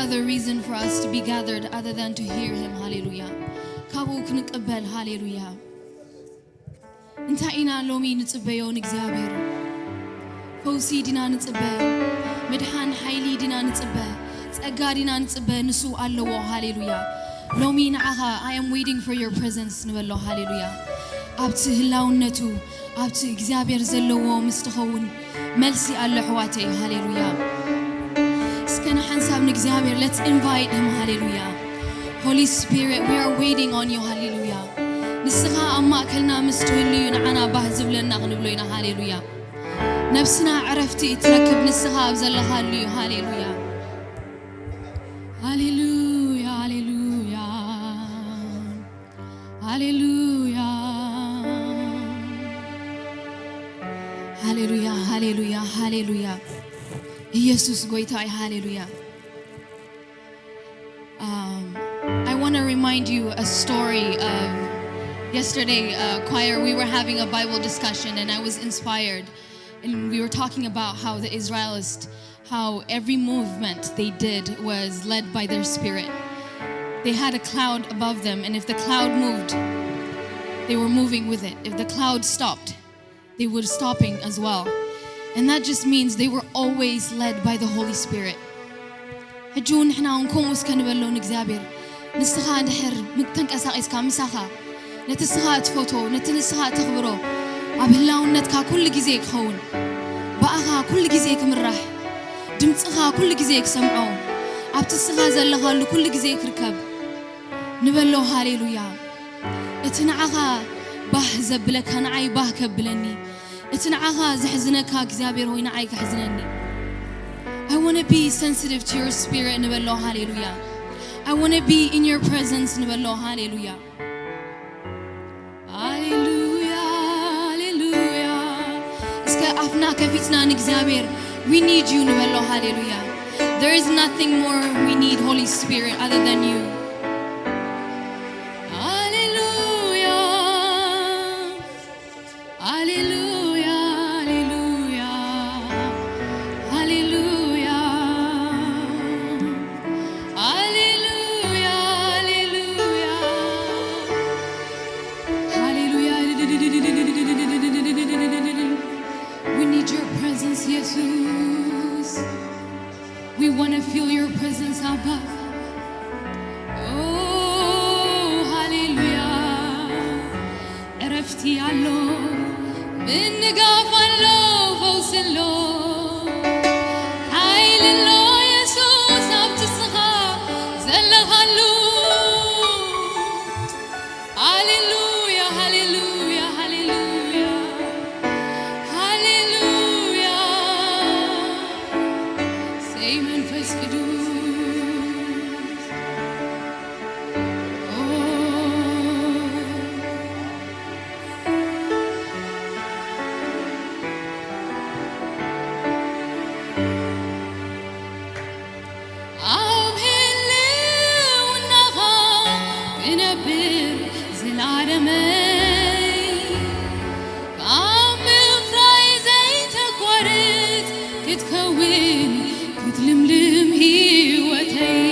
other reason for us to be gathered other than to hear him. ሃሌሉያ። ካብኡ ክንቅበል። ሃሌሉያ። እንታይ ኢና ሎሚ ንጽበዮ ንእግዚኣብሔር? ፈውሲ ዲና ንጽበ? ምድሓን ሓይሊ ዲና ንጽበ? ጸጋ ዲና ንጽበ? ንሱ ኣለዎ። ሃሌሉያ። ሎሚ ንዓኻ I am waiting for your presence ንበሎ። ሃሌሉያ። ኣብቲ ህላውነቱ ኣብቲ እግዚኣብሔር ዘለዎ ምስ ትኸውን መልሲ ኣሎ ኣሕዋተይ። ሃሌሉያ። እስከ ንሓንሳብ ንእግዚኣብሔር let's invite him. ሃሌሉያ። Holy Spirit, we are waiting on you. ሃሌሉያ። ንስኻ ኣብ ማእከልና ምስ ትህሉ እዩ ንዓና ባህ ዝብለና ክንብሎ ኢና። ሃሌሉያ። ነብስና ዕረፍቲ እትረክብ ንስኻ ኣብ ዘለኻሉ እዩ። ሃሌሉያ። ሃሌሉያ። ሃሌሉያ። ሃሌሉያ። ሃሌሉያ። ሃሌሉያ። ሃሌሉያ። ኢየሱስ ጎይታ እዩ። ሃሌሉያ። Um, I want to remind you a story of yesterday, uh, choir. We were having a Bible discussion, and I was inspired. And we were talking about how the Israelites, how every movement they did was led by their spirit. They had a cloud above them, and if the cloud moved, they were moving with it. If the cloud stopped, they were stopping as well. And that just means they were always led by the Holy Spirit. ሕጂ እውን ንሕና እውን ከምኡ እስከ ንበሎ ንእግዚኣብሔር። ንስኻ እንድሕር ተንቀሳቒስካ ምሳኻ፣ ነቲ ንስኻ እትፈትዎ፣ ነቲ ንስኻ እተኽብሮ፣ ኣብ ህላውነትካ ኩሉ ግዜ ክኸውን፣ ብኣኻ ኩሉ ግዜ ክምራሕ፣ ድምፅኻ ኩሉ ግዜ ክሰምዖ፣ ኣብቲ ንስኻ ዘለኻሉ ኩሉ ግዜ ክርከብ ንበሎ። ሃሌሉያ። እቲ ንዓኻ ባህ ዘብለካ ንዓይ ባህ ከብለኒ፣ እቲ ንዓኻ ዘሕዝነካ እግዚኣብሔር ሆይ ንዓይ ከሕዝነኒ። I want to be sensitive to your spirit ንበሎ። ሃሌሉያ። I want to be in your presence ንበሎ። ሃሌሉያ። ሃሌሉያ። ሃሌሉያ። እስከ ኣፍና ከፊትና ንእግዚኣብሔር we need you ንበሎ። ሃሌሉያ። There is nothing more we need, Holy Spirit, other than you. ሃሌሉያ። ሃሌሉያ። ሃሌሉያ። ሃሌሉያ። ሃሌሉያ። ሃሌሉያ። ሃሌሉያ። We need your presence, ኢየሱስ። We want to feel your presence, Abba. Oh, ሃሌሉያ። ዕረፍቲ ኣሎ፣ ምንጋፍ ኣሎ፣ ፈውሲ ኣሎ፣ ሓይሊ ኣሎ፣ ኢየሱስ ኣብቲ ንስኻ ዘለኻሉ። ሃሌሉያ፣ ሃሌሉያ፣ ሃሌሉያ፣ ሃሌሉያ። ሰይ መንፈስ ቅዱስ። ኦ፣ ኣብ ህልውናኻ ክነብር ዘላለመይ፣ ካብ ምፍራይ ዘይተቋርጽ ክትከውን ክትልምልም ህይወተይ።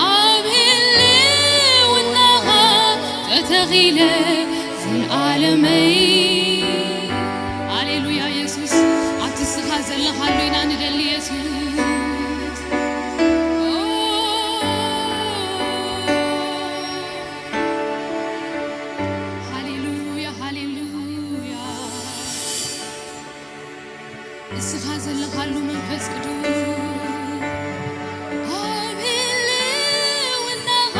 ኣብ ህልውናኻ ተተኺለ ዘላለመይ። ሃሌሉያ ኢየሱስ፣ ኣብቲ ንስኻ ዘለኻሉ ኢና ንደሊ ኢየሱስ። ሃሌሉያ፣ ሃሌሉያ። ንስኻ ዘለኻሉ መንፈስ ቅዱስ ኣብ ህልውናኻ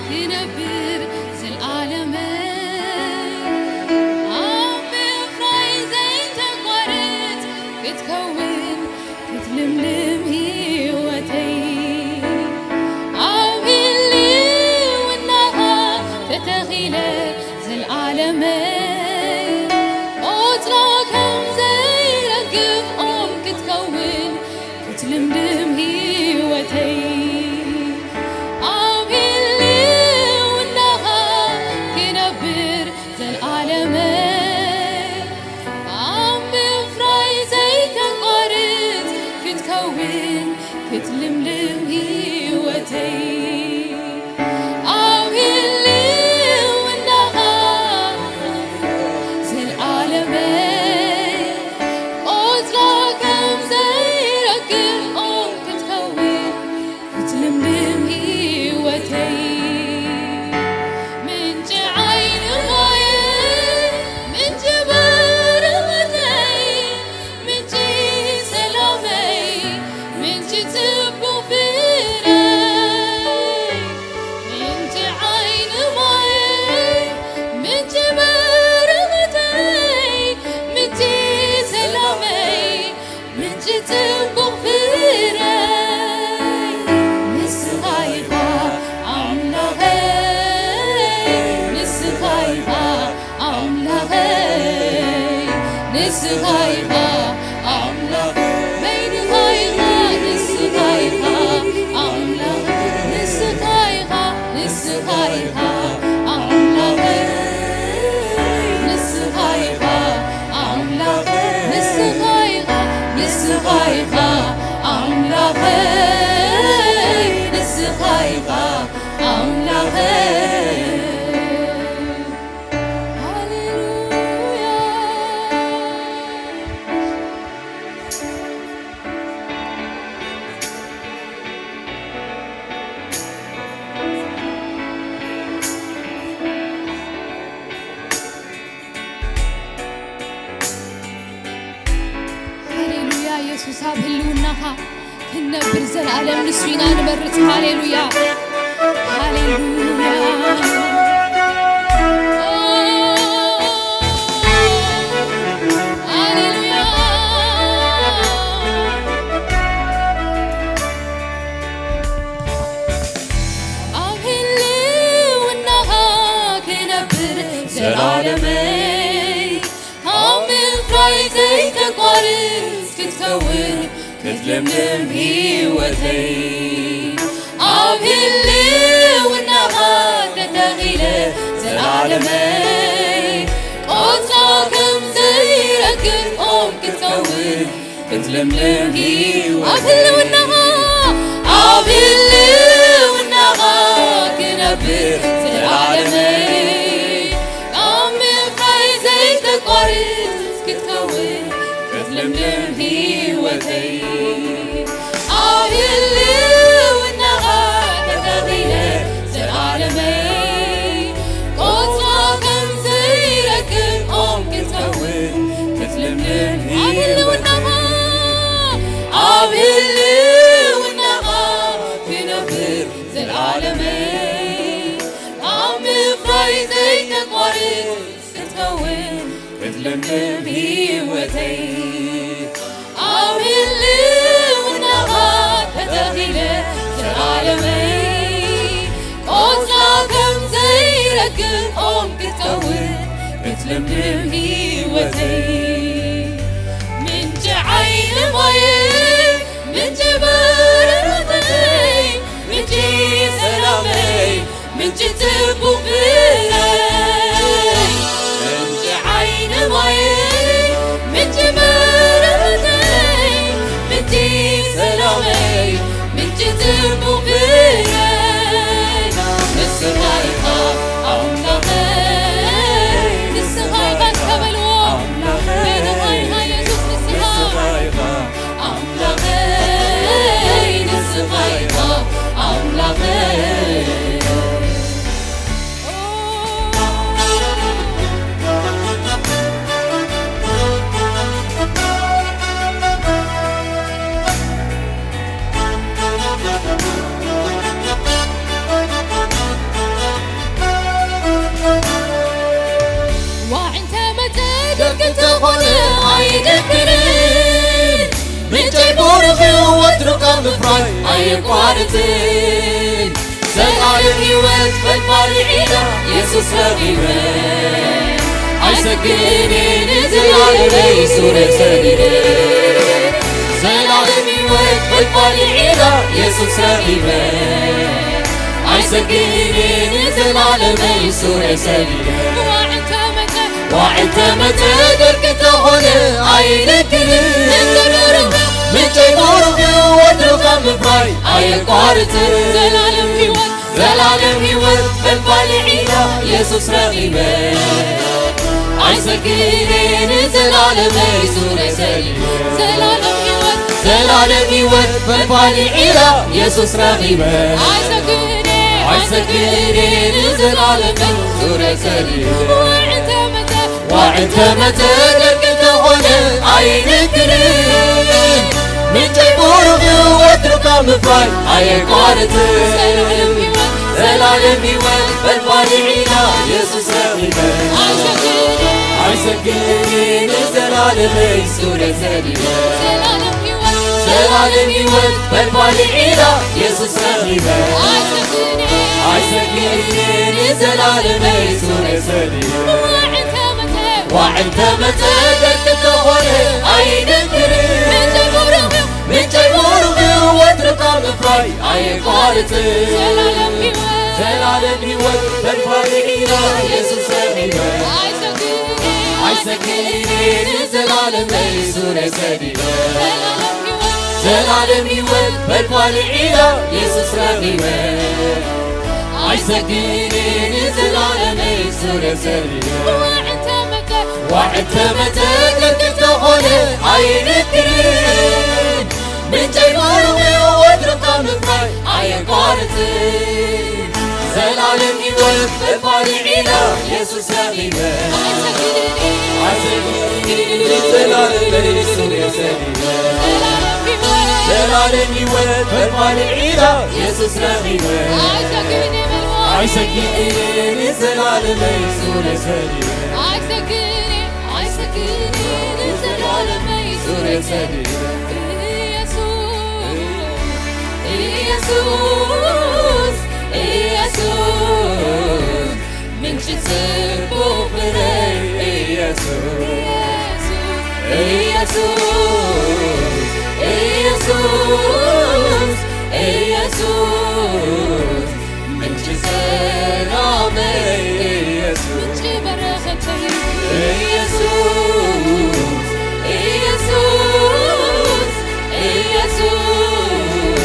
ክነብር ዘልኣለመይ፣ ኣብ ምፍራይ ዘይተቋርጽ ክትከውን ክትልምልም ህይወተይ፣ ኣብ ህልውናኻ ተተኺለ ዘልኣለመይ፣ ቆጽሎ ከም ዘይረግፍ ኦም ክትከውን ክትልምልም ህይወተይ፣ ኣብ ህልውናኻ ክነብር ዘልኣለመይ፣ ኣብ ምፍራይ ዘይተቋርጽ ክትከውን ክትልምልም ንስኻ ኢኻ ኣምላኽ፣ በይንኻ ኢኻ፣ ንስኻ ኢኻ ኣምላኽ፣ ንስኻ ኢኻ፣ ንስኻ ኢኻ ኣምላኽ፣ ንስኻ ኢኻ ኣምላኽ፣ ንስኻ ኢኻ፣ ንስኻ ኢኻ ኣምላኽ፣ ንስኻ ኢኻ ኣምላኽ። ሃሌሉያ። ሃሌሉያ። የሱስ፣ ኣብ ህልውናኻ ክንነብር፣ ዘላለም ንሱ ኢና ንመርጽ። ሃሌሉያ፣ ሃሌሉያ፣ ሃሌሉያ። ኣብ ህልውናኻ ክነብር፣ ዘላለመይ ኣብ ምፍራይ ዘይተቋርጽ ክትከውን ክትልምልም ህይወተይ። ኣብ ህልውናኻ ተተኺለ፣ ዘላለመይ ቆጽላ ከም ዘይረግፍ ኦም ክትከውን ክትልምልም ህይወት። ኣብ ህልውናኻ፣ ኣብ ህልውናኻ ክነብር፣ ዘላለመይ ኣብ ምፍራይ ዘይተቋርጽ ክትከውን ክትልምልም ህይወተይ። ኣብ ህልውናኻ ተተኺለ፣ ዘላለመይ ቆጽላ ከም ዘይረግፍ ኦም ክትከውን ክትልምልም ኣብ ህልውናኻ፣ ህይወተይ። ኣብ ህልውናኻ ክነብር፣ ዘላለመይ ኣብ ምፍራይ ዘይተቋርጽ ክትከውን ክትልምልም ህይወተይ። ኣብ ህልውናኻ ተተኺለ፣ ዘላለመይ ቆጽላ ከም ዘይረግፍ ኦም ክትከውን ክትልምልም ህይወተይ። ምንጪ ዓይኒ ማየይ፣ ምንጪ በረኸተይ፣ ምንጪ ሰላመይ፣ ምንጪ ጽቡቕ ፍረይ፣ ምንጪ ዓይኒ ማየይ፣ ምንጪ በረኸተይ፣ ምንጪ ሰላመይ፣ ምንጪ ጽቡቕ ፍረይ፣ ንስኻ ኢኻ ኣምላኸይ፣ ንስኻ ኢኻ እስከ በልዎ። ኣምላኸይ፣ ንስኻ ኢኻ ኢየሱስ፣ ንስኻ ኢኻ ኣምላኸይ፣ ንስኻ ኢኻ ኣምላኸይ። ዋዒ እንተመጸ ደርቂ እንተኾነ ኣይደክርን፣ ምንጨይ ቡሩኽ እዩ ወትሩ ካብ ምፍራይ ኣየቋርጽን። ዘላለም ህይወት ፈልፋሊ ዒላ የሱስ ረኺበ፣ ኣይሰግእን እየ ንዘላለመይ ሱረ ሰዲደ። ዘላለም ህይወት ፈልፋሊ ዒላ የሱስ ረኺበ፣ ኣይሰግእን እየ ንዘላለመይ ሱረ ሰዲደ። ዋዒ እንተመጸ፣ ዋዒ እንተመጸ ደርቂ እንተኾነ ኣይደክርን፣ ምንጨይ ቡሩኽ እዩ ወትሩ ካብ ምፍራይ ኣየቋርጽን። ዘላለም ህይወት፣ ዘላለም ህይወት ፈልፋሊ ዒላ የሱስ ረኺበ፣ ኣይሰግእን እየ ንዘላለመይ ሱረ ሰዲደ። ዘላለም ህይወት፣ ዘላለም ህይወት ፈልፋሊ ዒላ የሱስ ረኺበ፣ ኣይሰግእን እየ፣ ኣይሰግእን እየ ንዘላለመይ ሱረ ሰዲደ። ዋዒ እንተመጸ፣ ዋዒ እንተመጸ ደርቂ እንተኾነ ኣይንክርን፣ ምንጨይ ቡሩኽ እዩ ወትሩ ካብ ምፍራይ ኣየቋርጽን። ዘላለም ህይወት፣ ዘላለም ህይወት ፈልፋሊ ዒላ የሱስ ረኺበ፣ ኣይሰግእን እየ፣ ኣይሰግእን እየ ንዘላለመይ ሱረ ሰዲደ። ዘላለም ህይወት፣ ዘላለም ህይወት ፈልፋሊ ዒላ የሱስ ረኺበ፣ ኣይሰግእን እየ፣ ኣይሰግእን እየ ንዘላለመይ ሱረ ሰዲደ። ዋዒ እንተመጸ፣ ዋዒ እንተመጸ ደርቂ ኣይነክርን። ምንጨይ ቡሩኽ እዩ። ምንጨይ ቡሩኽ እዩ። ወትሩ ካብ ምፍራይ ኣየቋርጽን። ዘላለም ህይወት። ዘላለም ህይወት በልፋሊ ኢና ኢየሱስ ረኺበ። ኣይሰግድን። ኣይሰግድን። ዘላለመይ ሱረ ሰዲደ። ዘላለም ህይወት። ዘላለም ህይወት በልፋሊ ኢና ኢየሱስ ረኺበ። ኣይሰግድን። ዘላለመይ ሱረ ሰዲደ። ዋዕንተ መተ። ዋዕንተ መተ ቅርቅር ተኾነ ኣይነክርን። ምንጨይ ቡሩኽ እዩ። ወትሩ ካብ ምፍራይ ኣየቋርጽን። ዘላለም ህይወት በልፋሊ ኢና ኢየሱስ ረኺበ። ኣይሰግድን። ዘላለም ኢየሱስ ረኺበ። ዘላለም ህይወት በልፋሊ ኢና ኢየሱስ ረኺበ። ኣይሰግድን። ዘላለም ኢየሱስ ረኺበ። ኣይሰግድን። ኣይሰግድን። ዘላለመይ ሱረ ሰዲደ። ኢየሱስ፣ ኢየሱስ፣ ኢየሱስ፣ ምንጪ ጽቡቕ ፍረይ ኢየሱስ። ኢየሱስ፣ ኢየሱስ፣ ኢየሱስ፣ ምንጪ ሰላመይ ኢየሱስ። ምንጪ በረኸተይ ኢየሱስ። ኢየሱስ፣ ኢየሱስ፣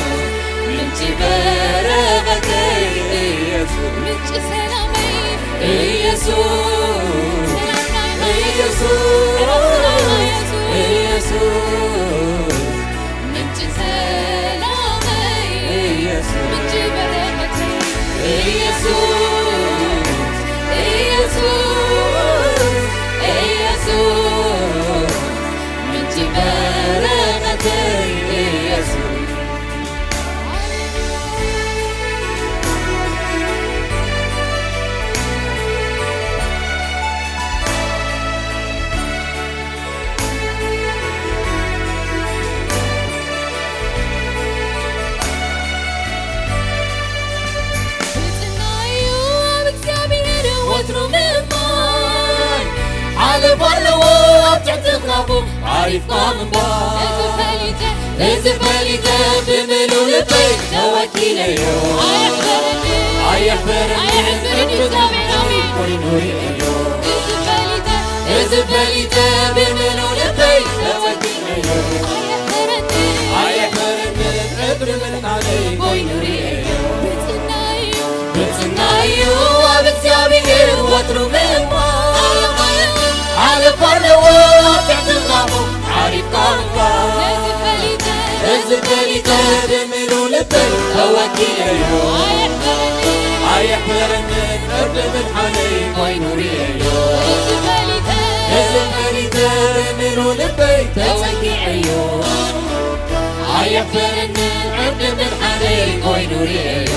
ምንጪ በረኸተይ ኢየሱስ። ምንጪ ሰላመይ ኢየሱስ። ኢየሱስ፣ ኢየሱስ፣ ምንጭ ሰላመይ፣ ኢየሱስ። ምንጭ በረከተይ፣ ኢየሱስ፣ ኢየሱስ፣ ኢየሱስ። ምንጭ በረከተይ፣ ኢየሱስ። ብጽናዩ ኣብ እግዚኣብሔር ወትሩ ምእማን፣ ሓለፋ ኣለዎ ኣብ ትሕቲ ኣኽናፉ ዓሪፍካ ምንባር። እዚ ፈሊጠ፣ እዚ ፈሊጠ ብምሉእ ልበይ ተወኪለዮ። ኣየሕፍረኒ፣ ኣየሕፍረኒ፣ ኣየሕፍረኒ እግዚኣብሔር ኣሜን። ኮይኑ ርእዮ። እዚ ፈሊጠ፣ እዚ ፈሊጠ ብምሉእ ልበይ ተወኪለዮ። ኣየሕፍረኒ፣ ኣየሕፍረኒ፣ ዕድል ምድሓነይ ኮይኑ ርእዮ። ብጽናዩ፣ ብጽናዩ ኣብ እግዚኣብሔር ወትሩ ምእማን። ሓለፋ ኣለዎ ኣብ ትሕቲ ኣኽናፉ ዓሪፍካ ምንባር። እዚ ፈሊጠ፣ እዚ ፈሊጠ ብምሉእ ልበይ ተወኪለዮ። ኣየሕፍረኒ፣ ኣየሕፍረኒ፣ ዕድል ምድሓነይ ኮይኑ ርእዮ። እዚ ፈሊጠ፣ እዚ ፈሊጠ ብምሉእ ልበይ ተጸጊዐዮ። ኣየሕፍረኒ፣ ዕድል ምድሓነይ ኮይኑ ርእዮ።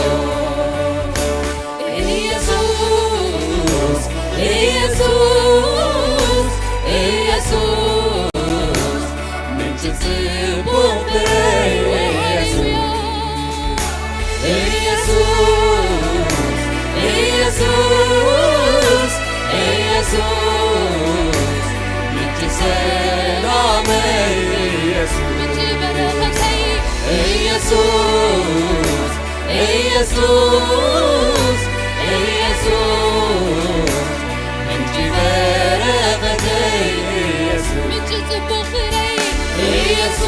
ኢየሱስ፣ ኢየሱስ፣ ኢየሱስ፣ ምንጪ ጽቡቕ ፍረ ኢየሱስ። ኢየሱስ፣ ኢየሱስ፣ ኢየሱስ፣ ምንጪ ሰላመይ ኢየሱስ። ምንጪ በረኸተይ ኢየሱስ። ኢየሱስ፣ ኢየሱስ፣ ምንጪ በረኸተይ ኢየሱስ። ምንጪ ጽቡቕ ፍረይ ኢየሱስ፣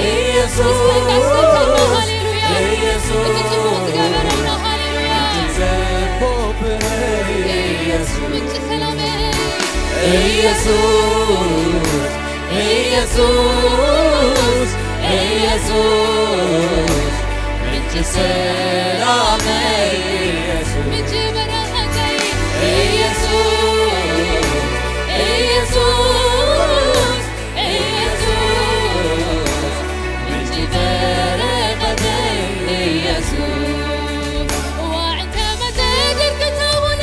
ኢየሱስ፣ እስከ ታስከተልና፣ ሃሌሉያ። ኢየሱስ፣ እቲ ጽቡቕ ዝገበረልና፣ ሃሌሉያ። ምንጪ ጽቡቕ ፍረይ ኢየሱስ። ምንጪ ሰላመይ ኢየሱስ። ኢየሱስ፣ ኢየሱስ፣ ምንጪ ሰላመይ ኢየሱስ። ምንጪ በረኸተይ ኢየሱስ፣ ኢየሱስ፣ ኢየሱስ፣ ምንጪ በረኸተይ ኢየሱስ። ዋዕንተ መተ ድርቂ ተኾነ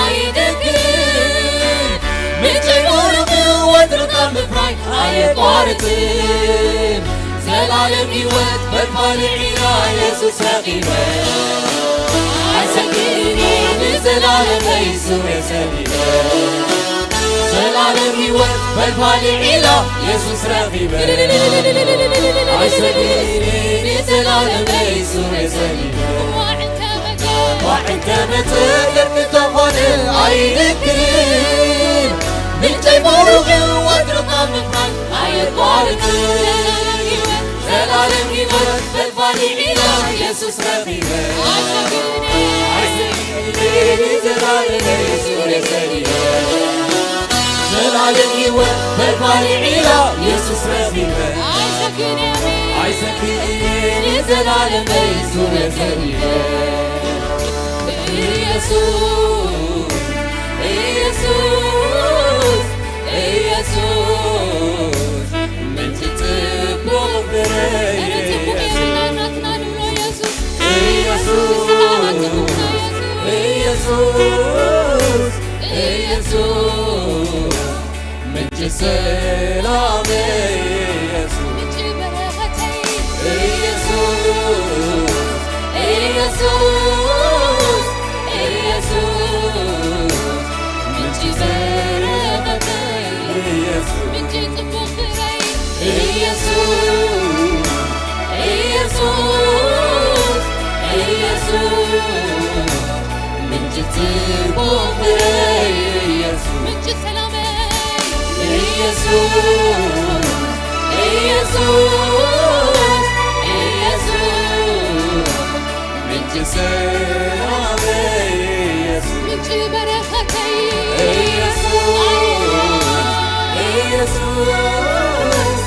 ኣይደክም። ምንጨይ ቡሩኽ እዩ፣ ወትሩ ካብ ምፍራይ ኣየቋርጽን። ዘላለም ህይወት በልፋሊ ዒላ የሱስ ረኺበ። ኣይሰግእን እየ ንዘላለመይ ሱረ ሰዲደ። ዓለም ህይወት ፈልፋሊ ዒላ የሱስ ረኺበ። ኣይሰግእን ንዘላለመይ ሱረ ሰሊበ። ዋዕንተ መጸገብ እንተኾነ ኣይንክርን። ምንጨይ ቡሩኽ እዩ ወትሩ ካብ ምፍራይ ኣየቋርጽን። ዘላለም ህይወት ፈልፋሊ ዒላ የሱስ ረኺበ። ኣይሰግእን ንዘላለመይ ሱረ ሰሊበ። ዘላለም ህይወት ፈልፋሊ ዒላ የሱስ ረኺበ። ኣይሰግእን ንዘላለመይ ሱረ ሰሊበ። ኢየሱስ፣ ኢየሱስ፣ ኢየሱስ፣ ምንጪ ጽቡቕ ፍረ። ኧረ ጽቡቕ ኢየሱስ። የብልናን ናትና ንብሎ ኢየሱስ። ኢየሱስ፣ ንስኻ ኢኻ ጽቡቕ ኢየሱስ። ኢየሱስ፣ ኢየሱስ፣ ምንጪ ሰላመይ ኢየሱስ። ምንጪ በረኸተይ ኢየሱስ፣ ኢየሱስ፣ ኢየሱስ፣ ምንጪ በረኸተይ ኢየሱስ። ምንጪ ጽቡቕ ፍረይ ኢየሱስ፣ ኢየሱስ፣ ኢየሱስ፣ ምንጪ ጽቡቕ ፍረይ ኢየሱስ። ምንጪ ሰላመይ ኢየሱስ፣ ኢየሱስ፣ ኢየሱስ፣ ምንጪ ሰላመይ ኢየሱስ። ምንጪ በረኸተይ ኢየሱስ፣ ኢየሱስ፣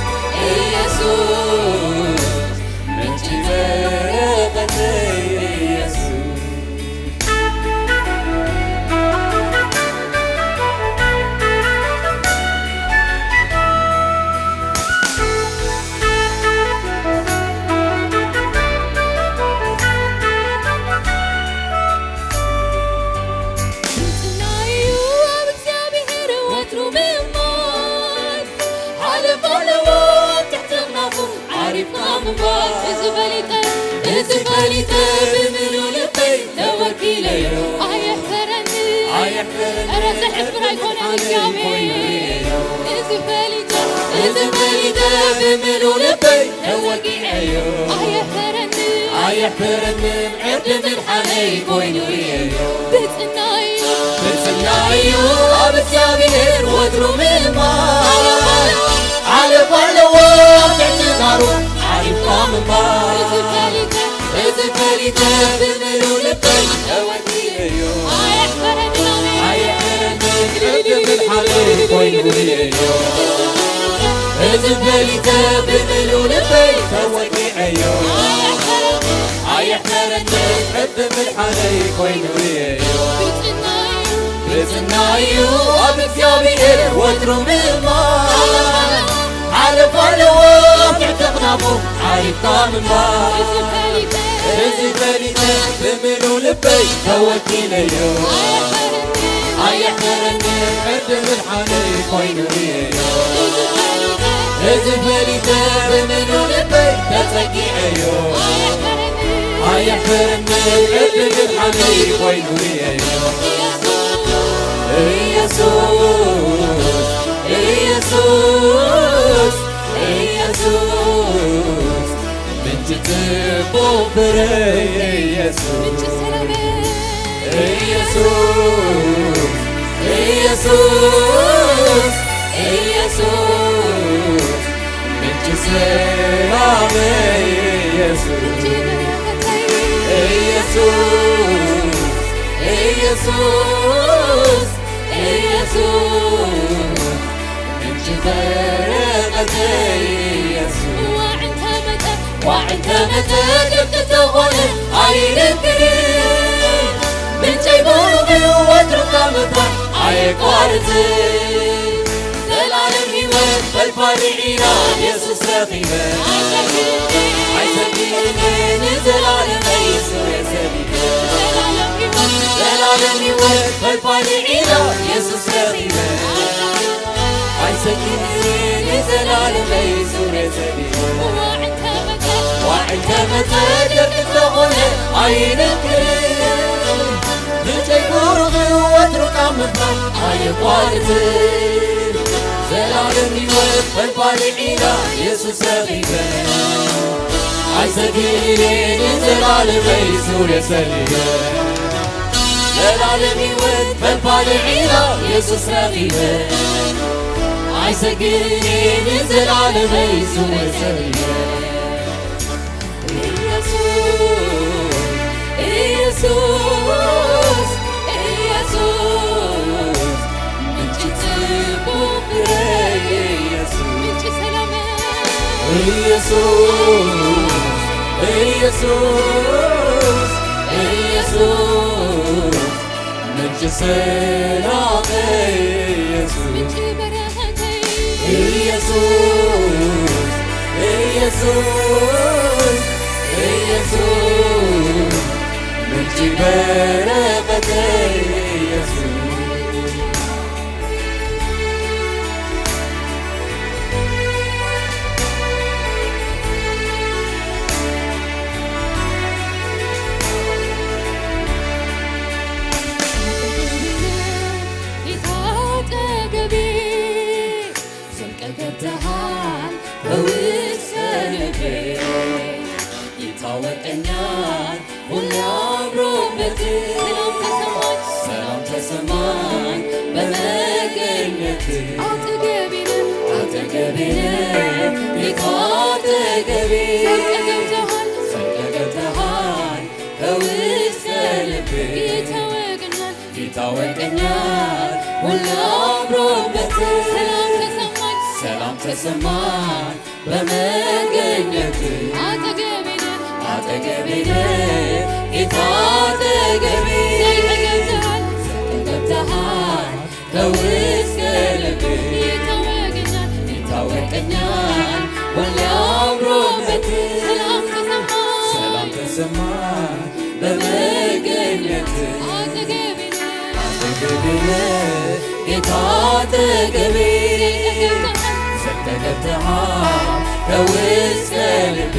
ኢየሱስ፣ ምንጪ በረኸተይ ኢየሱስ። ጽናዩ ኣብ እግዚኣብሔር ወትሩ ምእማን፣ ሓለፋ ኣለዎ ኣብ ትሕቲ ኣኽናፉ ዓሪፍካ ምንባር። እዚ ፈሊጠ፣ እዚ ፈሊጠ ብምሉእ ልበይ ተወኪለዮ። ኣየሕፈረኒ፣ ኣየሕፈረኒ፣ ኧረ ዘሕፍር ኣይኮነን እግዚኣብሔር። እዚ ፈሊጠ፣ እዚ ፈሊጠ ብምሉእ ልበይ ተወኪዐዮ። ኣየሕፈረኒ፣ ኣየሕፈረንን ዕርዲ ምድሓነይ ኮይኑ ርእየዮ። ብጽናዩ፣ ብጽናዩ ኣብ እግዚኣብሔር ወትሩ ምእማን። ሓለፋ ኣለዎ ኣብ ትሕቲ ጋሩ ዓሪፍካ ምንባር። እዚ ፈሊጠ፣ እዚ ፈሊጠ ብምሉእ ልበይ ተወኪለዮ። ኣየሕፈረንን፣ ኣየሕፈረንን ዕርዲ ምድሓነይ ኮይኑ ርእየዮ። እዚ ፈሊጠ ብምሉእ ልበይ ተወኪዐዮ። ኣየሕፈረንን ዕርዲ ምድሓነይ ኮይኑ ርእየዮ። ብጽናዩ ኣብ እግዚኣብሔር ወትሩ ምእማን። ሓለፋ ኣለዎ ኣብ ትሕቲ ኣኽናፉ ዓሪፍካ ምንባር። እዚ ፈሊጠ ብምሉእ ልበይ ተወኪለዮ። ኣየሕፈረንን ዕርዲ ምድሓነይ ኮይኑ ርእየዮ። እዚ ፈሊጠ ብምሉእ ልበይ ተጸጊዐዮ። ኣየሕፈረንን ዕርዲ ምድሓነይ ኮይኑ ርእየዮ። ኢየሱስ፣ ኢየሱስ፣ ኢየሱስ፣ ምንጪ ጽቡቕ ፍረ ኢየሱስ። ምንጪ ሰላመይ ኢየሱስ፣ ኢየሱስ፣ ኢየሱስ፣ ምንጪ ሰላመይ ኢየሱስ። ምንጪ በረኸተይ ኢየሱስ፣ ኢየሱስ፣ ኢየሱስ፣ ምንጪ በረኸተይ ኢየሱስ። ዋዕንተ መጠ-፣ ዋዕንተ መጠ-፣ ግብጽ ተኾነ ኣይንክርን። ምንጨይ ቡሩኽ እዩ ወትሩ ካብ ምፍራህ ኣየቋርጽን። ዘላለም ህይወት ፈልፋሊ ዒላ የሱስ ረኺበ። ኣይሰግእን ንዘላለም ኢየሱስ ረኺበ። ዘላለም ህይወት ፈልፋሊ ዒላ የሱስ ረኺበ። ኣይሰግእን ንዘላለም ኢየሱስ ረኺበ። ዋዕንተ መጠ-፣ ዋዕንተ መጠ-፣ ደቂ ዝኾነ ኣይንክርን። ምንጨይ ቡሩኽ እዩ ወትሩ ካብ ምፍራህ ኣየቋርጽን። ባልዒና ኢየሱስ ረኺበ ኣይሰግእን ንዘላለመይ ሱር የሰሊበ ዘላለም ሕይወት መባልዒና ኢየሱስ ረኺበ ኣይሰግእን ንዘላለመይ ሱር የሰሊበ ኢየሱስ ኢየሱስ ኢየሱስ ምንጭ ጽቡቕ ፍረ ኢየሱስ ምንጭ ሰላም ኢየሱስ ኢየሱስ ኢየሱስ ምንጭ ሰላም ኢየሱስ ምንጭ በረከት ኢየሱስ ኢየሱስ ኢየሱስ ምንጭ በረከት ኢየሱስ ጌታ አጠገቤ ዘልቀህ ገብተሃል በውስጥ ልቤ። ጌታ ወቀኛል ሁሌ አምሮበት። ሰላም ተሰማኝ፣ ሰላም ተሰማኝ በመገኘት። አጠገቤ ነህ፣ አጠገቤ ነህ ጌታ አጠገቤ። ዘልቀህ ገብተሃል፣ ዘልቀህ ገብተሃል በውስጥ ልቤ። ጌታ ወቀኛል ጌታ ወቀኛል ሁሉ አምሮበት። ሰላም ተሰማኝ፣ ሰላም ተሰማኝ በመገኘት። አጠገቤ ነህ፣ አጠገቤ ነህ ጌታ አጠገቤ። ዘልቀህ ገብተሃል፣ ዘልቀህ ገብተሃል ከውስጥ ልቤ። ጌታ ወቀኛል፣ ጌታ ወቀኛል ሁሉ አምሮበት። ሰላም ተሰማኝ፣ ሰላም ተሰማኝ በመገኘት አጠገቤ ነህ፣ አጠገቤ ነህ ጌታ አጠገቤ። ዘልቀህ ገብተሃል ከውስጥ ልቤ።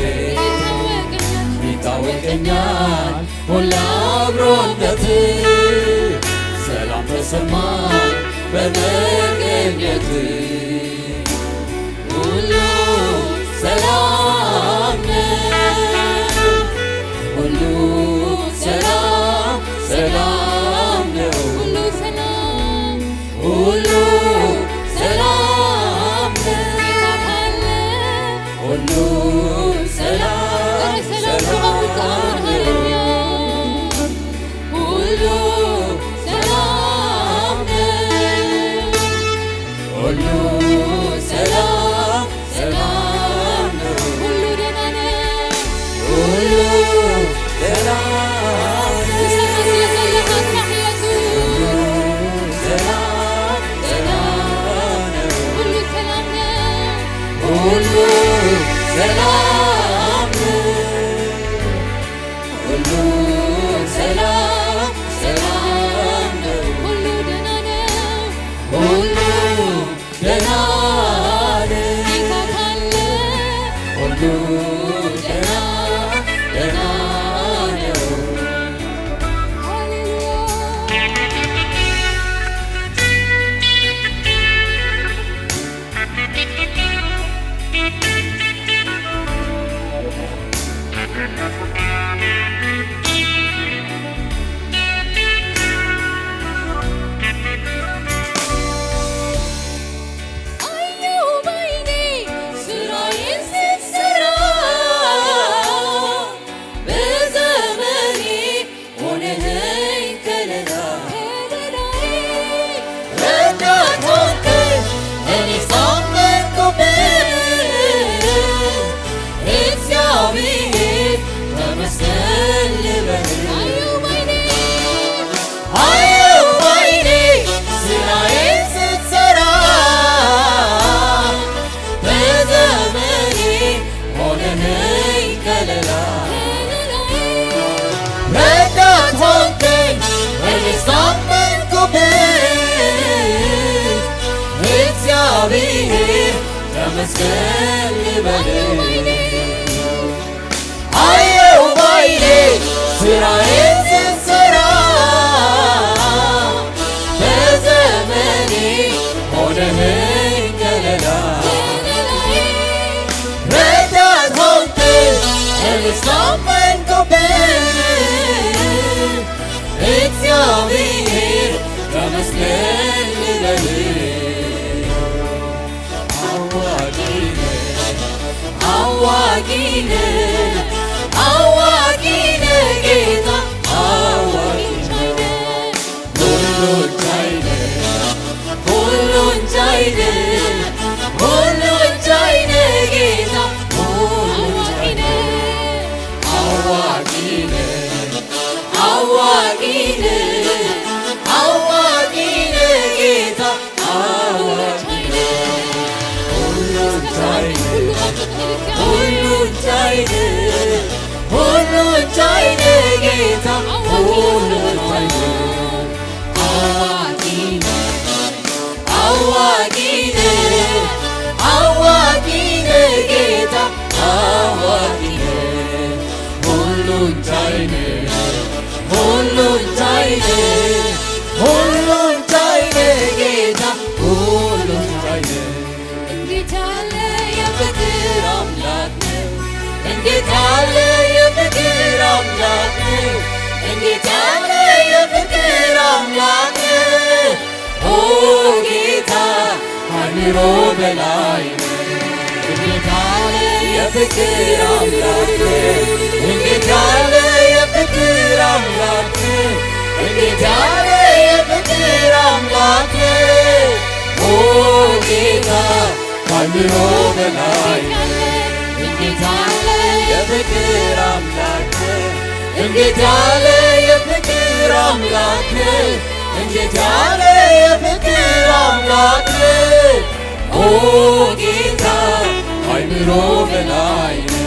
ይታወቀኛል ሁሉ አብሮነት። ሰላም ተሰማኝ በመገኘት። ሁሉ ሰላም ነው። ሁሉ ሰላም፣ ሰላም ነው። ሁሉ ሰላም፣ ሁሉ ሰላም ነው። ጌታ ካለ ሁሉ ሰላም፣ ኧረ ሰላም ሰላም ነው። ሃሌሉያ። ሁሉ ሰላም ነው። ሁሉ ሰላም፣ ሰላም ነው። ሁሉ ደህና ነው። ሁሉ ደህና ነው። ትሰራ ስለዘለኻ ስራሕ ኢየሱስ። ሁሉ ሰላም፣ ሰላም ነው። ሁሉ ሰላም ነው። ሁሉ ሰላም ነው። ሁሉ ሰላም፣ ሰላም ነው። ሁሉ ደህና ነው። ሁሉ ደህና ነው። ጌታ ካለ ሁሉ ደህና፣ ደህና ነው። ሃሌሉያ። አየሁ ባይኔ ስራዬን ስትሰራ በዘመኔ ሆነኸኝ ከለላ፣ ከለላዬ ረዳት ሆንከኝ እኔ ሳመንኩብህ። እግዚአብሔር ተመስገን ልበል። አየሁ ባይኔ፣ አየሁ ባይኔ ስራዬን ስትሰራ በዘመኔ ሆነኸኝ ከለላ፣ ረዳት ሆንከኝ እኔ ሳመንኩብህ። እግዚአብሔር ተመስገን ልበል። አየሁ ባይኔ ስራዬን ስትሰራ በዘመኔ ሆነኸኝ ከለላ፣ አዋቂ ነህ ጌታ፣ አዋቂ ነህ። ሁሉን ቻይ ነህ፣ ሁሉን ቻይ ነህ፣ ሁሉን ቻይ ነህ ጌታ፣ ሁሉን ቻይ ነህ። አዋቂ ነህ፣ አዋቂ ነህ፣ አዋቂ ነህ ጌታ፣ አዋቂ ነህ። ሁሉን ቻይ ነህ፣ ሁሉን ቻይ ነህ፣ ሁሉን ቻይ ነህ ጌታ፣ ሁሉን ቻይ ነህ። አዋቂ ነህ፣ አዋቂ ነህ፣ አዋቂ ነህ ጌታ፣ አዋቂ ነህ። ሁሉን ቻይ ነህ፣ ሁሉን ቻይ ነህ፣ ሁሉን ቻይ ነህ ጌታ፣ ሁሉን ቻይ ነህ። እንዴት ያለ የፍቅር አምላክ ነህ! እንዴት ያለ የፍቅር አምላክ ነህ! እንዴት ያለ የፍቅር አምላክ ነህ! ኦ ጌታ፣ ከአእምሮ በላይ ነህ። እንዴት ያለ የፍቅር አምላክ ነህ! እንዴት ያለ የፍቅር አምላክ ነህ! እንዴት ያለ የፍቅር አምላክ ነህ! ኦ ጌታ፣ ከአእምሮ በላይ ነህ። እንዴት ያለ የፍቅር አምላክ ነህ! እንዴት ያለ የፍቅር አምላክ ነህ! እንዴት ያለ የፍቅር አምላክ ነህ! ኦ ጌታ፣ ከአእምሮ በላይ ነህ።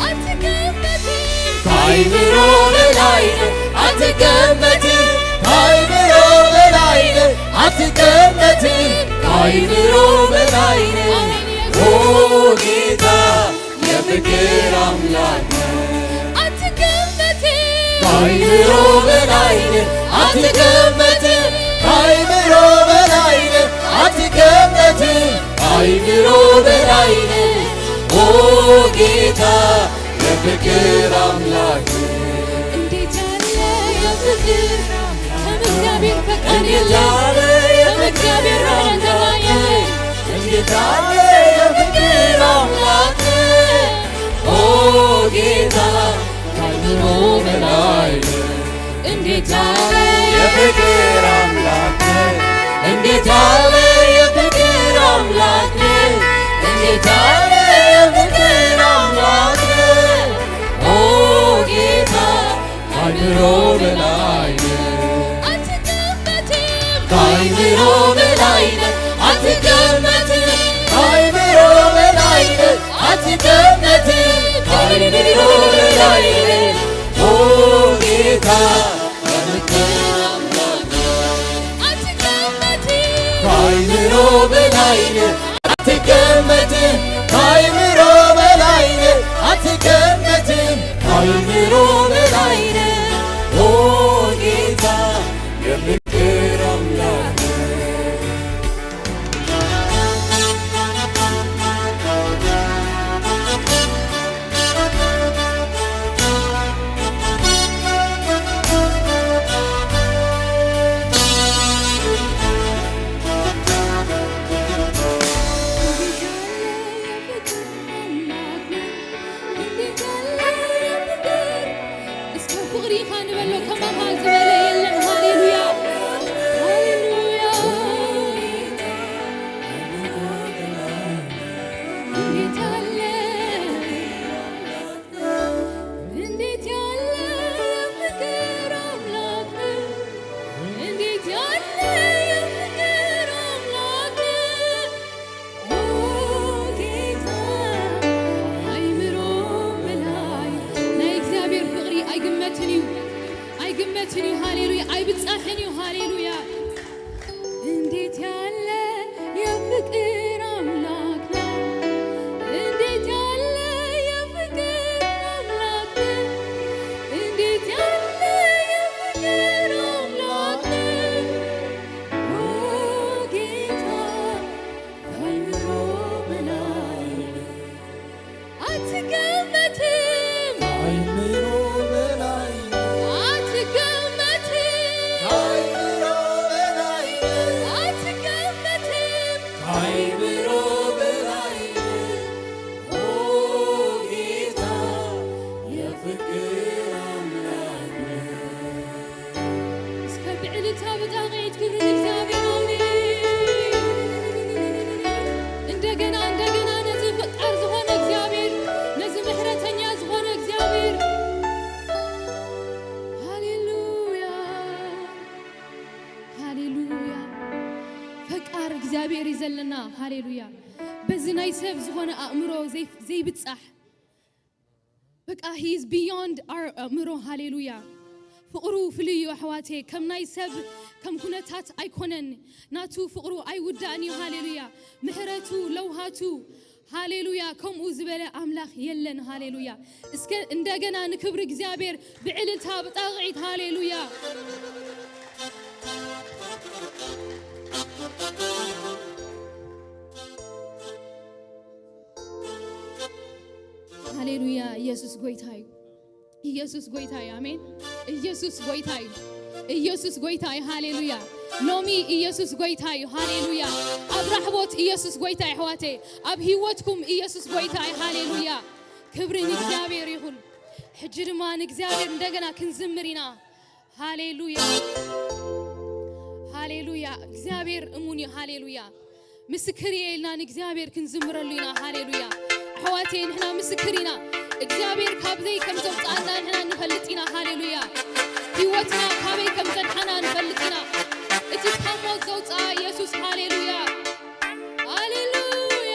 አትገመትም። ከአእምሮ በላይ ነህ። አትገመትም። ከአእምሮ በላይ ነህ። አትገመትም። ከአእምሮ በላይ ነህ። ኦ ጌታ፣ የፍቅር አምላክ ነህ። አትገመትም። ከአእምሮ በላይ ነህ። አትገመትም። ከአእምሮ በላይ ነህ። አትገመትም። ከአእምሮ በላይ ነህ። ኦ ጌታ፣ የፍቅር አምላክ ነህ። እንዴት ያለ የፍቅር አምላክ! ከእግዚአብሔር ፈቃድ እንዴት ያለ የፍቅር አምላክ ነህ! እንዴት ያለ የፍቅር አምላክ ነህ! ኦ ጌታ፣ ከአእምሮ በላይ ነህ። እንዴት ያለ የፍቅር አምላክ ነህ! እንዴት ያለ የፍቅር አምላክ ነህ! እንዴት ያለ የፍቅር አምላክ ነህ! ኦ ጌታ፣ ከአእምሮ በላይ ነህ። አትገመትም። ከአእምሮ በላይ ነህ። አትገመትም። ከአእምሮ በላይ ነህ። አትገመትም። ከአእምሮ በላይ ነህ። ኦ ጌታ፣ የፍቅር አምላክ ነህ። አትገመትም። ከአእምሮ በላይ ነህ። አትገመትም። ከአእምሮ በላይ ነህ። አትገመትም። ከአእምሮ በላይ ነህ። ኦ ጌታ፣ የፍቅር አምላክ ነህ። ቃር እግዚኣብሔር እዩ ዘለና። ሃሌሉያ። በዚ ናይ ሰብ ዝኾነ ኣእምሮ ዘይ-፣ ዘይብጻሕ፣ በቃ he is beyond our ኣእምሮ። ሃሌሉያ። ፍቕሩ ፍሉይ እዩ ኣሕዋቴ። ከም ናይ ሰብ፣ ከም ኩነታት ኣይኮነን። ናቱ ፍቕሩ ኣይውዳእን እዩ። ሃሌሉያ። ምሕረቱ፣ ለውሃቱ፣ ሃሌሉያ፣ ከምኡ ዝበለ ኣምላኽ የለን። ሃሌሉያ። እስከ እንደገና ንክብሪ እግዚኣብሔር ብዕልልታ፣ ብጣቕዒት፣ ሃሌሉያ። ሃሌሉያ። ኢየሱስ ጎይታ እዩ። ኢየሱስ ጎይታ እዩ። ኣሜን። ኢየሱስ ጎይታ እዩ። ኢየሱስ ጎይታ እዩ። ሃሌሉያ። ሎሚ ኢየሱስ ጎይታ እዩ። ሃሌሉያ። ኣብ ራሕቦት ኢየሱስ ጎይታ እዩ፣ ኣሕዋተይ። ኣብ ህይወትኩም ኢየሱስ ጎይታ እዩ። ሃሌሉያ። ክብሪ ንእግዚኣብሔር ይኹን። ሕጂ ድማ ንእግዚኣብሔር እንደገና ክንዝምር ኢና። ሃሌሉያ። ሃሌሉያ። እግዚኣብሔር እሙን እዩ። ሃሌሉያ። ምስክር እየ ኢልና ንእግዚኣብሔር ክንዝምረሉ ኢና። ሃሌሉያ። ኣሕዋተይ፣ ንሕና ምስክር ኢና። እግዚኣብሔር ካብዘይ ከም ዘውፅኣና ንሕና ንፈልጥ ኢና። ሃሌሉያ። ህይወትና ካበይ ከም ዘድሓና ንፈልጥ ኢና። እቲ ካብ ሞት ዘውፅኣ ኢየሱስ። ሃሌሉያ። ሃሌሉያ።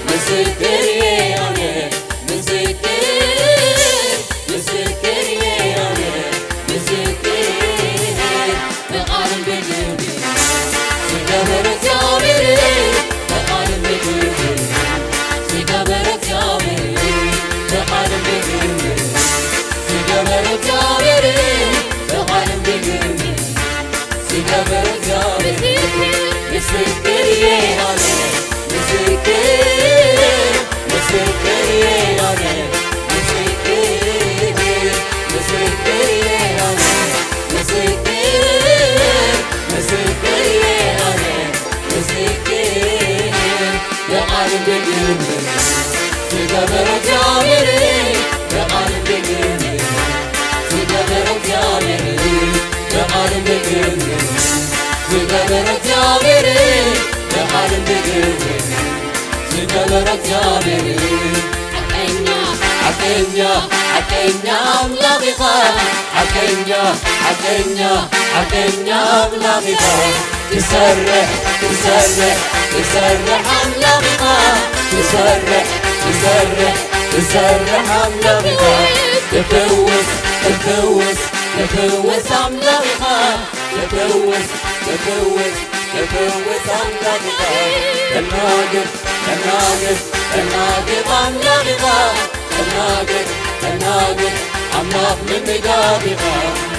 ምስክር እየ ኣነ፣ ምስክር፣ ምስክር እየ ኣነ፣ ምስክር፣ ምስክር እየ ኣነ፣ ምስክር፣ ምስክር እየ ኣነ፣ ምስክር ብቓልን ብግብርን ዝገበረ እግዚኣብሔር፣ ብቓልን ብግብርን ዝገበረ እግዚኣብሔር፣ ብቓልን ብግብርን ዝገበረ እግዚኣብሔር፣ ብቓልን ብግብርን ዝገበረ እግዚኣብሔር። ሓቀኛ፣ ሓቀኛ፣ ሓቀኛ ኣምላኽ ኢኻ። ሓቀኛ፣ ሓቀኛ፣ ሓቀኛ ኣምላኽ ኢኻ። ትሰርሕ፣ ትሰርሕ፣ ትሰርሕ ኣምላኽ ኢኻ። ትሰርሕ፣ ትሰርሕ፣ ትሰርሕ ኣምላኽ ኢኻ። ትፍውስ፣ ትፍውስ፣ ትፍውስ ኣምላኽ ኢኻ። ትፍውስ፣ ትፍውስ፣ ትፍውስ ኣምላኽ ኢኻ። ተናግፍ፣ ተናግፍ፣ ተናግፍ ኣምላኽ ኢኻ። ተናግፍ፣ ተናግፍ ኣምላኽ ምምጋብ ኢኻ።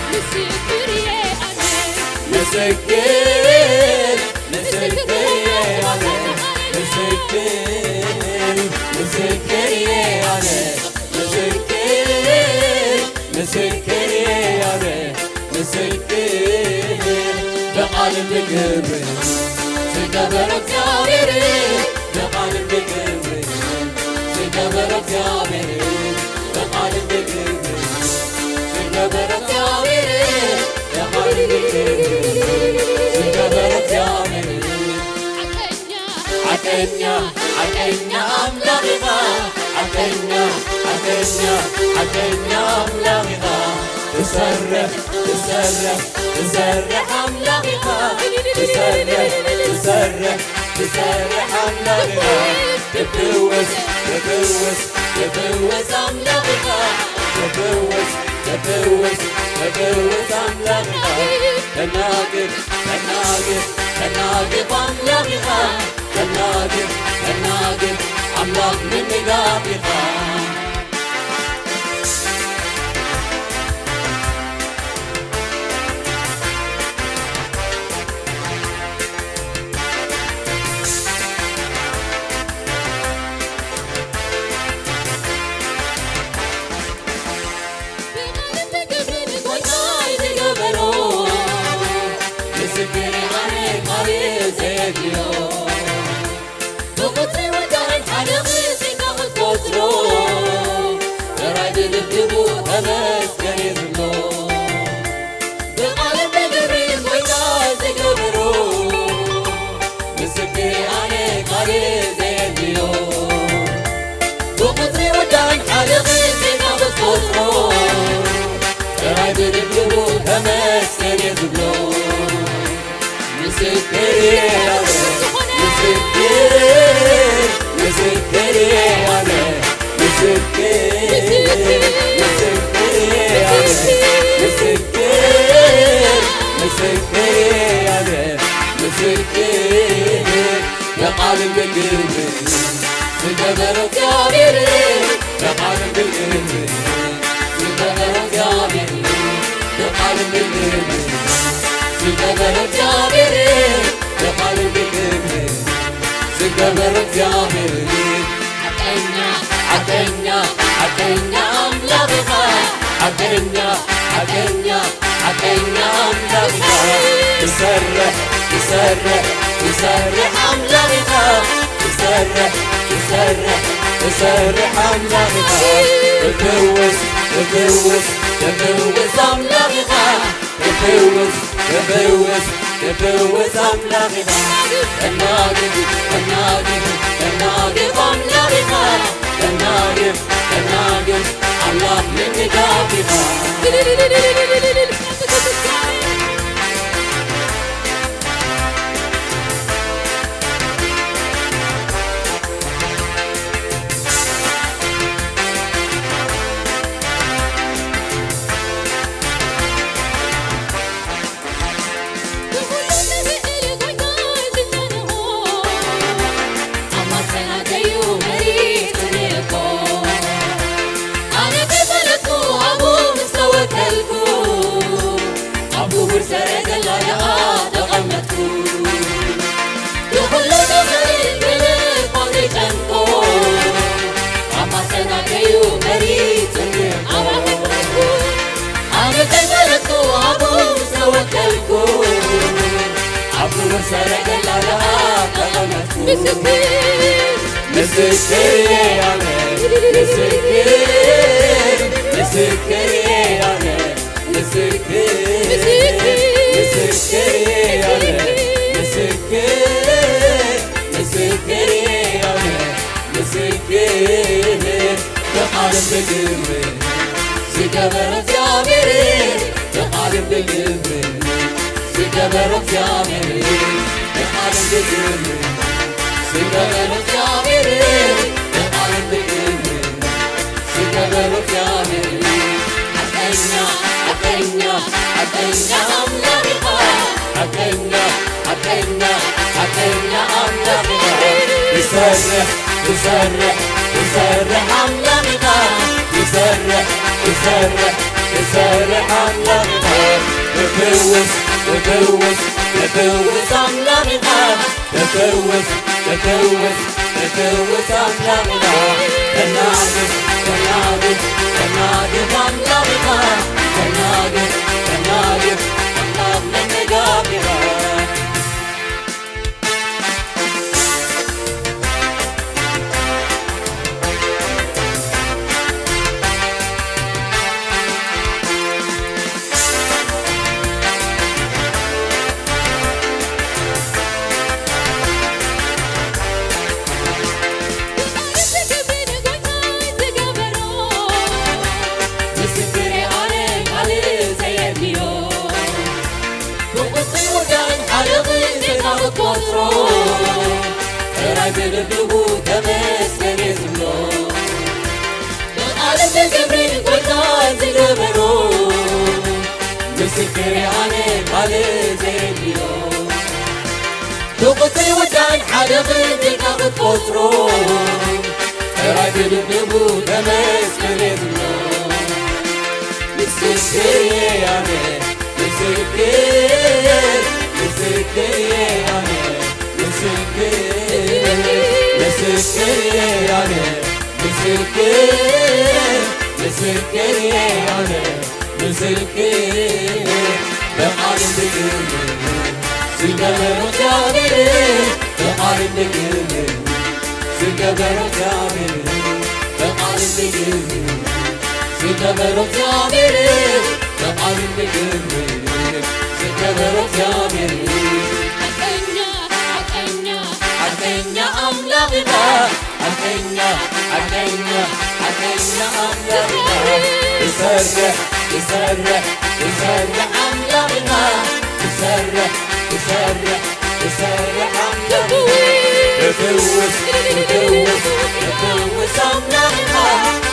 ምስክር እየ ኣነ። ምስክር፣ ምስክር እየ ኣነ። ምስክር፣ ምስክር እየ ኣነ። ምስክር፣ ምስክር እየ ኣነ። ምስክር ብቓልን ብግብርን ዝገበረ እግዚኣብሔር፣ ብቓልን ብግብርን ዝገበረ እግዚኣብሔር፣ ብቓልን ብግብርን ዝገበረ እግዚኣብሔር፣ ብቓልን ብግብርን ዝገበረ እግዚኣብሔር። ሓቀኛ፣ ሓቀኛ፣ ሓቀኛ ኣምላኽ ኢኻ። ሓቀኛ፣ ሓቀኛ፣ ሓቀኛ ኣምላኽ ኢኻ። ትሰርሕ፣ ትሰርሕ፣ ትሰርሕ ኣምላኽ ኢኻ። ትሰርሕ፣ ትሰርሕ፣ ትሰርሕ ኣምላኽ ኢኻ። ትፍውስ፣ ትፍውስ፣ ትፍውስ ኣምላኽ ኢኻ። ትፍውስ፣ ትፍውስ፣ ትፍውስ ኣምላኽ ኢኻ። ተናግፍ፣ ተናግፍ፣ ተናግፍ ኣምላኽ ኢኻ። ተናግፍ፣ ኣምላኽ ምንጋፍ ኢኻ። ብቓልን ብግብርን ጎይታይ ዝገበሮ፣ ምስክር ኣነ ካልእ ዘየድልዮ። ብቑጽሪ ወዳእን ሓደ ኽንደይ ክትቆጽሮ፣ ጥራይ ብልብኡ ተመስገን እዩ ዝብሎ። ብቓልን ብግብርን ጎይታ ዝገበሮ፣ ምስክር ኣነ ካልእ ዘየድልዮ። ብቑጽሪ ወዳእን ሓደ ኽንደይ ክትቆጽሮ፣ ጥራይ ብልብኡ ተመስገን እዩ ዝብሎ። ምስክር እየ ኣነ፣ ምስክር፣ ምስክር እየ ኣነ፣ ምስክር፣ ምስክር እየ ኣነ፣ ምስክር፣ ምስክር እየ ኣነ፣ ምስክር፣ ብቓልን ብግብርን ዝገበሮ እግዚኣብሔር፣ ብቓልን ብግብርን ዝገበሮ እግዚኣብሔር፣ ብቓልን ብግብርን ዝገበሮ እግዚኣብሔር፣ ብቓልን ብግብርን ዝገበሮ እግዚኣብሔር። ሓቀኛ፣ ሓቀኛ፣ ሓቀኛ ኣምላኽ ኢኻ። ሓቀኛ፣ ሓቀኛ፣ ሓቀኛ ኣምላኽ ኢኻ። ትሰርሕ፣ ትሰርሕ፣ ትሰርሕ ኣምላኽ ኢኻ። ትሰርሕ፣ ትሰርሕ፣ ትሰርሕ ኣምላኽ ኢኻ። ትፍውስ፣ ትፍውስ፣ ትፍውስ ኣምላኽ ኢኻ። ትፍውስ፣ ትፍውስ፣ ትፍውስ ኣምላኽ ኢኻ። ተናግፍ፣ ተናግፍ፣ ተናግፍ ኣምላኽ ኢኻ። ተናግፍ፣ ተናግፍ፣ ኣምላኽ ምንጋፍ ኢኻ። ኣብ ክቡር ሰረገላ ደኣ ተቐመጥኩ። ንኹሉ ዝኽእል ብልቦም ዘይጨንቆ፣ ኣብ ማሰናደዩ መሪጽ እንኮ። ኣነ ከይፈለጥኩ ኣብኡ ምስ ተወከልኩ፣ ኣብ ክቡር ሰረገላ ደኣ ተቐመጥኩ። ምስክር፣ ምስክር እየ ኣነ፣ ምስክር፣ ምስክር እየ ኣነ። ምስክር፣ ምስክር፣ ምስክር እየ ኣነ፣ ምስክር፣ ምስክር እየ ኣነ፣ ምስክር። ብቓልን ብግብርን ዝገበሮ እግዚኣብሔር፣ ብቓልን ብግብርን ዝገበሮ እግዚኣብሔር፣ ብቓልን ብግብርን ዝገበሮ እግዚኣብሔር፣ ብቓልን ብግብርን ዝገበሮ እግዚኣብሔር እዩ። ሓቀኛ፣ ሓቀኛ፣ ሓቀኛ ኣምላኽ ኢኻ። ሓቀኛ፣ ሓቀኛ፣ ሓቀኛ ኣምላኽ ኢኻ። ትሰርሕ፣ ትሰርሕ፣ ትሰርሕ ኣምላኽ ኢኻ። ትሰርሕ፣ ትሰርሕ፣ ትሰርሕ ኣምላኽ ኢኻ። ትፍውስ፣ ትፍውስ፣ ትፍውስ ኣምላኽ ኢኻ። ትፍውስ፣ ትፍውስ፣ ትፍውስ ኣምላኽና። ተናግፍ፣ ተናግፍ፣ ተናግፍ ኣምላኽና። ተናግፍ፣ ተናግፍ፣ ኣምላኽ ምንጋፍ ኢኻ። ምስክር ኣነ ካልእ ዘየድልዮ፣ ብቁጽሪ ውዳን ሓለኺ ዜና ክትቆጽሮ፣ ጥራይ ብልብኡ ተመስገን እየ ዝብሎ። ብቓልን ብግብርን ጎይታ ዝገበሮ፣ ምስክር ኣነ ካልእ ዘየድልዮ። ብቁጽሪ ውዳን ሓለኺ ዜና ክትቆጽሮ፣ ራይ ብልብቡ ተመስገን ዝብሎ። ምስክር እየ ኣነ፣ ምስክር፣ ምስክር እየ ኣነ፣ ምስክር፣ ምስክር እየ ኣነ፣ ምስክር፣ ምስክር እየ ኣነ፣ ምስክር። በቃል እንድግል ዝገበሮ እግዚኣብሔር፣ በቃል እንድግል ዝገበሮ እግዚኣብሔር፣ በቃል እንድግል ዝገበሮ እግዚኣብሔር፣ በቃል እንድግል ዝገበሮ እግዚኣብሔር። ሓቀኛ፣ ሓቀኛ፣ ሓቀኛ ኣምላኽ ኢኻ። ሓቀኛ፣ ሓቀኛ፣ ሓቀኛ ኣምላኽ ኢኻ። ትሰርሕ፣ ትሰርሕ፣ ትሰርሕ ኣምላኽ ኢኻ። ትሰርሕ፣ ትሰርሕ፣ ትሰርሕ ኣምላኽ ኢኻ። ትፍውስ፣ ትፍውስ፣ ትፍውስ ኣምላኽ ኢኻ።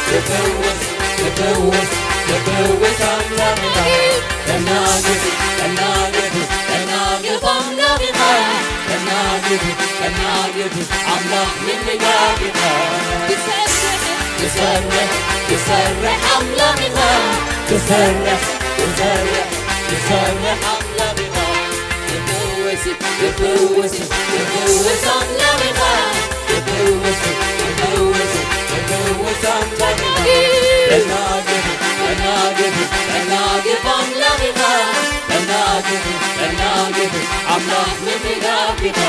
ትፍውስ፣ ትፍውስ፣ ትፍውስ ኣምላኽ ኢኻ። ተናግፍ፣ ተናግፍ፣ ተናግፍ ኣምላኽ ኢኻ። ተናግፍ፣ ተናግፍ ኣምላኽ ምንጋፍ ኢኻ። ትሰርሕ፣ ትሰርሕ፣ ትሰርሕ ኣምላኽ ኢኻ። ትሰርሕ፣ ትሰርሕ፣ ትሰርሕ ኣምላኽ ኢኻ። ትፍውስ፣ ትፍውስ፣ ትፍውስ ኣምላኽ ኢኻ። ትፍውስ፣ ትፍውስ፣ ትፍውስ ኣምላኽ ኢኻ። ተናግፍ፣ ተናግፍ፣ ተናግፍ ኣምላኽ ኢኻ። ተናግፍ፣ ተናግፍ ኣምላኽ ምንጋፍ ኢኻ።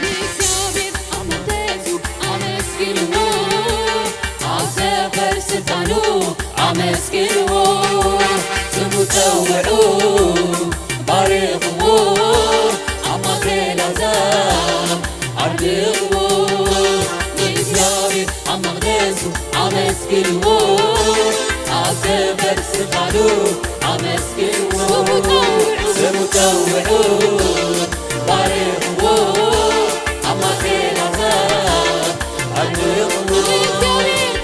ንእግዚኣብሔር ኣብ መቕደሱ ኣመስግንዎ፣ ኣብ ሰፈር ስልጣኑ ኣመስግንዎ፣ ስሙ ጸውዑ ባርኽዎ፣ ኣብ ማእከል ኣሕዛብ ኣድንቕዎ። ንእግዚኣብሔር ኣብ መቕደሱ ኣመስግንዎ፣ ኣብ ሰፈር ስልጣኑ ኣመስግንዎ፣ ስሙ ጸውዑ ባርኽዎ፣ ኣብ ማእከል ኣሕዛብ ኣድንቕዎ።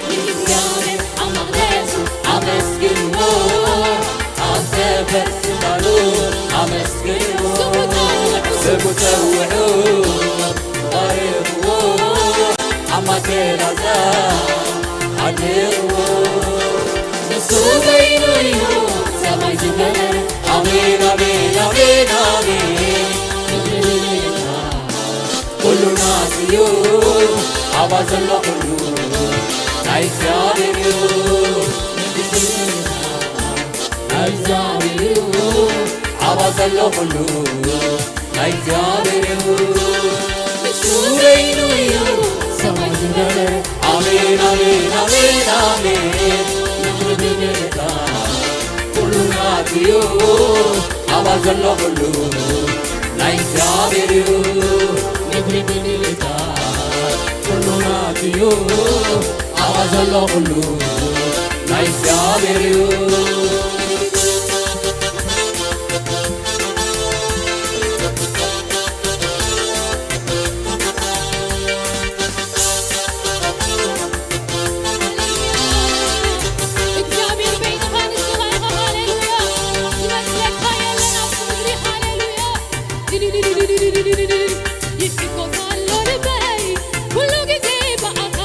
ንእግዚኣብሔር ኣብ መቕደሱ ኣመስግንዎ፣ ኣብ ሰፈር ስልጣኑ ኣመስግንዎ፣ ስሙ ጸውዑ ባርኽዎ፣ ኣብ ማእከል ኣሕዛብ ኣድንቕዎ። ንሱ በይኑ እዩ ሰማይ ዝገበረ። ኣሜን፣ ኣሜን፣ ኣሜን፣ ኣሜን። ክብሪ ንኣምላኽ። ኩሉ ናቱ እዩ፣ ኣብኣ ዘሎ ኩሉ ናይ እግዚኣብሔር እዩ። ናይ እግዚኣብሔር እዩ፣ ኣብኣ ዘሎ ኩሉ ናይ እግዚኣብሔር እዩ። ንሱ በይኑ እዩ ሰማይ ዝገበረ። ኣሜን፣ ኣሜን፣ ኣሜን፣ ኣሜን። ክብሪ ንኣምላኽ። ኩሉ ናቱ እዩ፣ ኣብኣ ዘሎ ኩሉ ናይ እግዚኣብሔር እዩ። ምድሪ ብምልእታ ኩሉ ናቱ እዩ፣ ኣብኣ ዘሎ ኩሉ ናይ እግዚኣብሔር እዩ። እግዚኣብሔር በይንኻ ንስኻ ኢኻ። ሃሌሉያ። ዝመስለካ የለን ኣብዚ ምድሪ። ሃሌሉያ። ይሕጎስ ኣሎ ልበይ ኩሉ ግዜ ብኣኻ።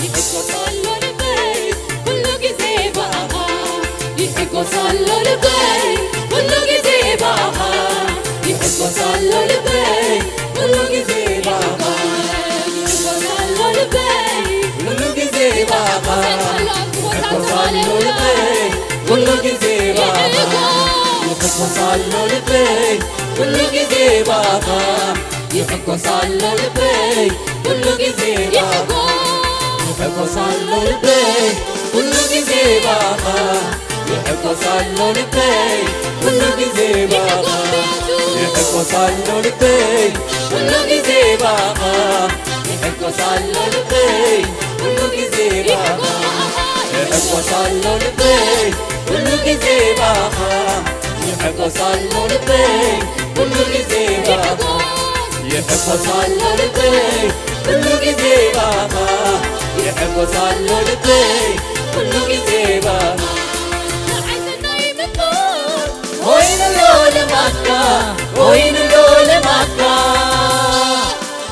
ይሕጎስ ኣሎ ልበይ ኩሉ ግዜ ብኣኻ። ይሕጎስ ኣሎ ልበይ ኩሉ ግዜ ብኣኻ። ይሕጎስ ኣሎ ልበይ ኩሉ ግዜ ብኣኻ። ይሕጎስ ኣሎ ልበይ ኩሉ ግዜ ብኣኻ። ይሕጎስ ኣሎ ልበይ ኩሉ ግዜ ብኣኻ። ይሕጎስ ኣሎ ልበይ ኩሉ ግዜ ብኣኻ። ይሕጎስ ኣሎ ልበይ ኩሉ ግዜ ብኣኻ። ይሕጎስ ኣሎ ልበይ ኩሉ ግዜ ብኣኻ። ይሕጎስ ኣሎ ልበይ ኩሉ ግዜ ብኣኻ። ይሕጎስ ኣሎ ልበይ ኩሉ ግዜ ብኣኻ። ይሕጎስ ኣሎ ልበይ ኩሉ ግዜ ብኣኻ። ይሕጎስ ኣሎ ልበይ ኩሉ ግዜ ብኣኻ። ይሕጎስ ኣሎ ልበይ ኩሉ ግዜ ብኣኻ። ይሕጎስ ኣሎ ልበይ ኩሉ ግዜ ባኻ፣ ይሕጎስ ኣሎ ልበይ ኩሉ ግዜ ባኻ። ንዓይ ሰናይ ምግባር ኮይኑሎ ልማድካ፣ ኮይኑሎ ልማድካ።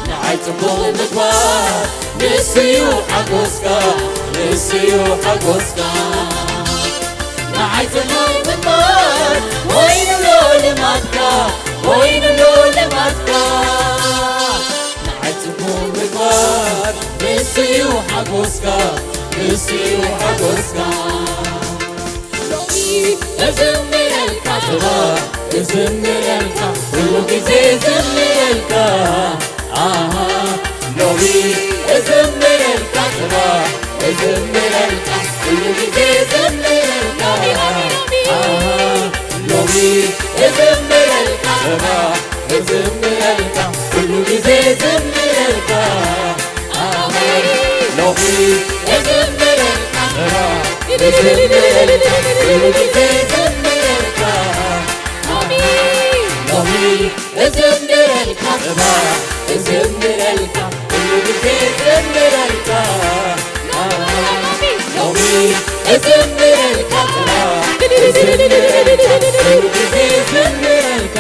ንዓይ ጽቡቕ ምግባር ንሱዩ ሓጎስካ፣ ንሱዩ ሓጎስካ። ንዓይ ሰናይ ምግባር ኮይኑሎ ልማድካ፣ ኮይኑሎ ልማድካ። ንዓይ ጽቡቕ ምግባር ንሱዩ ሓጎስካ፣ ንሱዩ ሓጎስካ። ሎሚ እዝምረልካ፣ ጽባሕ እዝምረልካ፣ ኩሉ ግዜ እዝምረልካ። ኣሃ፣ ሎሚ እዝምረልካ፣ ጽባሕ እዝምረልካ፣ ኩሉ ግዜ እዝምረልካ። ኣሃ፣ ሎሚ እዝምረልካ፣ ጽባሕ እዝምረልካ፣ ኩሉ ግዜ እዝምረልካ። ኣሃ፣ ሎሚ እዝምረልካ፣ ጽባሕ እዝምረልካ፣ ኩሉ ግዜ እዝምረልካ። ሎሚ እዝምረልካ፣ ጽባሕ እዝምረልካ፣ ኩሉ ግዜ እዝምረልካ። ሎሚ እዝምረልካ፣ ጽባሕ እዝምረልካ፣ ኩሉ ግዜ እዝምረልካ።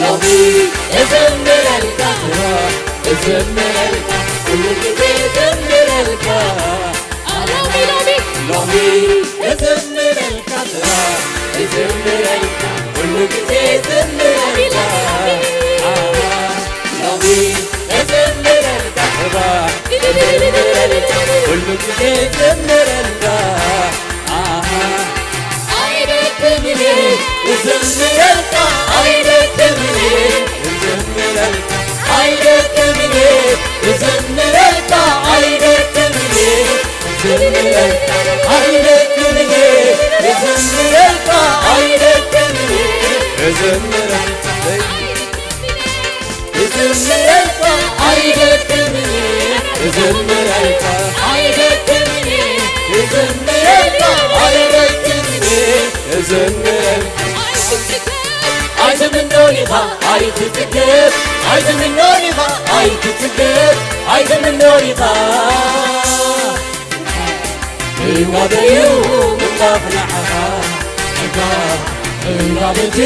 ሎሚ እዝምረልካ፣ ጽባሕ እዝምረልካ፣ ኩሉ ግዜ እዝምረልካ። ሎሚ፣ ሎሚ፣ ሎሚ እዝምረልካ፣ ጽባሕ እዝምረልካ፣ ኩሉ ግዜ እዝምረልካ። ሎሚ እዝምረልካ፣ ጽባሕ እዝምረልካ፣ ኩሉ ግዜ እዝምረልካ። ኣሃ። ኣይደክምን እየ እዝምረልካ፣ ኣይደክምን እየ እዝምረልካ፣ ኣይደክምን እየ እዝምረልካ፣ ኣይደክምን እየ እዝምረልካ፣ ኣይደክምን እየ እዝምረልካ፣ ኣይደክምን እየ እዝምረልካ። እዝምረልካ ኣይደክምን እየ፣ እዝምረልካ ኣይደክምን እየ፣ እዝምረልካ ኣይደክምን እየ፣ እዝምረልካ። ኣይትምኖ ኢኻ ኣይትጽገብ፣ ኣይትምኖ ኢኻ ኣይትጽገብ፣ ኣይትምኖ ኢኻ። ህይወተዩ ምንባኽ ንዓኻ፣ ጽጋ ህይወተዩ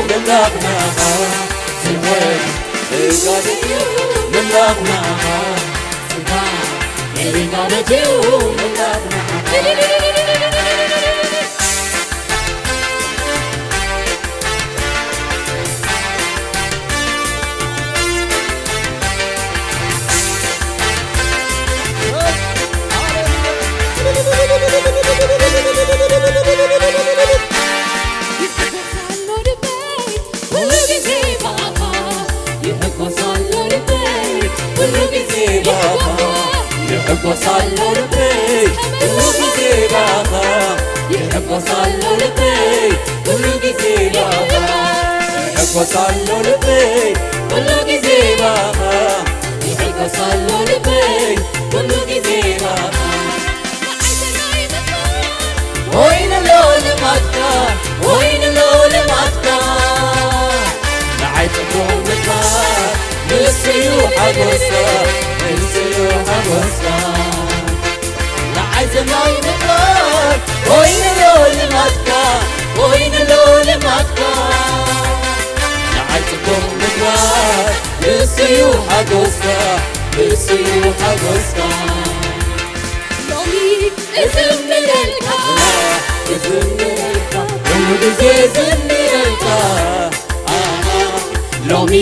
ምንባኽ ንዓኻ፣ ስምዒት ህይወተዩ ምንባኽ ንዓኻ፣ ጽጋ ህይወተዩ ምንባኽ ንዓኻ። ይሕጎስ ኣሎ ልበይ ኩሉ ግዜ ባኻ፣ ይሕጎስ ኣሎ ልበይ ኩሉ ግዜ ባኻ፣ ይሕጎስ ኣሎ ልበይ ኩሉ ግዜ ባኻ፣ ይሕጎስ ኣሎ ልበይ ኩሉ ግዜ ባኻ፣ ይሕጎስ ኣሎ ልበይ ኩሉ ግዜ ባኻ። ኮይኑሎ ልማድካ፣ ኮይኑሎ ልማድካ። ንዓይ ጽቡቕ ምግባር ንሱዩ ሓጎስካ፣ ንሱዩ ሓጎስካ። ንዓይ ሰናይ ምግባር ኮይኑሎ ልማድካ፣ ኮይኑሎ ልማድካ። ንዓይ ጽቡቕ ምግባር ንሱዩ ሓጎስካ፣ ንሱዩ ሓጎስካ። ሎሚ እዝምረልካ፣ እዝምረልካ፣ ኩሉ ግዜ እዝምረልካ። ኣሃ፣ ሎሚ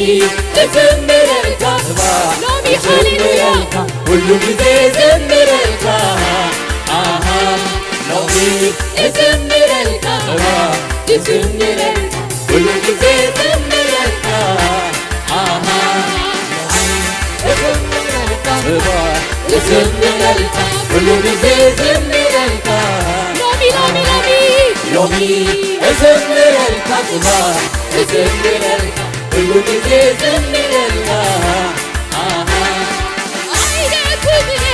እዝምረልካ፣ ጽባሕ ሎሚ እዝምረልካ፣ ኩሉ ግዜ እዝምረልካ። ኣሃ፣ ሎሚ እዝምረልካ፣ ጽባሕ እዝምረልካ፣ ኩሉ ግዜ እዝምረልካ። ኣሃ፣ እዝምረልካ፣ ጽባሕ እዝምረልካ፣ ኩሉ ግዜ እዝምረልካ። ሎሚ፣ ሎሚ፣ ሎሚ፣ ሎሚ እዝምረልካ፣ ጽባሕ እዝምረልካ፣ ኩሉ ግዜ እዝምረልካ። ኣሃ። ኣይደክምን እየ።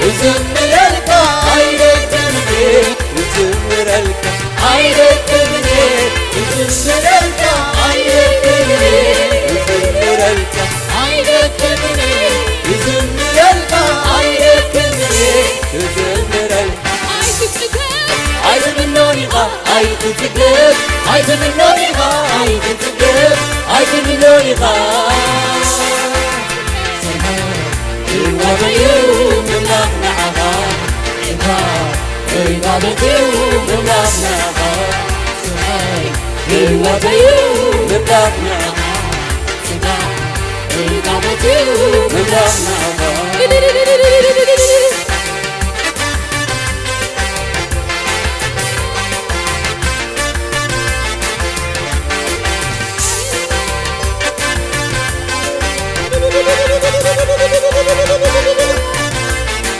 እዝምረልካ፣ ኣይደክምን እየ። እዝምረልካ፣ ኣይደክምን እየ። እዝምረልካ፣ ኣይደክምን እየ። ትምኖ ኢኻ ኣይትጽገብ ኣይትምኖ ኢኻ። ሰማይ ህይወተይ እዩ ምምላኽ ንዓኻ። ጌታ ህይወተይ እዩ ምምላኽ ንዓኻ። ሰማይ ህይወተይ እዩ ምምላኽ ንዓኻ። ሰማይ ህይወተይ እዩ ምምላኽ ንዓኻ።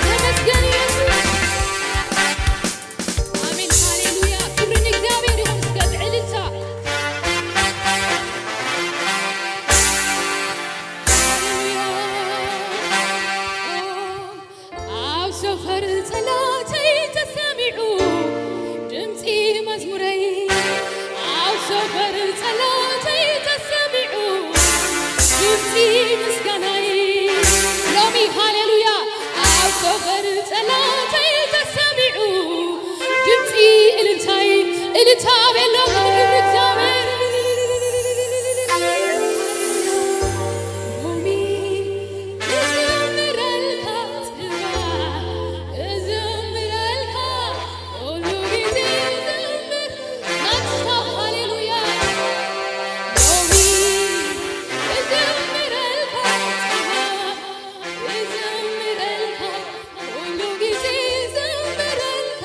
ተመስገን ኢየሱስ። ኣሜን፣ ሃሌሉያ። ክብሪ ንእግዚኣብሔር ይኹን። እስከ ብዕልልታ። ሃሌሉያ። ኣብ ሰፈር ጸሎተይ ተሰሚዑ ድምጺ መዝሙረይ፣ ኣብ ሰፈር ጸሎተይ ተሰሚዑ ድምጺ ምስጋናይ። ሎሚ ሃሌሉያ፣ ኣብ ሰፈር ጸሎተይ ተሰሚዑ ድምጺ እልልታይ፣ እልልታ ቤሎ ክብሪ እግዚኣብሔር። ሎሚ እዘምረልካ ጽባሕ፣ እዘምረልካ ኩሉ ግዜ እዘምር። ናትካ ሃሌሉያ። ሎሚ እዘምረልካ ጽባሕ፣ እዘምረልካ ኩሉ ግዜ እዘምረልካ።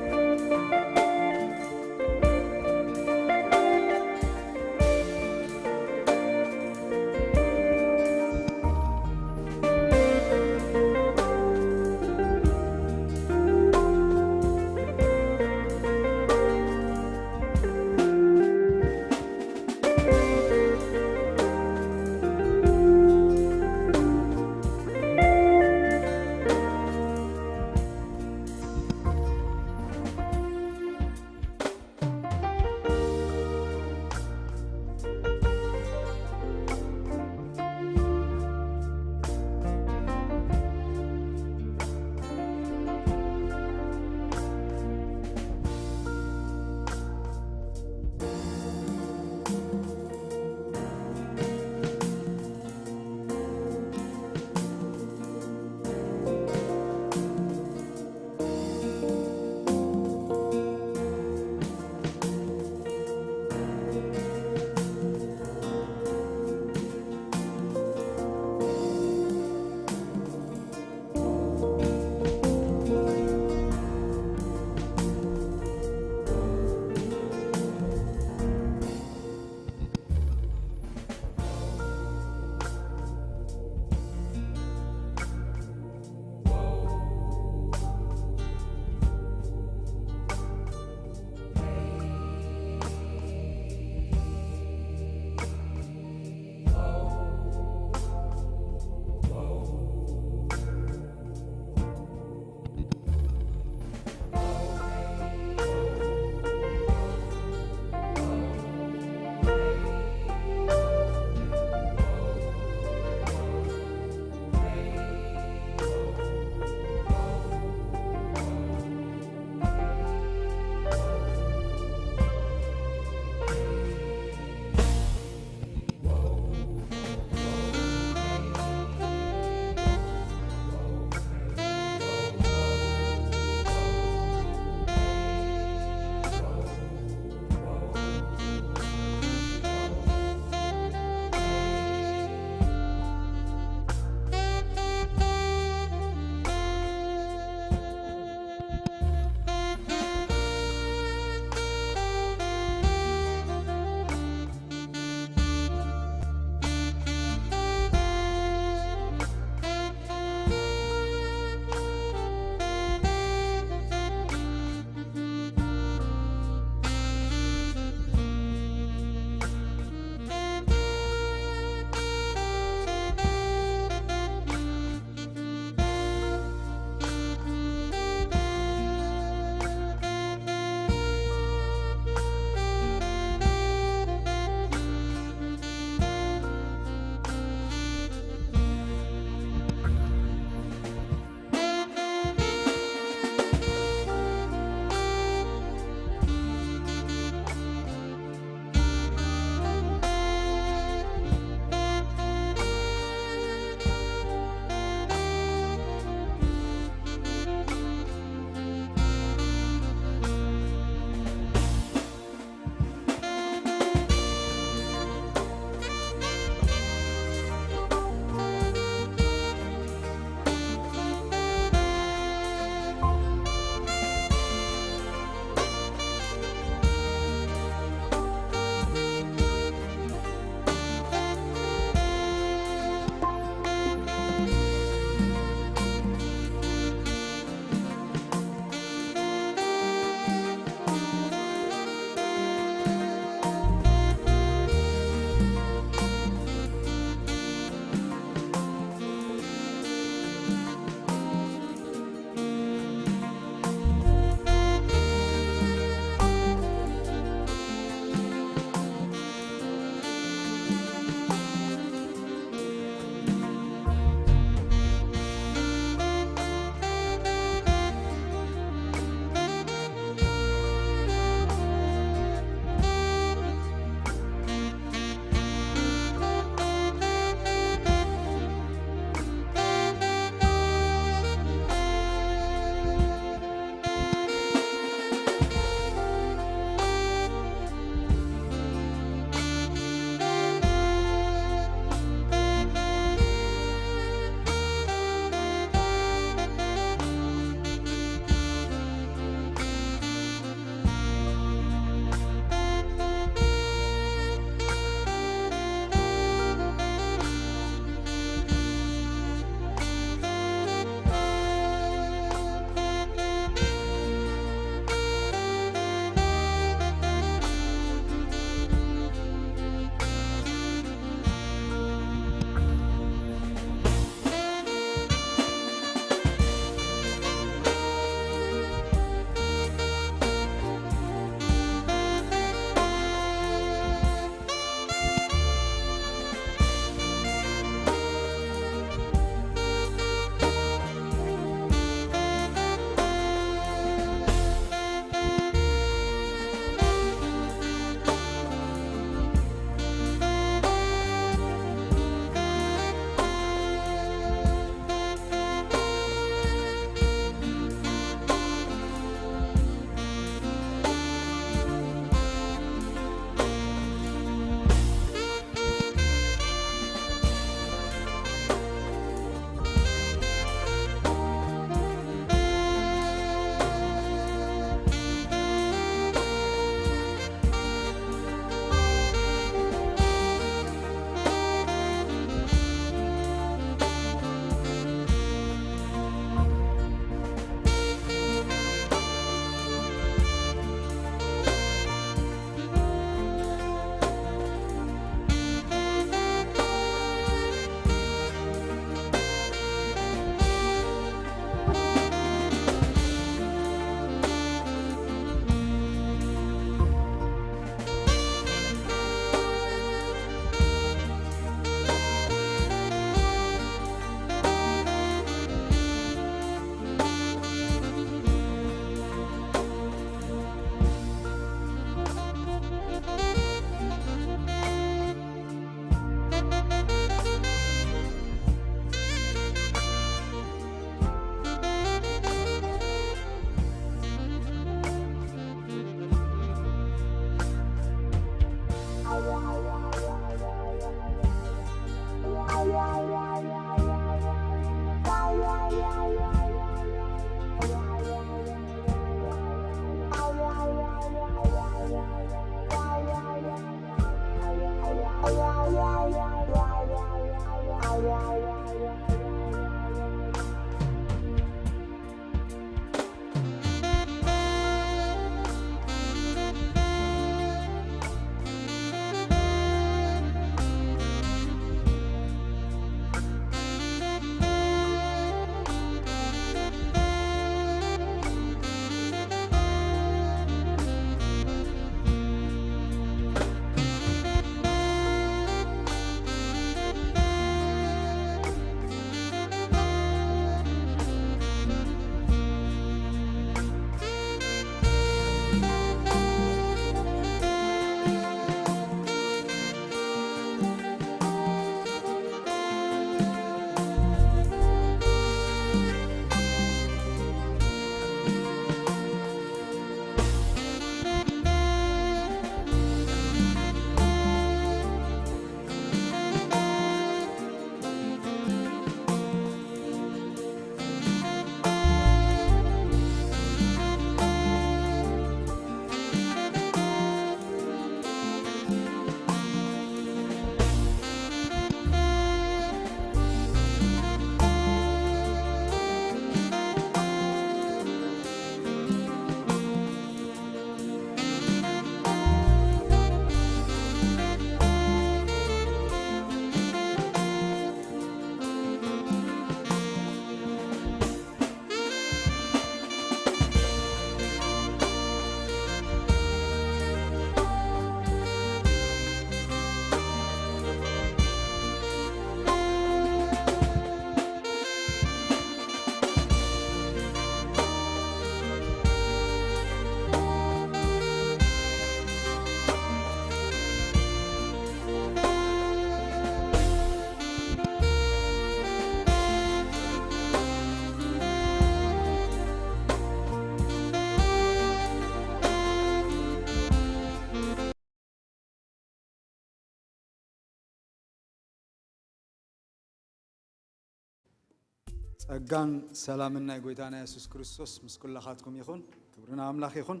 ጸጋን ሰላምን ናይ ጎይታና የሱስ ክርስቶስ ምስ ኩላኻትኩም ይኹን። ክብሪ ንኣምላኽ ይኹን።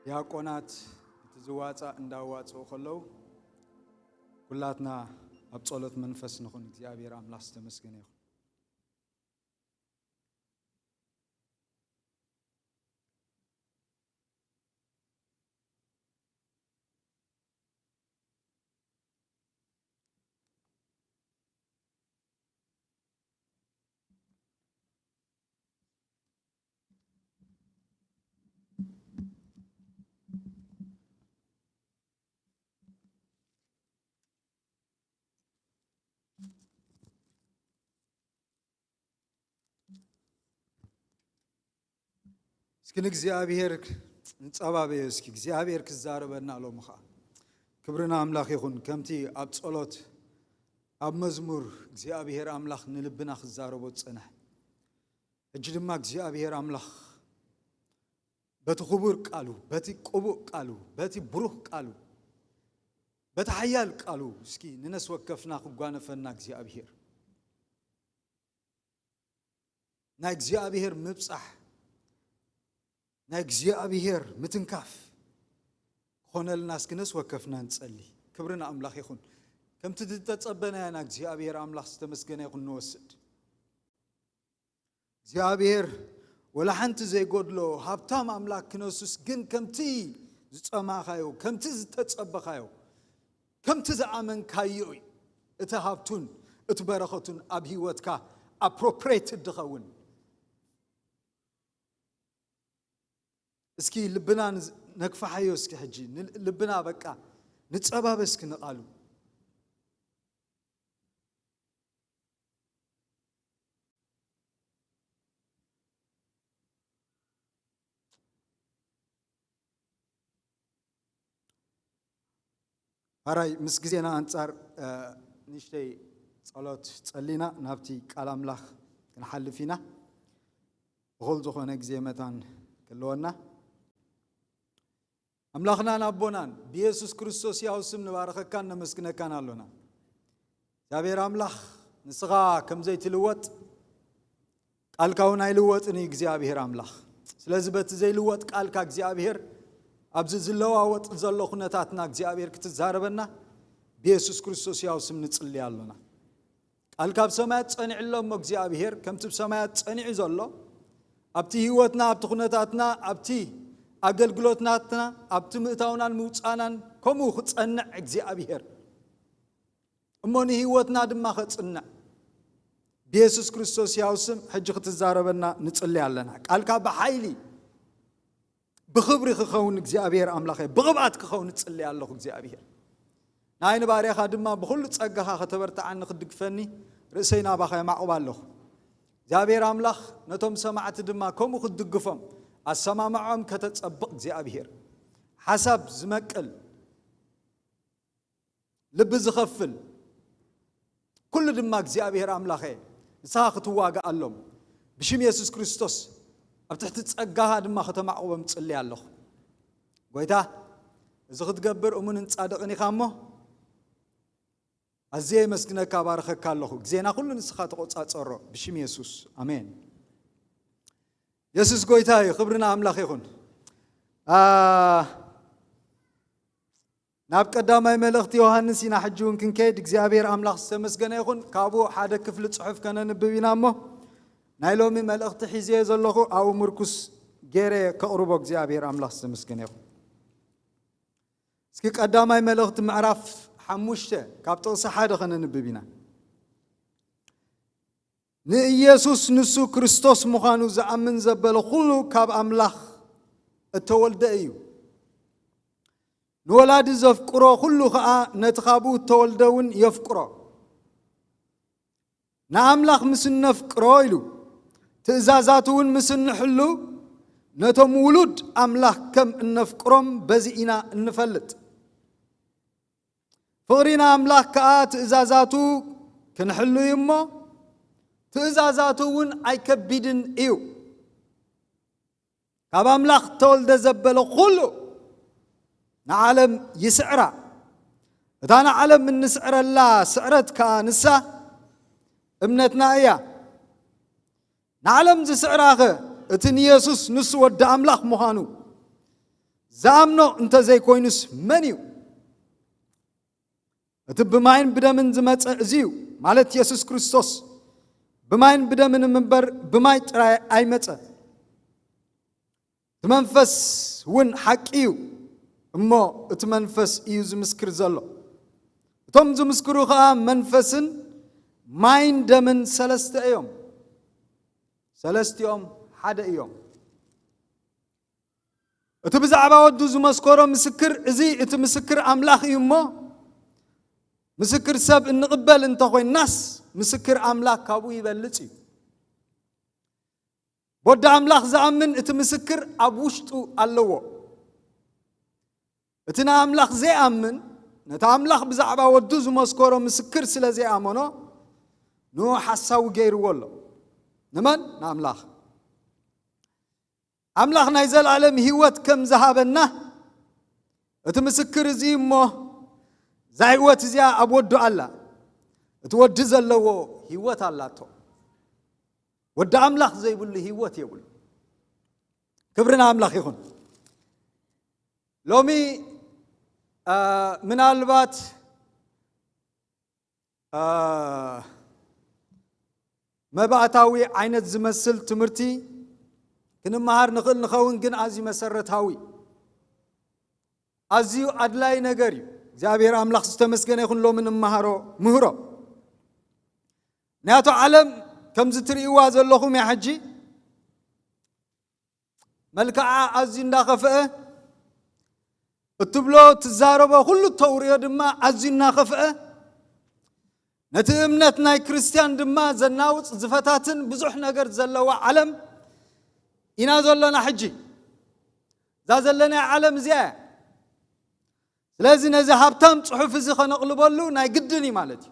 ዲያቆናት እቲ ዝዋጻእ እንዳዋጽኡ ከለዉ፣ ኩላትና ኣብ ጸሎት መንፈስ ንኹን። እግዚኣብሔር ኣምላኽ ዝተመስገነ ይኹን። እስኪ ንእግዚኣብሔር ንጸባበዮ። እስኪ እግዚኣብሔር ክዛረበና ሎሚ ኸዓ። ክብሪ ንኣምላኽ ይኹን። ከምቲ ኣብ ጸሎት፣ ኣብ መዝሙር እግዚኣብሔር ኣምላኽ ንልብና ክዛረቦ ዝጸንሐ፣ ሕጂ ድማ እግዚኣብሔር ኣምላኽ በቲ ክቡር ቃሉ፣ በቲ ቅቡእ ቃሉ፣ በቲ ብሩኽ ቃሉ፣ በቲ ሓያል ቃሉ እስኪ ንነስ ወከፍና ክጓነፈና እግዚኣብሔር። ናይ እግዚኣብሔር ምብጻሕ፣ ናይ እግዚኣብሔር ምትንካፍ ክኾነልና እስኪ ነስ ወከፍና ንጸሊ። ክብሪ ንኣምላኽ ይኹን። ከምቲ ዝተጸበናዮ ንእግዚኣብሔር ኣምላኽ ዝተመስገነ ይኹን ንወስድ። እግዚኣብሔር ወላ ሓንቲ ዘይጎድሎ ሃብታም ኣምላኽ ክነሱስ ግን ከምቲ ዝጸማኻዮ፣ ከምቲ ዝተጸበኻዮ፣ ከምቲ ዝኣመንካዮ እዩ እቲ ሃብቱን እቲ በረኸቱን ኣብ ህይወትካ ኣፕሮፕሬትድ ድኸውን። እስኪ ልብና ንዝ-፣ ነክፍሓዮ እስኪ ሕጂ። ን-፣ ልብና በቃ ንጸባበ እስኪ ንቓሉ። ሓራይ ምስ ግዜና ኣንጻር፣ እ፣ ንእሽተይ ጸሎት ጸሊና ናብቲ ቃል ኣምላኽ ክንሓልፍ ኢና። እኹል ዝኾነ ግዜ መታን ክህልወና። ኣምላኽናን ኣቦናን ብየሱስ ክርስቶስ ያው ስም ንባረኸካን ነመስግነካን ኣሎና። እግዚኣብሔር ኣምላኽ ንስኻ ከም ዘይትልወጥ ቃልካ እውን ኣይልወጥን እዩ እግዚኣብሔር ኣምላኽ። ስለዚ በቲ ዘይልወጥ ቃልካ እግዚኣብሔር ኣብዚ ዝለዋወጥ ዘሎ ኩነታትና እግዚኣብሔር ክትዛረበና ብየሱስ ክርስቶስ ያው ስም ንጽሊ ኣሎና። ቃል ካብ ሰማያት ጸኒዑ ኣሎ እሞ እግዚኣብሔር ከምቲ ብሰማያት ጸኒዑ ዘሎ ኣብቲ ህይወትና፣ ኣብቲ ኩነታትና፣ ኣብቲ ኣገልግሎትናትና፣ ኣብቲ ምእታውናን ምውጻናን ከምኡ ክጸንዕ እግዚኣብሔር እሞ ንህይወትና ድማ ከጽንዕ ብየሱስ ክርስቶስ ያው ስም ሕጂ ክትዛረበና ንጽሊ ኣለና። ቃልካ ብሓይሊ ብኽብሪ ክኸውን እግዚኣብሔር ኣምላኸ ብቕብኣት ክኸውን እጽሊ ኣለኹ እግዚኣብሔር። ንኣይ ንባርያኻ ድማ ብኹሉ ጸጋኻ ከተበርትዓኒ ክትድግፈኒ ርእሰይ ናባኻ የማዕቑብ ኣለኹ። እግዚኣብሔር ኣምላኽ ነቶም ሰማዕቲ ድማ ከምኡ ክትድግፎም ኣሰማምዖም ከተጸብቕ እግዚኣብሔር። ሓሳብ ዝመቅል ልቢ ዝኸፍል ኩሉ ድማ እግዚኣብሔር ኣምላኸ ንስኻ ክትዋጋኣሎም ብሽም የሱስ ክርስቶስ ኣብ ትሕቲ ጸጋኻ ድማ ከተማዕቑቦም ጽሊ ኣለኹ። ጎይታ እዚ ክትገብር እሙንን ጻድቕን ኢኻ እሞ ኣዝየ የመስግነካ ባርኸካ ኣለኹ። ግዜና ኩሉ ንስኻ ተቆጻጸሮ ብሽም የሱስ ኣሜን። የሱስ ጎይታ እዩ። ክብርና ኣምላኽ ይኹን። ኣ፣ ናብ ቀዳማይ መልእኽቲ ዮሃንስ ኢና ሕጂ እውን ክንከይድ። እግዚኣብሔር ኣምላኽ ዝተመስገነ ይኹን። ካብኡ ሓደ ክፍሊ ጽሑፍ ከነንብብ ኢና እሞ ናይ ሎሚ መልእኽቲ ሒዘ ዘለኹ ኣብኡ ምርኩስ ገይረ ከቕርቦ። እግዚኣብሔር ኣምላኽ ዝተመስገነ ይኹን። እስኪ ቀዳማይ መልእኽቲ ምዕራፍ ሓሙሽተ ካብ ጥቕሲ ሓደ ከነንብብ ኢና። ንኢየሱስ ንሱ ክርስቶስ ምዃኑ ዝኣምን ዘበለ ኩሉ ካብ ኣምላኽ እተወልደ እዩ። ንወላዲ ዘፍቅሮ ኩሉ ኸኣ ነቲ ካብኡ እተወልደ እውን የፍቅሮ። ንኣምላኽ ምስ እነፍቅሮ ኢሉ ትእዛዛቱ እውን ምስ እንሕሉ ነቶም ውሉድ ኣምላኽ ከም እነፍቅሮም በዚ ኢና እንፈልጥ። ፍቕሪ ንኣምላኽ ከኣ ትእዛዛቱ ክንሕሉ እዩ እሞ ትእዛዛቱ እውን ኣይከቢድን እዩ። ካብ ኣምላኽ ተወልደ ዘበለ ኩሉ ንዓለም ይስዕራ። እታ ንዓለም እንስዕረላ ስዕረት ከኣ ንሳ እምነትና እያ። ንዓለም ዝስዕራኸ እቲ ንየሱስ ንሱ ወዲ ኣምላኽ ምዃኑ ዝኣምኖ እንተዘይኮይኑስ መን እዩ? እቲ ብማይን ብደምን ዝመጸ እዚ እዩ፣ ማለት የሱስ ክርስቶስ ብማይን ብደምን እምበር ብማይ ጥራይ ኣይመጸ። እቲ መንፈስ እውን ሓቂ እዩ፣ እሞ እቲ መንፈስ እዩ ዝምስክር ዘሎ። እቶም ዝምስክሩ ኸኣ መንፈስን ማይን ደምን ሰለስተ እዮም። ሰለስቲኦም ሓደ እዮም። እቲ ብዛዕባ ወዱ ዝመስከሮ ምስክር፣ እዚ እቲ ምስክር ኣምላኽ እዩ እሞ፣ ምስክር ሰብ እንቕበል እንተኾይናስ፣ ምስክር ኣምላኽ ካብኡ ይበልጽ እዩ። ብወዲ ኣምላኽ ዝኣምን እቲ ምስክር ኣብ ውሽጡ ኣለዎ። እቲ ንኣምላኽ ዘይኣምን፣ ነቲ ኣምላኽ ብዛዕባ ወዱ ዝመስከሮ ምስክር ስለ ዘይኣመኖ፣ ንኡ ሓሳዊ ገይርዎ ኣሎ። ንመን? ንኣምላኽ። ኣምላኽ ናይ ዘለኣለም ህይወት ከም ዝሃበና፣ እቲ ምስክር እዚ እሞ፣ እዛ ህይወት እዚኣ ኣብ ወዱ ኣላ። እቲ ወዲ ዘለዎ ህይወት ኣላቶ። ወዲ ኣምላኽ ዘይብሉ ህይወት የብሉ። ክብሪ ንኣምላኽ ይኹን። ሎሚ፣ አ፣ ምናልባት፣ አ፣ መባእታዊ ዓይነት ዝመስል ትምህርቲ ክንመሃር ንኽእል ንኸውን፣ ግን ኣዝዩ መሰረታዊ፣ ኣዝዩ ኣድላይ ነገር እዩ። እግዚኣብሔር ኣምላኽ ዝተመስገነ ይኹን። ሎሚ ንመሃሮ ምህሮ። ምኽንያቱ ዓለም ከምዚ ትርእይዋ ዘለኹም እያ ሕጂ። መልክዓ ኣዝዩ እንዳኸፍአ፣ እትብሎ እትዛረቦ ኩሉ እተውርዮ ድማ ኣዝዩ እናኸፍአ፣ ነቲ እምነት ናይ ክርስትያን ድማ ዘናውጽ ዝፈታትን ብዙሕ ነገር ዘለዋ ዓለም ኢና ዘለና ሕጂ። እዛ ዘለናያ ዓለም እዚኣ እያ። ስለዚ ነዚ ሃብታም ጽሑፍ እዚ ኸነቕልበሉ ናይ ግድን እዩ ማለት እዩ።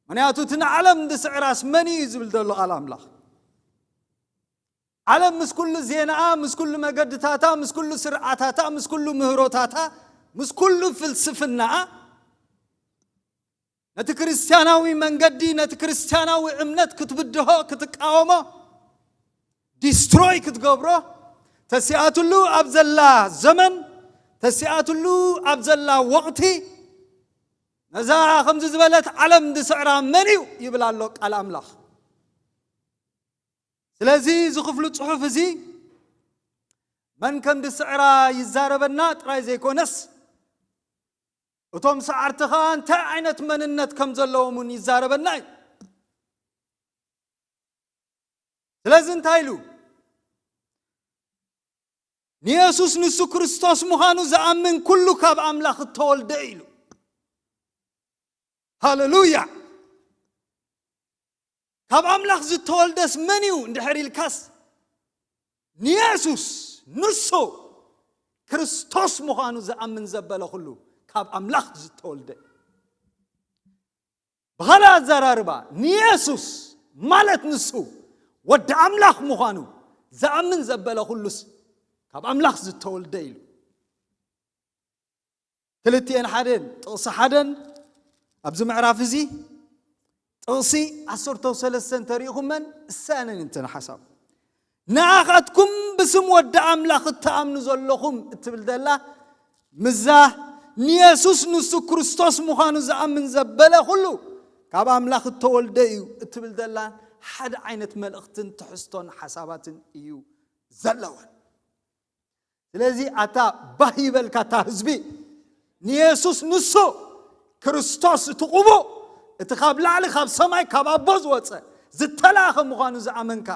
ምኽንያቱ እቲ ንዓለም ዝስዕራስ መን እዩ ዝብል ዘሎ ቃል ኣምላኽ። ዓለም ምስ ኩሉ ዜናኣ፣ ምስ ኩሉ መገድታታ፣ ምስ ኩሉ ስርዓታታ፣ ምስ ኩሉ ምህሮታታ፣ ምስ ኩሉ ፍልስፍናኣ፣ ነቲ ክርስትያናዊ መንገዲ፣ ነቲ ክርስትያናዊ እምነት ክትብድሆ፣ ክትቃወሞ፣ ዲስትሮይ ክትገብሮ፣ ተሲኣትሉ ኣብ ዘላ ዘመን፣ ተሲኣትሉ ኣብ ዘላ ወቕቲ፣ ነዛ ከምዚ ዝበለት ዓለም ዝስዕራ መን እዩ? ይብል ኣሎ ቃል ኣምላኽ። ስለዚ እዚ ክፍሉ ጽሑፍ እዚ መን ከም ዝስዕራ ይዛረበና ጥራይ ዘይኮነስ፣ እቶም ሰዓርቲ ኸኣ እንታይ ዓይነት መንነት ከም ዘለዎም እውን ይዛረበና እዩ። ስለዚ እንታይ ኢሉ? ንየሱስ ንሱ ክርስቶስ ምዃኑ ዝኣምን ኩሉ ካብ ኣምላኽ እተወልደ ኢሉ። ሃሌሉያ! ካብ ኣምላኽ ዝተወልደስ መን እዩ እንድሕር ኢልካስ፣ ንየሱስ ንሱ ክርስቶስ ምዃኑ ዝኣምን ዘበለ ኩሉ ካብ ኣምላኽ ዝተወልደ። ብኻልእ ኣዘራርባ፣ ንየሱስ ማለት ንሱ ወዲ ኣምላኽ ምዃኑ ዝኣምን ዘበለ ኩሉስ ካብ ኣምላኽ ዝተወልደ ኢሉ። ክልቲኤን ሓደን፣ ጥቕሲ ሓደን ኣብዚ ምዕራፍ እዚ፣ ጥቕሲ ዓሰርተ ሰለስተ እንተሪኢኹመን እሳነን እንተን ሓሳብ። ንኣኻትኩም ብስም ወዲ ኣምላኽ እትኣምኑ ዘለኹም እትብል ዘላ፣ ምዛ ንየሱስ ንሱ ክርስቶስ ምዃኑ ዝኣምን ዘበለ ኩሉ ካብ ኣምላኽ እተወልደ እዩ እትብል ዘላ ሓደ ዓይነት መልእኽትን ትሕዝቶን ሓሳባትን እዩ ዘለወን። ስለዚ ኣታ ባህ ይበልካ፣ እታ ህዝቢ ንየሱስ ንሱ ክርስቶስ እቲ ቅቡእ፣ እቲ ካብ ላዕሊ ካብ ሰማይ ካብ ኣቦ ዝወጸ ዝተላእኸ ምዃኑ ዝኣመንካ፣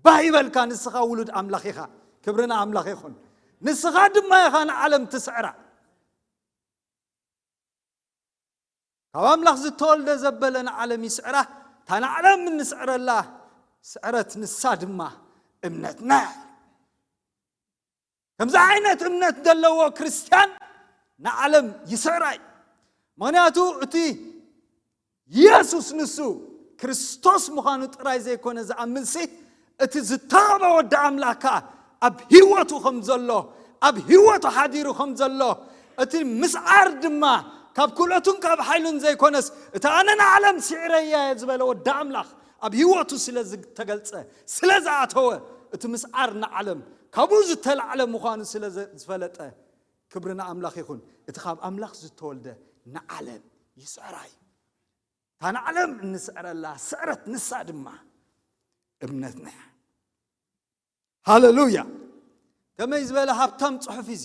ባህ ይበልካ፣ ንስኻ ውሉድ ኣምላኽ ኢኻ። ክብሪ ንኣምላኽ ይኹን። ንስኻ ድማ ኢኻ ንዓለም ትስዕራ። ካብ ኣምላኽ ዝተወልደ ዘበለ ንዓለም ይስዕራ። እታ ንዓለም እንስዕረላ ስዕረት ንሳ ድማ እምነትና እያ። ከምዚ ዓይነት እምነት ዘለዎ ክርስትያን ንዓለም ይስዕራ እዩ። ምኽንያቱ እቲ የሱስ ንሱ ክርስቶስ ምዃኑ ጥራይ ዘይኮነ ዝኣምንሲ፣ እቲ ዝተቐበ ወዲ ኣምላኽ ከኣ ኣብ ህይወቱ ከም ዘሎ፣ ኣብ ህይወቱ ሓዲሩ ከም ዘሎ፣ እቲ ምስዓር ድማ ካብ ክእለቱን ካብ ሓይሉን ዘይኮነስ፣ እቲ ኣነ ንዓለም ስዒረያ እየ ዝበለ ወዲ ኣምላኽ ኣብ ህይወቱ ስለ ዝተገልጸ፣ ስለ ዝኣተወ፣ እቲ ምስዓር ንዓለም ካብኡ ዝተላዕለ ምዃኑ ስለ ዘ- ዝፈለጠ፣ ክብሪ ንኣምላኽ ይኹን። እቲ ካብ ኣምላኽ ዝተወልደ ንዓለም ይስዕራ እዩ። እታ ንዓለም እንስዕረላ ስዕረት ንሳ ድማ እምነትና እያ። ሃሌሉያ! ከመይ ዝበለ ሃብታም ጽሑፍ እዚ!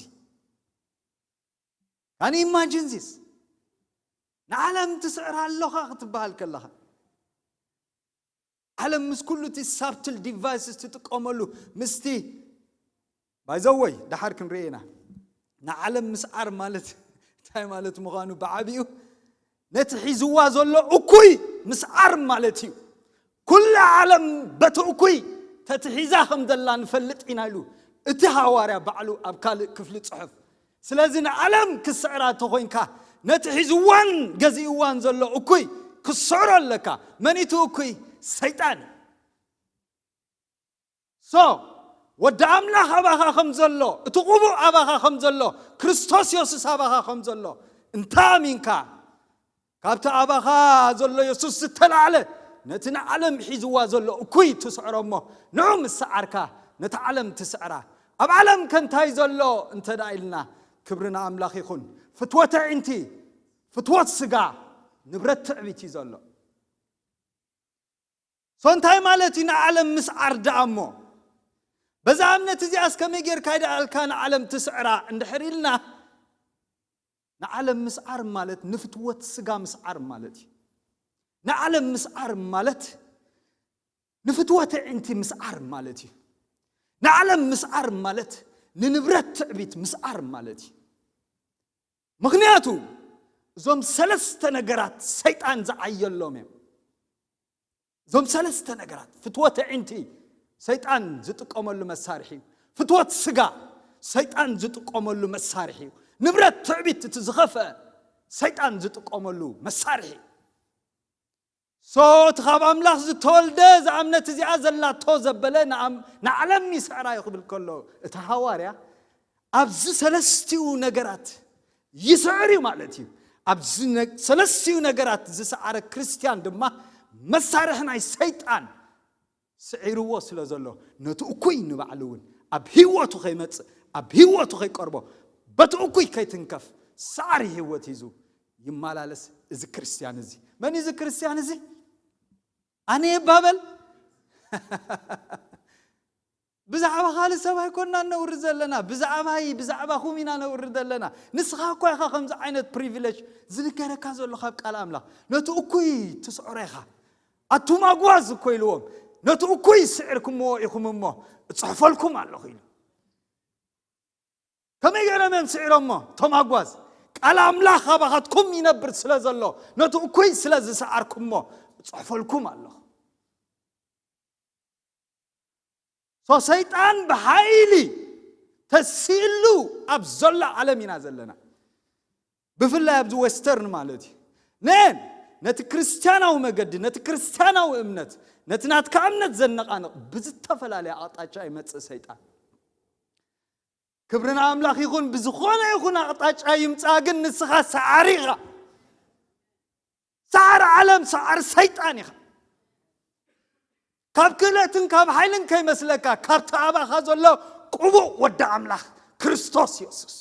Can you imagine this? ንዓለም ትስዕር ኣለኻ ክትበሃል ከለኻ፣ ዓለም ምስ ኩሉ እቲ ሳብትል ዲቫይስስ ትጥቀመሉ ምስቲ፣ ባይዘወይ፣ ደሓር ክንርኢ ኢና። ንዓለም ምስዓር ማለት እንታይ ማለት ምዃኑ ብዓቢኡ፣ ነቲ ሒዝዋ ዘሎ እኩይ ምስዓር ማለት እዩ። ኩላ ዓለም በቲ እኩይ ተትሒዛ ከም ዘላ ንፈልጥ ኢና ኢሉ እቲ ሃዋርያ ባዕሉ ኣብ ካልእ ክፍሊ ጽሑፍ። ስለዚ ንዓለም ክስዕራ እንተኾይንካ፣ ነቲ ሒዝዋን ገዚእዋን ዘሎ እኩይ ክስዕሮ ኣለካ። መን እዩ እቲ እኩይ? ሰይጣን። ሶ ወዲ ኣምላኽ ኣባኻ ከም ዘሎ፣ እቲ ቅቡእ ኣባኻ ከም ዘሎ፣ ክርስቶስ የሱስ ኣባኻ ከም ዘሎ እንተ ኣሚንካ፣ ካብቲ ኣባኻ ዘሎ የሱስ ዝተላዕለ፣ ነቲ ንዓለም ሒዝዋ ዘሎ እኩይ ትስዕሮ እሞ፣ ንዑ ምስ ሰዓርካ ነቲ ዓለም ትስዕራ። ኣብ ዓለም ከ እንታይ ዘሎ እንተ ደኣ ኢልና፣ ክብሪ ንኣምላኽ ይኹን። ፍትወት ኣዒንቲ፣ ፍትወት ስጋ፣ ንብረት ትዕቢት እዩ ዘሎ። ሶ እንታይ ማለት እዩ ንዓለም ምስዓር ደኣ እሞ? በዛ እምነት እዚኣስ ከመይ ጌርካ ደኣልካ ንዓለም ትስዕራ እንድሕር ኢልና፣ ንዓለም ምስዓር ማለት ንፍትወት ስጋ ምስዓር ማለት እዩ። ንዓለም ምስዓር ማለት ንፍትወት ኣዒንቲ ምስዓር ማለት እዩ። ንዓለም ምስዓር ማለት ንንብረት ትዕቢት ምስዓር ማለት እዩ። ምኽንያቱ እዞም ሰለስተ ነገራት ሰይጣን ዝዓየሎም እዮም። እዞም ሰለስተ ነገራት፣ ፍትወት ኣዒንቲ ሰይጣን ዝጥቀመሉ መሳርሒ እዩ። ፍትወት ስጋ ሰይጣን ዝጥቀመሉ መሳርሒ እዩ። ንብረት ትዕቢት እቲ ዝኸፍአ ሰይጣን ዝጥቀመሉ መሳርሒ እዩ። ሶ እቲ ካብ ኣምላኽ ዝተወልደ እዛ እምነት እዚኣ ዘላቶ ዘበለ ንኣም- ንዓለም ይስዕራ እዩ ክብል ከሎ እቲ ሃዋርያ ኣብዚ ሰለስቲኡ ነገራት ይስዕር እዩ ማለት እዩ። ኣብዚ ነ- ሰለስቲኡ ነገራት ዝሰዓረ ክርስትያን ድማ መሳርሒ ናይ ሰይጣን ስዒርዎ ስለ ዘሎ ነቲ እኩይ ንባዕሉ እውን ኣብ ህይወቱ ከይመጽእ ኣብ ህይወቱ ከይቀርቦ በቲ እኩይ ከይትንከፍ ሳዕሪ ህይወት ሒዙ ይመላለስ። እዚ ክርስትያን እዚ መን እዩ? እዚ ክርስትያን እዚ ኣነ የባበል ብዛዕባ ካልእ ሰብ ኣይኮንና ነውሪ ዘለና፣ ብዛዕባይ ብዛዕባኹም ኢና ነውሪ ዘለና። ንስኻ እኳ ኢኻ ከምዚ ዓይነት ፕሪቪሌጅ ዝንገረካ ዘሎ ካብ ቃል ኣምላኽ። ነቲ እኩይ ትስዕሮ ኢኻ። ኣቱም ኣጓዝ እኮ ኢልዎም፣ ነቲ እኩይ ስዒርኩምዎ ኢኹም እሞ እጽሕፈልኩም ኣለኹ ኢሉ። ከመይ ገይሮም እዮም ስዒሮሞ? እቶም ኣጓዝ ቃል ኣምላኽ ኣባኻትኩም ይነብር ስለ ዘሎ ነቲ እኩይ ስለ ዝሰዓርኩሞ እጽሕፈልኩም ኣለኹ። ሶ ሰይጣን ብሓይሊ ተሲእሉ ኣብ ዘሎ ዓለም ኢና ዘለና። ብፍላይ ኣብዚ ዌስተርን ማለት እዩ። ነን ነቲ ክርስትያናዊ መገዲ፣ ነቲ ክርስትያናዊ እምነት፣ ነቲ ናትካ እምነት ዘነቓንቕ ብዝተፈላለየ ኣቕጣጫ ይመጽእ ሰይጣን። ክብሪ ንኣምላኽ ይኹን። ብዝኾነ ይኹን ኣቕጣጫ ይምጻእ ግን ንስኻ ሰዓሪ ኢኻ። ሰዓሪ ዓለም፣ ሰዓሪ ሰይጣን ኢኻ። ካብ ክእለትን ካብ ሓይልን ከይመስለካ ካብቲ ኣባኻ ዘሎ ቅቡእ ወዲ ኣምላኽ ክርስቶስ የሱስ።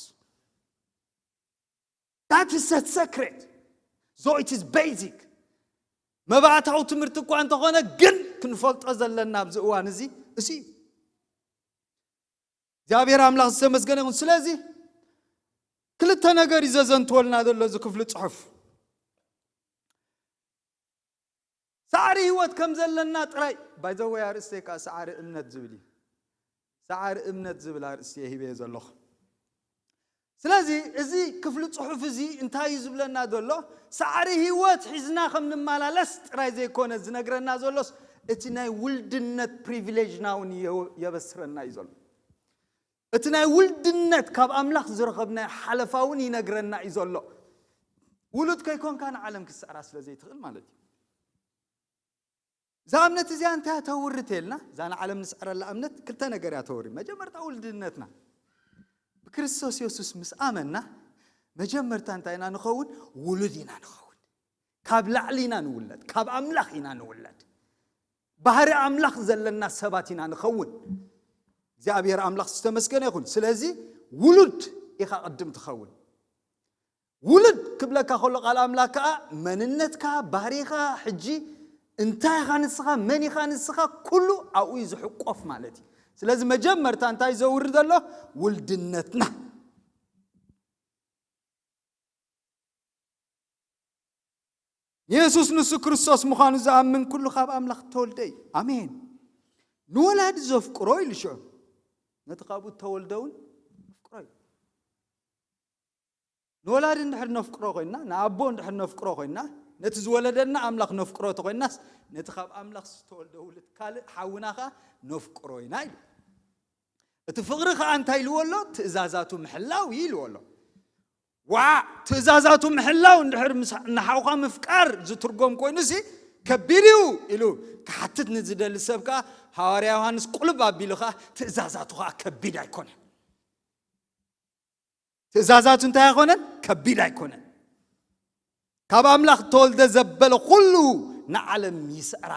That is the secret. So it is basic. መባእታዊ ትምህርቲ እኳ እንተኾነ ግን ክንፈልጦ ዘለና ኣብዚ እዋን እዚ እሱ እዩ። እግዚኣብሔር ኣምላኽ ዝተመስገነ ይኹን። ስለዚ ክልተ ነገር እዩ ዘዘንትወልና ዘሎ እዚ ክፍሊ ጽሑፍ። ሳዕሪ ህይወት ከም ዘለና ጥራይ ባይዘወይ ኣርእስተይ ከዓ ሳዕሪ እምነት ዝብል እዩ። ሳዕሪ እምነት ዝብል ኣርእስቲ ሂበዮ ዘለኹ። ስለዚ እዚ ክፍሊ ጽሑፍ እዚ እንታይ እዩ ዝብለና ዘሎ? ሳዕሪ ህይወት ሒዝና ከም ንመላለስ ጥራይ ዘይኮነ ዝነግረና ዘሎስ እቲ ናይ ውልድነት ፕሪቪሌጅና እውን የበስረና እዩ ዘሎ። እቲ ናይ ውልድነት ካብ ኣምላኽ ዝረኸብናዮ ሓለፋ እውን ይነግረና እዩ ዘሎ። ውሉድ ከይኮንካ ንዓለም ክትስዕራ ስለ ዘይትኽእል ማለት እዩ። እዛ እምነት እዚኣ እንታይ እያ ተውሪ ተልና? እዛ ንዓለም ንስዕረላ እምነት ክልተ ነገር እያ ተውሪ። መጀመርታ ውልድነትና ብክርስቶስ የሱስ ምስ ኣመና መጀመርታ እንታይ ኢና ንኸውን? ውሉድ ኢና ንኸውን። ካብ ላዕሊ ኢና ንውለድ፣ ካብ ኣምላኽ ኢና ንውለድ። ባህሪ ኣምላኽ ዘለና ሰባት ኢና ንኸውን። እግዚኣብሔር ኣምላኽ ዝተመስገነ ይኹን። ስለዚ ውሉድ ኢኻ ቅድም ትኸውን። ውሉድ ክብለካ ከሎ ቃል ኣምላኽ ከኣ መንነትካ፣ ባህሪኻ፣ ሕጂ እንታይ ኢኻ ንስኻ፣ መን ኢኻ ንስኻ፣ ኩሉ ኣብኡ እዩ ዝሕቆፍ ማለት እዩ። ስለዚ መጀመርታ እንታይ ዘውርድ ዘሎ? ውልድነትና። የሱስ ንሱ ክርስቶስ ምዃኑ ዝኣምን ኩሉ ካብ ኣምላኽ እተወልደ እዩ። ኣሜን። ንወላዲ ዘፍቅሮ ኢሉ ሽዑ ነቲ ካብኡ እተወልደ እውን ኣፍቅሮ እዩ። ንወላዲ እንድሕር ነፍቅሮ ኮይንና፣ ንኣቦ እንድሕር ነፍቅሮ ኮይንና፣ ነቲ ዝወለደና ኣምላኽ ነፍቅሮ ተኮይንናስ፣ ነቲ ካብ ኣምላኽ ዝተወልደ ውሉድ ካልእ ሓውና ኸኣ ነፍቅሮ ኢና ኢሉ። እቲ ፍቕሪ ኸኣ እንታይ ኢልዎ ኣሎ? ትእዛዛቱ ምሕላው እዩ ኢልዎ ኣሎ። ዋዕ! ትእዛዛቱ ምሕላው እንድሕር ምስ ንሓውኻ ምፍቃር ዝትርጎም ኮይኑሲ ከቢድ እዩ ኢሉ ክሓትት ንዝደሊ ሰብ ከኣ ሃዋርያ ዮሃንስ ቁልብ ኣቢሉ ኸኣ ትእዛዛቱ ኸኣ ከቢድ ኣይኮነን። ትእዛዛቱ እንታይ ኣይኮነን? ከቢድ ኣይኮነን። ካብ ኣምላኽ ተወልደ ዘበለ ኩሉ ንዓለም ይስዕራ።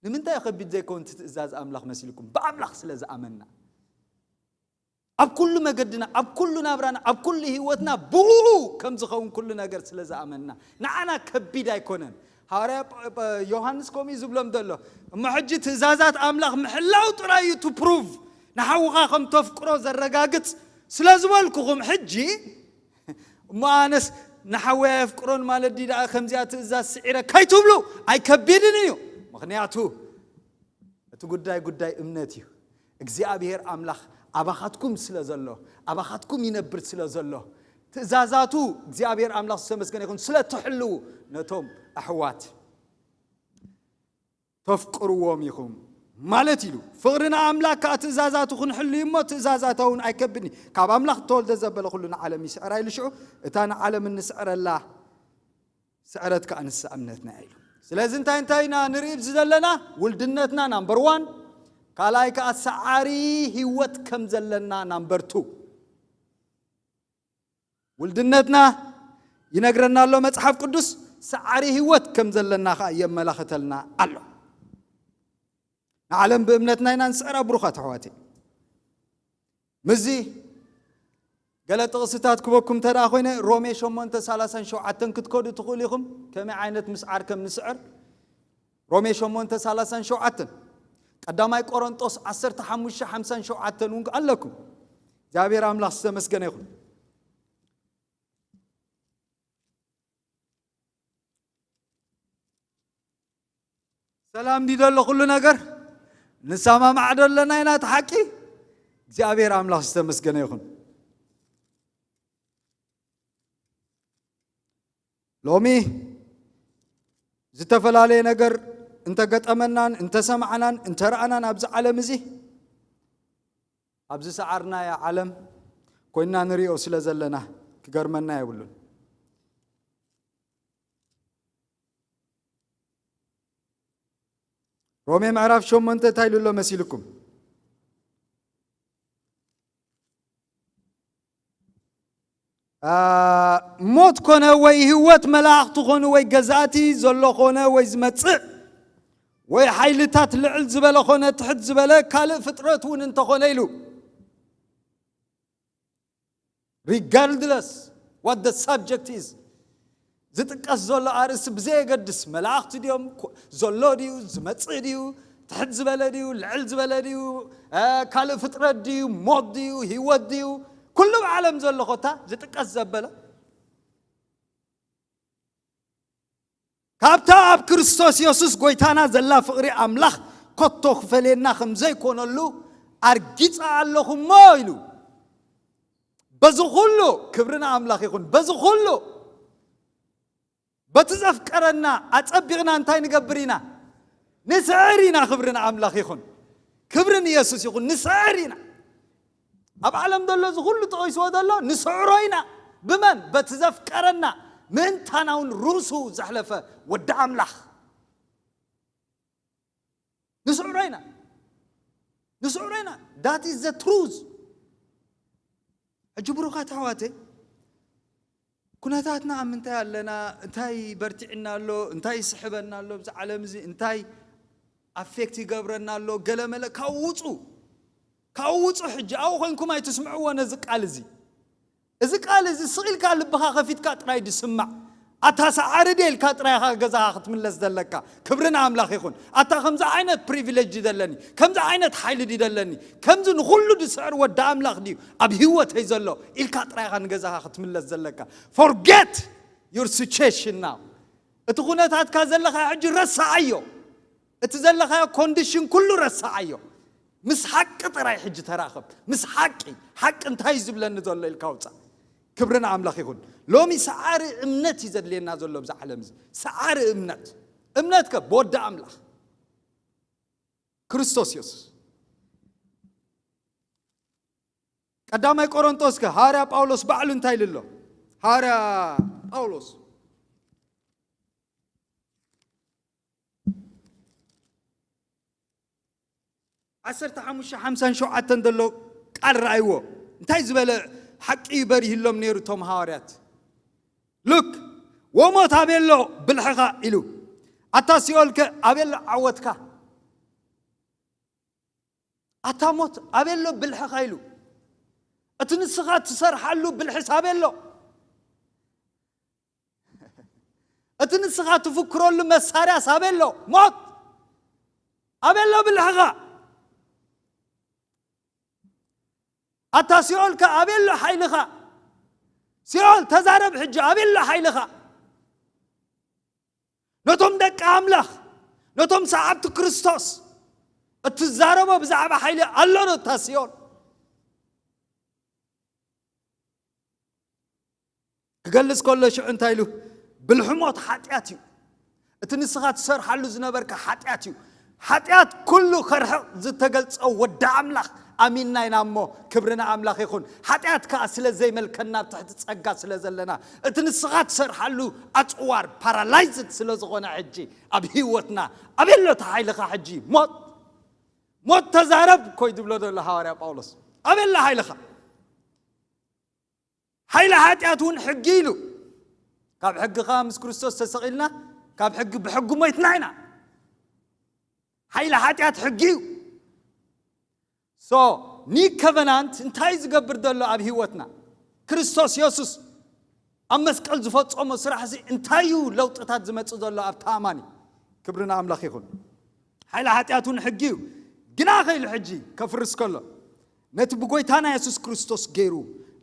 ንምንታይ እዩ ከቢድ ዘይከውን እቲ ትእዛዝ ኣምላኽ መሲልኩም? ብኣምላኽ ስለ ዝኣመንና። ኣብ ኩሉ መገድና፣ ኣብ ኩሉ ናብራና፣ ኣብ ኩሉ ህይወትና ብኡ ከም ዝኸውን ኩሉ ነገር ስለ ዝኣመንና ንዓና ከቢድ ኣይኮነን። ሃዋርያ ጳ- ጳ- ዮሃንስ ከምኡ እዩ ዝብሎም ዘሎ። እሞ ሕጂ ትእዛዛት ኣምላኽ ምሕላው ጥራይ እዩ to prove ንሓውኻ ከም ተፍቅሮ ዘረጋግጽ ስለ ዝበልኩኹም ሕጂ እሞ ኣነስ ንሓወይ ኣየፍቅሮን ማለት ድዩ ደኣ ከምዚኣ ትእዛዝ ስዒረ ከይትብሉ ኣይከቢድን እዩ። ምኽንያቱ እቲ ጉዳይ ጉዳይ እምነት እዩ። እግዚኣብሔር ኣምላኽ ኣባኻትኩም ስለ ዘሎ፣ ኣባኻትኩም ይነብር ስለ ዘሎ፣ ትእዛዛቱ እግዚኣብሔር ኣምላኽ ዝተመስገነ ይኹን ስለ ትሕልዉ ነቶም ኣሕዋት ተፍቅርዎም ኢኹም ማለት ኢሉ። ፍቕሪ ንኣምላኽ ከኣ ትእዛዛቱ ክንሕሉ እዩ እሞ ትእዛዛቱ እውን ኣይከብድን እዩ። ካብ ኣምላኽ እተወልደ ዘበለ ኩሉ ንዓለም ይስዕራ ኢሉ ሽዑ እታ ንዓለም እንስዕረላ ስዕረት ከኣ ንሳ እምነትና ኢሉ። ስለዚ እንታይ እንታይ ኢና ንርኢ ኣብዚ ዘለና? ውልድነትና ናምበር ዋን፣ ካልኣይ ከኣ ሰዓሪ ህይወት ከም ዘለና ናምበር ቱ። ውልድነትና ይነግረና ኣሎ መጽሓፍ ቅዱስ፣ ሰዓሪ ህይወት ከም ዘለና ከኣ የመላኽተልና ኣሎ። ንዓለም ብእምነትና ኢና ንስዕራ ብሩኻት ኣሕዋተይ። ምስዚ ገለ ጥቕስታት ክበኩም እንተ ደኣ ኮይነ ሮሜ ሸሞንተ ሰላሳን ሸውዓተን ክትከዱ ትኽእሉ ኢኹም። ከመይ ዓይነት ምስዓር ከም ንስዕር ሮሜ ሸሞንተ ሰላሳን ሸውዓተን፣ ቀዳማይ ቆሮንጦስ ዓሰርተ ሓሙሽተ ሓምሳን ሸውዓተን እውን ኣለኩም። እግዚኣብሔር ኣምላኽ ዝተመስገነ ይኹን። ሰላም ድዩ ዘሎ ኩሉ ነገር? ንሰማማዕ ዶ ኣለና ኢና? እቲ ሓቂ እግዚኣብሔር ኣምላኽ ዝተመስገነ ይኹን። ሎሚ ዝተፈላለየ ነገር እንተገጠመናን እንተሰማዕናን እንተረኣናን ኣብዚ ዓለም እዚ ኣብዚ ሰዓርናያ ዓለም ኮይንና ንሪኦ ስለ ዘለና ክገርመና የብሉን። ሮሜ ምዕራፍ ሸሞንተ እንታይ ኢሉ ኣሎ መሲልኩም? ሞት ኮነ ወይ ህይወት፣ መላእኽቲ ኮኑ ወይ ገዛእቲ፣ ዘሎ ኮነ ወይ ዝመጽእ ወይ ሓይልታት፣ ልዕል ዝበለ ኮነ ትሕት ዝበለ ካልእ ፍጥረት እውን እንተኾነ ኢሉ፣ regardless what the subject is፣ ዝጥቀስ ዘሎ ኣርእስቲ ብዘየገድስ፣ መላእኽቲ ድዮም፣ ኮ- ዘሎ ድዩ፣ ዝመጽእ ድዩ፣ ትሕት ዝበለ ድዩ፣ ልዕል ዝበለ ድዩ፣ እ፣ ካልእ ፍጥረት ድዩ፣ ሞት ድዩ፣ ህይወት ድዩ፣ ኩሉ ኣብ ዓለም ዘሎ ኮታ ዝጥቀስ ዘበለ፣ ካብታ ኣብ ክርስቶስ የሱስ ጎይታና ዘላ ፍቕሪ ኣምላኽ ኮቶ ክፈልየና ከም ዘይኮነሉ ኣርጊጸ ኣለኹ እሞ ኢሉ። በዚ ኩሉ ክብሪ ንኣምላኽ ይኹን። በዚ ኩሉ በቲ ዘፍቀረና ኣጸቢቕና እንታይ ንገብር ኢና? ንስዕር ኢና። ክብሪ ንኣምላኽ ይኹን። ክብሪ ንየሱስ ይኹን። ንስዕር ኢና። ኣብ ዓለም ዘሎ እዚ ኩሉ ጠቒስዎ ዘሎ ንስዕሮ ኢና። ብመን? በቲ ዘፍቀረና ምእንታና እውን ርእሱ ዘሕለፈ ወዲ ኣምላኽ ንስዕሮ ኢና። ንስዕሮ ኢና። That is the truth። ሕጂ ብሩኻት ኣሕዋተይ፣ ኩነታትና ኣብ ምንታይ ኣለና? እንታይ በርቲዕና ኣሎ? እንታይ ይስሕበና ኣሎ? ኣብዚ ዓለም እዚ እንታይ ኣፌክት ይገብረና ኣሎ። ገለመለ ካብ ውፁ ካብ ውፁ ሕጂ ኣብኡ ኮይንኩም ኣይትስምዕዎ ነዚ ቃል እዚ። እዚ ቃል እዚ ስቕ ኢልካ ልብኻ ከፊትካ ጥራይ ድስማዕ። ኣታ ሰዓሪ ድየ ኢልካ ጥራይ ኢኻ ገዛኻ ክትምለስ ዘለካ። ክብሪ ንኣምላኽ ይኹን። ኣታ ከምዚ ዓይነት ፕሪቪሌጅ ድዩ ደለኒ፣ ከምዚ ዓይነት ሓይሊ ድዩ ደለኒ፣ ከምዚ ንኹሉ ድስዕር ወዲ ኣምላኽ ድዩ ኣብ ህይወተይ ዘሎ ኢልካ ጥራይ ኢኻ ንገዛኻ ክትምለስ ዘለካ። Forget your situation now። እቲ ኩነታትካ ዘለኻ ሕጂ ረስዓዮ። እቲ ዘለኻዮ ኮንዲሽን ኩሉ ረስዓዮ። ምስ ሓቂ ጥራይ ሕጂ ተራኸብ። ምስ ሓቂ፣ ሓቂ እንታይ እዩ ዝብለኒ ዘሎ ኢልካ ውፃእ። ክብሪ ንኣምላኽ ይኹን። ሎሚ ሰዓሪ እምነት እዩ ዘድልየና ዘሎ ኣብዚ ዓለም እዚ። ሰዓሪ እምነት። እምነትከ ብወዲ ኣምላኽ ክርስቶስ የሱስ። ቀዳማይ ቆሮንቶስ ከ ሃዋርያ ጳውሎስ ባዕሉ እንታይ ኢሉ ኣሎ? ሃዋርያ ጳውሎስ ዓሰርተ ሓሙሽተ ሓምሳን ሸውዓተን ዘሎ ቃል ረኣይዎ። እንታይ ዝበለ ሓቂ እዩ በሪህሎም ነይሩ እቶም ሃዋርያት። ሉክ፣ ወሞት ኣበሎ ብልሕኻ ኢሉ። ኣታ ሲኦልከ ኣበሎ ዓወትካ? ኣታ ሞት ኣበሎ ብልሕኻ ኢሉ። እቲ ንስኻ ትሰርሓሉ ብልሕስ ኣበሎ? እቲ ንስኻ ትፍክረሉ መሳርያስ ኣበሎ? ሞት ኣበሎ ብልሕኻ? ኣታ ሲኦልከ ኣበሎ ሓይልኻ? ሲኦል ተዛረብ ሕጂ፣ ኣበሎ ሓይልኻ? ነቶም ደቂ ኣምላኽ፣ ነቶም ሰዓብቲ ክርስቶስ እትዛረቦ ብዛዕባ ሓይሊ ኣሎ ዶ እታ ሲኦል? ክገልጽ ከሎ ሽዑ እንታይ ኢሉ? ብልሕሞት ሓጢኣት እዩ። እቲ ንስኻ ትሰርሓሉ ዝነበርካ ሓጢኣት እዩ። ሓጢኣት ኩሉ ከርሕቕ ዝተገልጸ ወዲ ኣምላኽ ኣሚንና ኢና እሞ፣ ክብሪ ንኣምላኽ ይኹን። ሓጢኣት ከኣ ስለ ዘይመልከና ኣብ ትሕቲ ጸጋ ስለ ዘለና፣ እቲ ንስኻ ትሰርሓሉ ኣጽዋር ፓራላይዝድ ስለ ዝኾነ፣ ሕጂ ኣብ ህይወትና ኣበሎ እቲ ሓይልኻ? ሕጂ ሞት፣ ሞት ተዛረብ እኮ እዩ ዝብሎ ዘሎ ሃዋርያ ጳውሎስ። ኣበሎ ሓይልኻ? ሓይሊ ሓጢኣት እውን ሕጊ ኢሉ። ካብ ሕጊ ከኣ ምስ ክርስቶስ ተሰቒልና፣ ካብ ሕጊ ብሕጊ ሞይትና ኢና። ሓይሊ ሓጢኣት ሕጊ እዩ። ሶ ኒው ከቨናንት እንታይ እዩ ዝገብር ዘሎ ኣብ ህይወትና? ክርስቶስ የሱስ ኣብ መስቀል ዝፈጸሞ ስራሕ እዚ እንታይ እዩ ለውጥታት ዝመጽእ ዘሎ ኣብቲ ኣማኒ? ክብሪ ንኣምላኽ ይኹን። ሓይሊ ሓጢኣት እውን ሕጊ እዩ። ግና ከኢሉ ሕጂ ከፍርስ ከሎ፣ ነቲ ብጎይታና የሱስ ክርስቶስ ገይሩ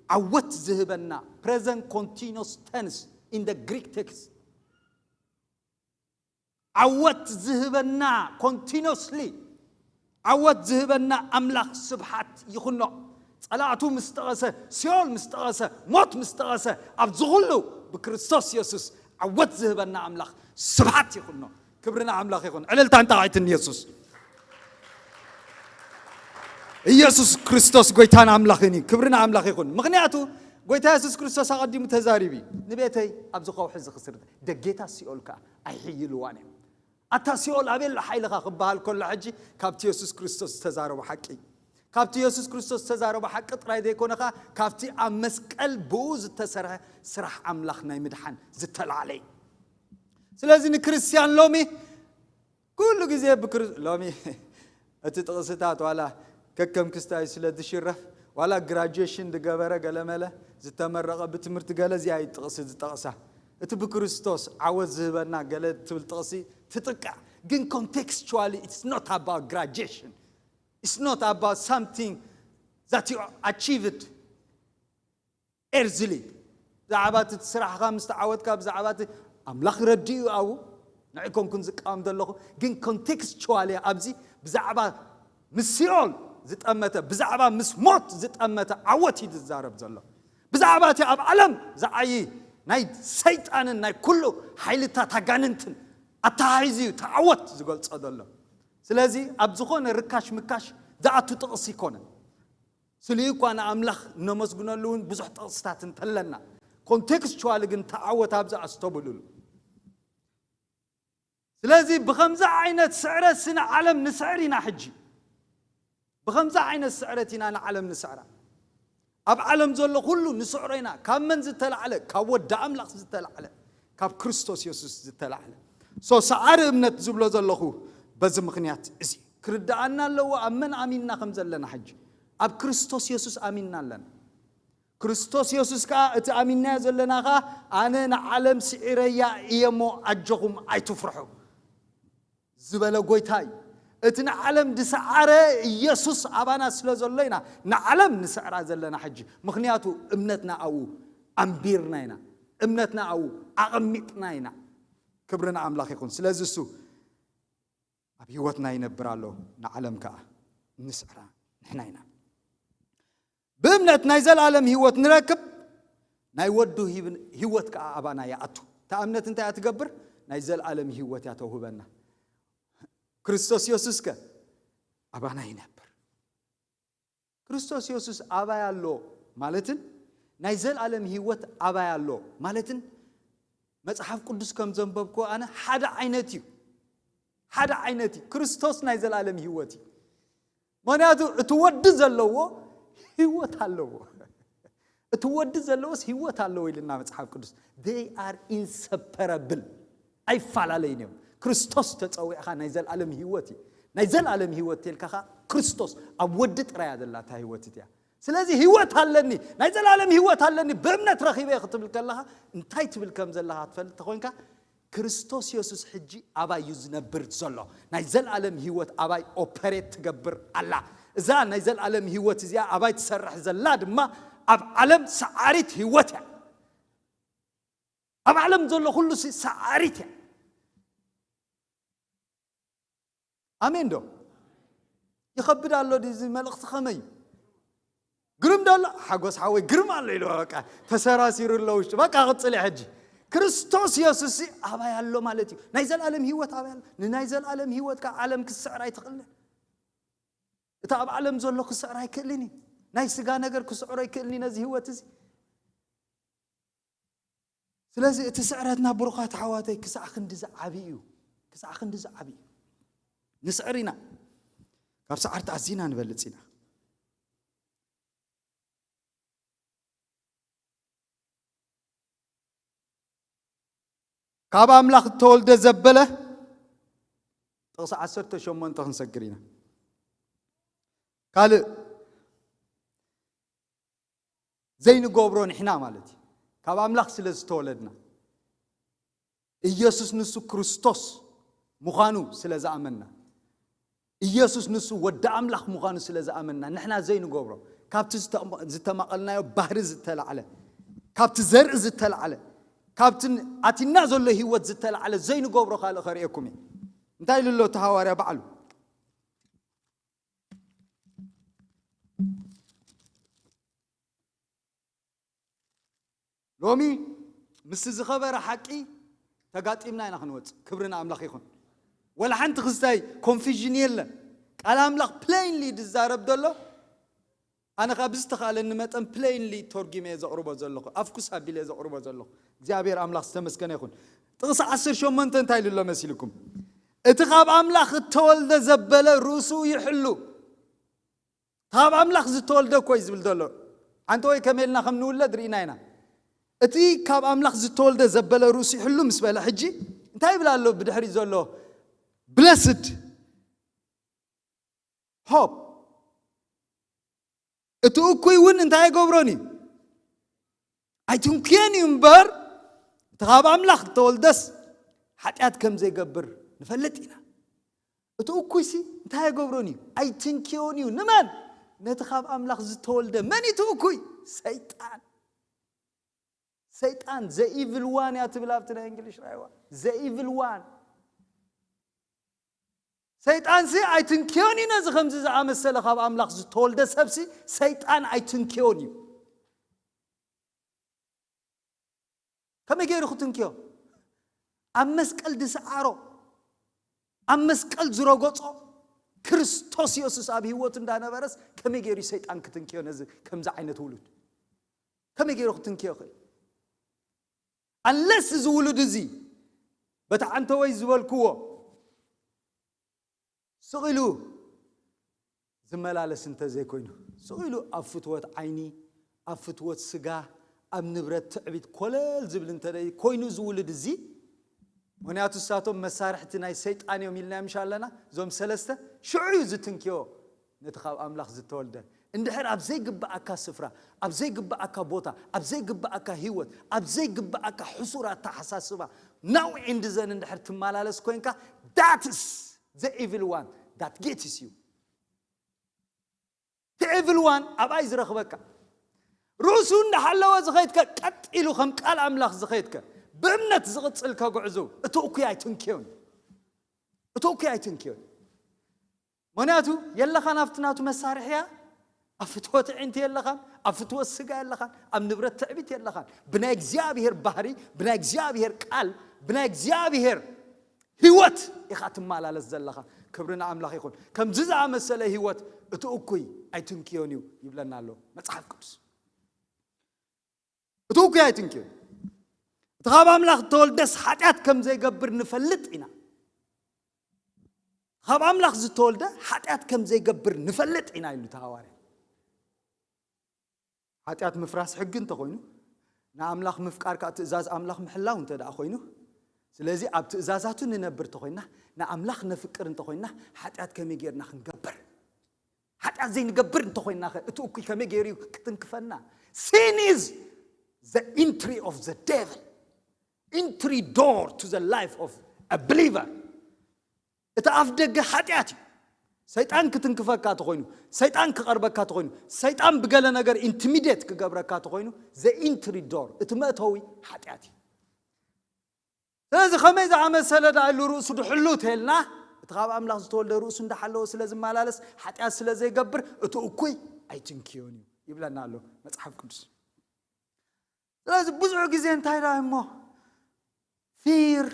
ዓወት ዝህበና፣ ፕሬዘንት ኮንቲኑስ ተንስ ኢን ደ ግሪክ ቴክስት፣ ዓወት ዝህበና፣ ኮንቲኑስሊ ዓወት ዝህበና ኣምላኽ ስብሓት ይኹኖ። ጸላእቱ ምስ ጠቐሰ፣ ሲኦል ምስ ጠቐሰ፣ ሞት ምስ ጠቐሰ፣ ኣብዚ ኩሉ ብክርስቶስ የሱስ ዓወት ዝህበና ኣምላኽ ስብሓት ይኹኖ። ክብሪ ንኣምላኽ ይኹን። ዕልልታን ጣቕዒትን የሱስ። ኢየሱስ ክርስቶስ ጎይታን ኣምላኽን እዩ። ክብሪ ንኣምላኽ ይኹን። ምኽንያቱ ጎይታ የሱስ ክርስቶስ ኣቐዲሙ ተዛሪቡ እዩ። ንቤተይ ኣብዚ ከውሒ እዚ ክስርት፣ ደጌታት ሲኦል ከኣ ኣይሕይልዋን እዮም። ኣታ ሲኦል ኣበይ ኣሎ ሓይልኻ ክበሃል ከሎ፣ ሕጂ ካብቲ የሱስ ክርስቶስ ዝተዛረቦ ሓቂ፣ ካብቲ የሱስ ክርስቶስ ዝተዛረቦ ሓቂ ጥራይ ዘይኮነ ኸኣ፣ ካብቲ ኣብ መስቀል ብኡ ዝተሰርሐ ስራሕ ኣምላኽ ናይ ምድሓን ዝተላዕለ እዩ። ስለዚ ንክርስትያን ሎሚ ኩሉ ግዜ ብክር-፣ ሎሚ እቲ ጥቕስታት ዋላ ከከም ክስታይ ስለ ዝሽረፍ፣ ዋላ ግራጁዌሽን ዝገበረ ገለመለ ዝተመረቐ ብትምህርቲ ገለ እዚኣ እዩ ጥቕሲ ዝጠቕሳ። እቲ ብክርስቶስ ዓወት ዝህበና ገለ ትብል ጥቕሲ ትጥቀዕ። ግን ኮንቴክስቹዋሊ it's not about graduation. It's not about something that you achieved earthly. ብዛዕባ እቲ ስራሕኻ ምስ ተዓወትካ፣ ብዛዕባ እቲ ኣምላኽ ረድኡ ኣብኡ ንዕይ ኮንኩን ዝቃወም ዘለኹ። ግን ኮንቴክስቹዋሊ ኣብዚ ብዛዕባ ምስ ሲኦል ዝጠመተ፣ ብዛዕባ ምስ ሞት ዝጠመተ ዓወት እዩ ዝዛረብ ዘሎ። ብዛዕባ እቲ ኣብ ዓለም ዝዓዪ ናይ ሰይጣንን ናይ ኩሉ ሓይልታት ኣጋንንትን ኣተሓሒዙ እዩ እቲ ዓወት ዝገልጾ ዘሎ። ስለዚ ኣብ ዝኾነ ርካሽ ምካሽ ዝኣቱ ጥቕሲ ኣይኮነን። ስሊኡ እኳ ንኣምላኽ እነመስግነሉ እውን ብዙሕ ጥቕስታት እንተለና፣ ኮንቴክስቹዋሊ ግን እቲ ዓወት ኣብዚ ኣስተብህሉሉ። ስለዚ ብኸምዚ ዓይነት ስዕረት ንዓለም ንስዕር ኢና። ሕጂ ብኸምዚ ዓይነት ስዕረት ኢና ንዓለም ንስዕራ። ኣብ ዓለም ዘሎ ኩሉ ንስዕሮ ኢና። ካብ መን ዝተላዕለ? ካብ ወዲ ኣምላኽ ዝተላዕለ፣ ካብ ክርስቶስ የሱስ ዝተላዕለ። ሶ ሰዓሪ እምነት ዝብሎ ዘለኹ በዚ ምኽንያት እዚ ክርድኣና ኣለዎ ኣብ መን ኣሚንና ከም ዘለና። ሕጂ ኣብ ክርስቶስ የሱስ ኣሚንና ኣለና። ክርስቶስ የሱስ ከኣ እቲ ኣሚንናዮ ዘለና ከኣ ኣነ ንዓለም ስዒረያ እየ እሞ ኣጆኹም ኣይትፍርሑ ዝበለ ጎይታ እዩ። እቲ ንዓለም ዝሰዓረ ኢየሱስ ኣባና ስለ ዘሎ ኢና ንዓለም ንስዕራ ዘለና ሕጂ። ምኽንያቱ እምነትና ኣብኡ ኣንቢርና ኢና። እምነትና ኣብኡ ኣቐሚጥና ኢና። ክብሪ ንኣምላኽ ይኹን። ስለዚ እሱ ኣብ ህይወትና ይነብር ኣሎ፣ ንዓለም ከኣ ንስዕራ ንሕና ኢና። ብእምነት ናይ ዘለኣለም ህይወት ንረክብ፣ ናይ ወዱ ህይወት ከኣ ኣባና ይኣቱ። እታ እምነት እንታይ እያ ትገብር? ናይ ዘለኣለም ህይወት እያ ተውህበና። ክርስቶስ የሱስ ከ ኣባና ይነብር። ክርስቶስ የሱስ ኣባይ ኣሎ ማለትን ናይ ዘለኣለም ህይወት ኣባይ ኣሎ ማለትን መጽሓፍ ቅዱስ ከም ዘንበብኩ ኣነ ሓደ ዓይነት እዩ። ሓደ ዓይነት እዩ። ክርስቶስ ናይ ዘለኣለም ህይወት እዩ። ምኽንያቱ እቲ ወዲ ዘለዎ ህይወት ኣለዎ። እቲ ወዲ ዘለዎስ ህይወት ኣለዎ ኢልና መጽሓፍ ቅዱስ። They are inseparable። ኣይፈላለዩን እዮም። ክርስቶስ ተጸዊዕኻ ናይ ዘለኣለም ህይወት እዩ። ናይ ዘለኣለም ህይወት ተልካ ኸኣ ክርስቶስ ኣብ ወዲ ጥራይ እያ ዘላ እታ ህይወት እቲያ። ስለዚ ህይወት ኣለኒ፣ ናይ ዘላለም ህይወት ኣለኒ ብእምነት ረኺበ ክትብል ከለኻ እንታይ ትብል ከም ዘለኻ ትፈልጥ ተኾይንካ ክርስቶስ የሱስ ሕጂ ኣባይ እዩ ዝነብር ዘሎ። ናይ ዘላለም ህይወት ኣባይ ኦፐሬት ትገብር ኣላ። እዛ ናይ ዘላለም ህይወት እዚኣ ኣባይ ትሰርሕ ዘላ ድማ ኣብ ዓለም ሰዓሪት ህይወት እያ። ኣብ ዓለም ዘሎ ኩሉ ሲ ሰዓሪት እያ። ኣሜን ዶ? ይኸብድ ኣሎ ድዩ እዚ መልእኽቲ? ከመይ እዩ? ግርም ዶ ኣሎ? ሓጎስ ሓወይ ግርም ኣሎ ኢሉ በቃ ተሰራሲሩ ኣሎ ውሽጡ። በቃ ቅጽል ሕጂ። ክርስቶስ የሱስ ኣባይ ኣሎ ማለት እዩ። ናይ ዘላለም ህይወት ኣባይ ኣሎ። ንናይ ዘላለም ህይወት ካብ ዓለም ክስዕር ኣይትኽእልን። እቲ ኣብ ዓለም ዘሎ ክስዕር ኣይክእልን እዩ። ናይ ስጋ ነገር ክስዕሮ ኣይክእልን እዩ ነዚ ህይወት እዚ። ስለዚ እቲ ስዕረትና ብሩኻት ኣሕዋተይ ክሳዕ ክንዲ ዝዓቢ እዩ። ክሳዕ ክንዲ ዝዓቢ እዩ። ንስዕር ኢና። ካብ ሰዓርቲ ኣዚና ንበልጽ ኢና። ካብ ኣምላኽ እተወልደ ዘበለ ጥቕሲ ዓሰርተ ሸሞንተ ክንሰግር ኢና። ካልእ ዘይንገብሮ ንሕና ማለት እዩ። ካብ ኣምላኽ ስለ ዝተወለድና ኢየሱስ ንሱ ክርስቶስ ምዃኑ ስለ ዝኣመንና ኢየሱስ ንሱ ወዲ ኣምላኽ ምዃኑ ስለ ዝኣመንና ንሕና ዘይንገብሮ ካብቲ ዝተማቐልናዮ ባህሪ ዝተላዕለ ካብቲ ዘርኢ ዝተላዕለ ካብቲ ኣቲና ዘሎ ህይወት ዝተላዕለ ዘይንገብሮ ካልእ ከርእየኩም እየ። እንታይ ኢሉ ኣሎ እቲ ሃዋርያ ባዕሉ? ሎሚ ምስ ዝኸበረ ሓቂ ተጋጢምና ኢና ክንወፅእ። ክብሪ ንኣምላኽ ይኹን። ወላ ሓንቲ ክስታይ ኮንፊዥን የለን። ቃል ኣምላኽ ፕሌንሊ ዝዛረብ ዘሎ ኣነ ካብ ዝተኻለኒ መጠን ፕሌንሊ ተርጉመ እየ ዘቕርቦ ዘለኹ። ኣፍኩስ ኣቢለ እየ ዘቕርቦ ዘለኹ። እግዚኣብሔር ኣምላኽ ዝተመስገነ ይኹን። ጥቕሲ ዓሰርተ ሸሞንተ እንታይ ኢሉ ኣሎ መሲልኩም? እቲ ካብ ኣምላኽ እተወልደ ዘበለ ርእሱ ይሕሉ። ካብ ኣምላኽ ዝተወልደ እኮ እዩ ዝብል ዘሎ። ኣንተ ወይ ከመይ ኢልና ከም ንውለድ ርኢና ኢና። እቲ ካብ ኣምላኽ ዝተወልደ ዘበለ ርእሱ ይሕሉ ምስ በለ ሕጂ እንታይ ይብል ኣሎ ብድሕሪ ዘሎ? ብለስድ ሆፕ። እቲ እኩይ እውን እንታይ ኣይገብሮን እዩ? ኣይትንክዮን እዩ እምበር እቲ ካብ ኣምላኽ ዝተወልደስ ሓጢኣት ከም ዘይገብር ንፈልጥ ኢና። እቲ እኩይሲ እንታይ ኣይገብሮን እዩ? ኣይትንክዮን እዩ። ንመን? ነቲ ካብ ኣምላኽ ዝተወልደ። መን እዩ እቲ እኩይ? ሰይጣን። ሰይጣን the evil one እያ ትብል ኣብቲ ናይ እንግሊሽ ራይዋ። The evil one። ሰይጣንሲ ኣይትንክዮን እዩ። ነዚ ከምዚ ዝኣመሰለ ካብ ኣምላኽ ዝተወልደ ሰብሲ ሰይጣን ኣይትንክዮን እዩ። ከመይ ገይሩ ክትንክዮ? ኣብ መስቀል ዝሰዓሮ ኣብ መስቀል ዝረገጾ ክርስቶስ የሱስ ኣብ ህይወቱ እንዳነበረስ ከመይ ገይሩ ሰይጣን ክትንክዮ? ነዚ ከምዚ ዓይነት ውሉድ ከመይ ገይሩ ክትንክዮ ይኽእል? ኣንለስ እዚ ውሉድ እዚ በቲ ዓንተወይ ዝበልክዎ ስቕ ኢሉ ዝመላለስ እንተዘይኮይኑ ስቕ ኢሉ ኣብ ፍትወት ዓይኒ ኣብ ፍትወት ስጋ ኣብ ንብረት ትዕቢት ኮለል ዝብል እንተ ኮይኑ እዚ ውሉድ እዚ ምክንያቱ ንሳቶም መሳርሕቲ ናይ ሰይጣን እዮም ኢልና ምሽ ኣለና። እዞም ሰለስተ ሽዑ እዩ ዝትንክዮ። ነቲ ካብ ኣምላኽ ዝተወልደ እንድሕር ኣብ ዘይግብኣካ ስፍራ፣ ኣብ ዘይግብኣካ ቦታ፣ ኣብ ዘይግብኣካ ህይወት፣ ኣብ ዘይግብኣካ ሕሱር ኣተሓሳስባ፣ ናው ኤንድ ዘን እንድሕር ትመላለስ ኮይንካ፣ that's the evil one that gets you። እቲ evil one ኣብኣይ ዝረኽበካ። ርእሱ እንዳሓለወ ዝኸይድከ፣ ቀጥ ኢሉ ከም ቃል ኣምላኽ ዝኸይድከ፣ ብእምነት ዝቕጽል ከጉዕዙ፣ እቲ እኩይ ኣይትንክዮን። እቲ እኩይ ኣይትንክዮን። ምክንያቱ የለኻን ኣብቲ ናቱ መሳርሕያ። ኣብ ፍትወት ዕንቲ የለኻን፣ ኣብ ፍትወት ስጋ የለኻን፣ ኣብ ንብረት ትዕቢት የለኻን። ብናይ እግዚኣብሔር ባህሪ፣ ብናይ እግዚኣብሔር ቃል፣ ብናይ እግዚኣብሔር ህይወት ኢኻ ትመላለስ ዘለኻ። ክብሪ ንኣምላኽ ይኹን። ከምዚ ዝኣመሰለ ህይወት እቲ እኩይ ኣይትንክዮን እዩ ይብለና ኣሎ መጽሓፍ ቅዱስ። እቲ እኩይ ኣይትንክዮን። እቲ ካብ ኣምላኽ ዝተወልደስ ሓጢኣት ከም ዘይገብር ንፈልጥ ኢና። ካብ ኣምላኽ ዝተወልደ ሓጢኣት ከም ዘይገብር ንፈልጥ ኢና ኢሉ እቲ ሃዋርያ። ሓጢኣት ምፍራስ ሕጊ እንተኾይኑ፣ ንኣምላኽ ምፍቃር ከዓ ትእዛዝ ኣምላኽ ምሕላው እንተ ደኣ ኮይኑ፣ ስለዚ ኣብ ትእዛዛቱ ንነብር እንተኾይና፣ ንኣምላኽ ነፍቅር እንተኾይና፣ ሓጢኣት ከመይ ጌርና ክንገብር? ሓጢኣት ዘይንገብር እንተኾይና ኸ፣ እቲ እኩይ ከመይ ገይሩ እዩ ክትንክፈና? Sin is the entry of the devil, entry door to the life of a believer. እቲ ኣፍ ደገ ሓጢኣት እዩ። ሰይጣን ክትንክፈካ ተኾይኑ፣ ሰይጣን ክቐርበካ ተኾይኑ፣ ሰይጣን ብገለ ነገር ኢንቲሚዴት ክገብረካ ተኾይኑ፣ the entry door፣ እቲ መእተዊ ሓጢኣት እዩ። ስለዚ ከመይ ዝኣመሰለ ደኣ ኢሉ ርእሱ ድሕሉ ተልና፣ እቲ ካብ ኣምላኽ ዝተወልደ ርእሱ እንዳሓለወ ስለ ዝመላለስ፣ ሓጢኣት ስለ ዘይገብር፣ እቲ እኩይ ኣይትንክዮን እዩ ይብለና ኣሎ መጽሓፍ ቅዱስ። ስለዚ ብዙሕ ግዜ እንታይ ደኣ እሞ፣ fear,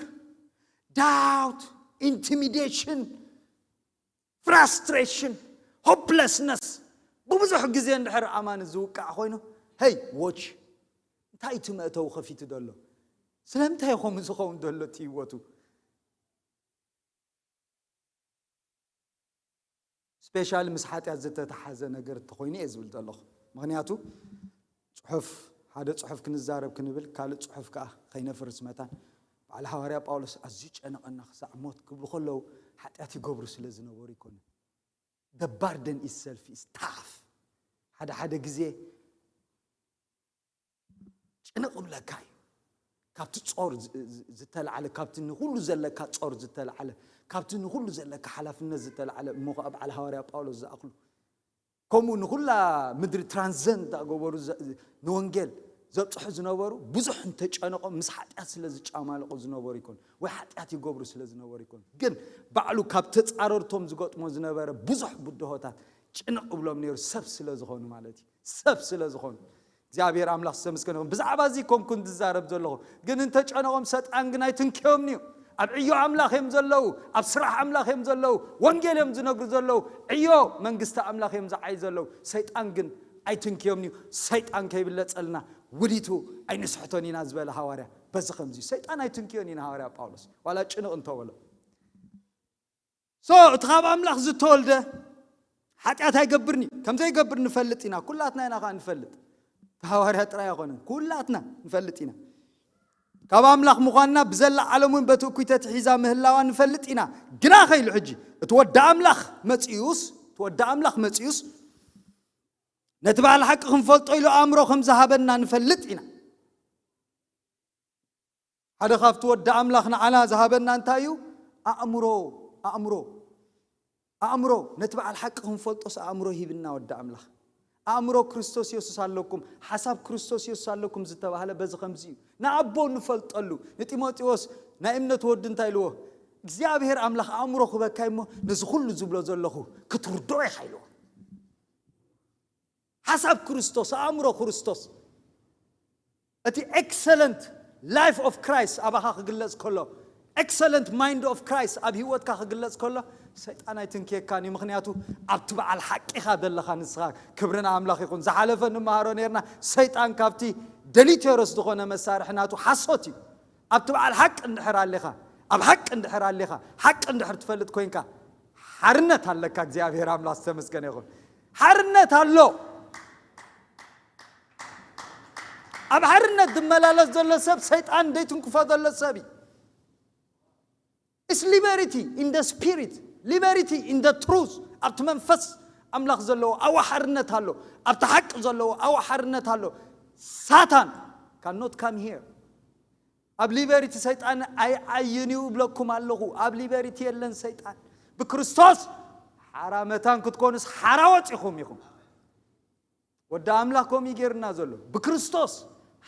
doubt, intimidation, frustration, hopelessness፣ ብብዙሕ ግዜ እንድሕር ኣማኒ ዝውቃዕ ኮይኑ፣ hey watch፣ እንታይ እቲ መእተዊ ከፊቱ ዘሎ? ስለምንታይ ከምኡ ዝኸውን ዘሎ እቲ ህይወቱ? ስፔሻሊ ምስ ሓጢኣት ዝተተሓዘ ነገር እንተኾይኑ እየ ዝብል ዘለኹ። ምክንያቱ ጽሑፍ፣ ሓደ ጽሑፍ ክንዛረብ ክንብል፣ ካልእ ጽሑፍ ከኣ ከይነፍርስ መታን፣ በዓል ሃዋርያ ጳውሎስ ኣዝዩ ጨነቐና ክሳዕ ሞት ክብሉ ከለዉ፣ ሓጢኣት ይገብሩ ስለ ዝነበሩ ይኮነ። The burden itself is tough። ሓደ ሓደ ግዜ ጭንቕ ብለካ እዩ። ካብቲ ጾር ዝ-፣ ዝ-፣ ዝተላዕለ፣ ካብቲ ንኹሉ ዘለካ ጾር ዝተላዕለ፣ ካብቲ ንኹሉ ዘለካ ሓላፍነት ዝተላዕለ፣ እሞ ኸዓ በዓል ሃዋርያ ጳውሎስ ዝኣኽሉ፣ ከምኡ ንኹላ ምድሪ ትራንዘንት ዝገበሩ፣ ዘ-፣ ንወንጌል ዘብጽሑ ዝነበሩ፣ ብዙሕ እንተጨነቖም፣ ምስ ሓጢኣት ስለ ዝጫማለቑ ዝነበሩ ይኮኑ፣ ወይ ሓጢኣት ይገብሩ ስለ ዝነበሩ ይኮኑ። ግን ባዕሉ ካብ ተጻረርቶም ዝገጥሞ ዝነበረ ብዙሕ ብድሆታት ጭንቕ ብሎም ነይሩ፣ ሰብ ስለ ዝኾኑ ማለት እዩ። ሰብ ስለ ዝኾኑ። እግዚኣብሔር ኣምላኽ ዝተመስገነ ይኹን። ብዛዕባ እዚ ኮንኩን ዝዛረብ ዘለኹ። ግን እንተጨነቖም ሰጣን ግን ኣይትንክዮምን እዩ። ኣብ ዕዮ ኣምላኽ እዮም ዘለዉ፣ ኣብ ስራሕ ኣምላኽ እዮም ዘለዉ፣ ወንጌል እዮም ዝነግሩ ዘለዉ። ዕዮ መንግስቲ ኣምላኽ እዮም ዝዓዩ ዘለዉ። ሰይጣን ግን ኣይትንክዮምን እዩ። ሰይጣን ከይብለጸልና ውዲቱ ኣይንስሕቶን ኢና ዝበለ ሃዋርያ። በዚ ከምዚ እዩ። ሰይጣን ኣይትንክዮን እዩ ንሃዋርያ ጳውሎስ። ዋላ ጭንቕ እንተበሎ። So፣ እቲ ካብ ኣምላኽ ዝተወልደ ሓጢኣት ኣይገብርን እዩ። ከም ዘይገብር ንፈልጥ ኢና። ኩላትና ኢና ኸዓ ንፈልጥ። እቲ ሃዋርያ ጥራይ ኣይኮነን። ኩላትና ንፈልጥ ኢና። ካብ ኣምላኽ ምዃንና ብዘላ ዓለም እውን በቲ እኩይ ተትሒዛ ምህላዋ ንፈልጥ ኢና። ግና ኸ ኢሉ ሕጂ፣ እቲ ወዲ ኣምላኽ መጺኡስ፣ እቲ ወዲ ኣምላኽ መጺኡስ፣ ነቲ በዓል ሓቂ ክንፈልጦ ኢሉ ኣእምሮ ከም ዝሃበና ንፈልጥ ኢና። ሓደ ካብቲ ወዲ ኣምላኽ ንዓና ዝሃበና እንታይ እዩ? ኣእምሮ፣ ኣእምሮ፣ ኣእምሮ። ነቲ በዓል ሓቂ ክንፈልጦስ ኣእምሮ ሂብና ወዲ ኣምላኽ። ኣእምሮ ክርስቶስ የሱስ ኣለኩም፣ ሓሳብ ክርስቶስ የሱስ ኣለኩም ዝተባህለ በዚ ከምዚ እዩ። ንኣቦ ንፈልጠሉ። ንጢሞቴዎስ ናይ እምነት ወዲ እንታይ ኢልዎ? እግዚኣብሔር ኣምላኽ ኣእምሮ ክበካ እሞ ነዚ ኩሉ ዝብሎ ዘለኹ ክትርድኦ ኢኻ ኢልዎ። ሓሳብ ክርስቶስ፣ ኣእምሮ ክርስቶስ። እቲ excellent life of Christ ኣባኻ ክግለጽ ከሎ፣ excellent mind of Christ ኣብ ህይወትካ ክግለጽ ከሎ፣ ሰይጣን ኣይትንክየካን እዩ። ምኽንያቱ ኣብቲ በዓል ሓቂኻ ዘለኻ ንስኻ። ክብሪ ንኣምላኽ ይኹን። ዝሓለፈ ንመሃሮ ነርና፣ ሰይጣን ካብቲ ደሊቴሮስ ዝኾነ መሳርሒ ናቱ ሓሶት እዩ። ኣብቲ በዓል ሓቂ እንድሕር ኣሊኻ፣ ኣብ ሓቂ እንድሕር ኣሊኻ፣ ሓቂ እንድሕር ትፈልጥ ኮይንካ፣ ሓርነት ኣለካ። እግዚኣብሔር ኣምላኽ ዝተመስገነ ይኹን። ሓርነት ኣሎ። ኣብ ሓርነት ዝመላለስ ዘሎ ሰብ ሰይጣን ዘይትንክፎ ዘሎ ሰብ እዩ። liberty in the spirit, liberty in the truth። ኣብቲ መንፈስ ኣምላኽ ዘለዎ ኣብኡ ሓርነት ኣሎ። ኣብቲ ሓቂ ዘለዎ ኣብኡ ሓርነት ኣሎ። ሳታን cannot come here። ኣብ ሊበሪቲ ሰይጣን ኣይዓይን እዩ እብለኩም ኣለኹ። ኣብ ሊበሪቲ የለን ሰይጣን። ብክርስቶስ ሓራ መታን ክትኮኑስ ሓራ ወፂኹም ኢኹም። ወዲ ኣምላኽ ከምኡ እዩ ገይርና ዘሎ። ብክርስቶስ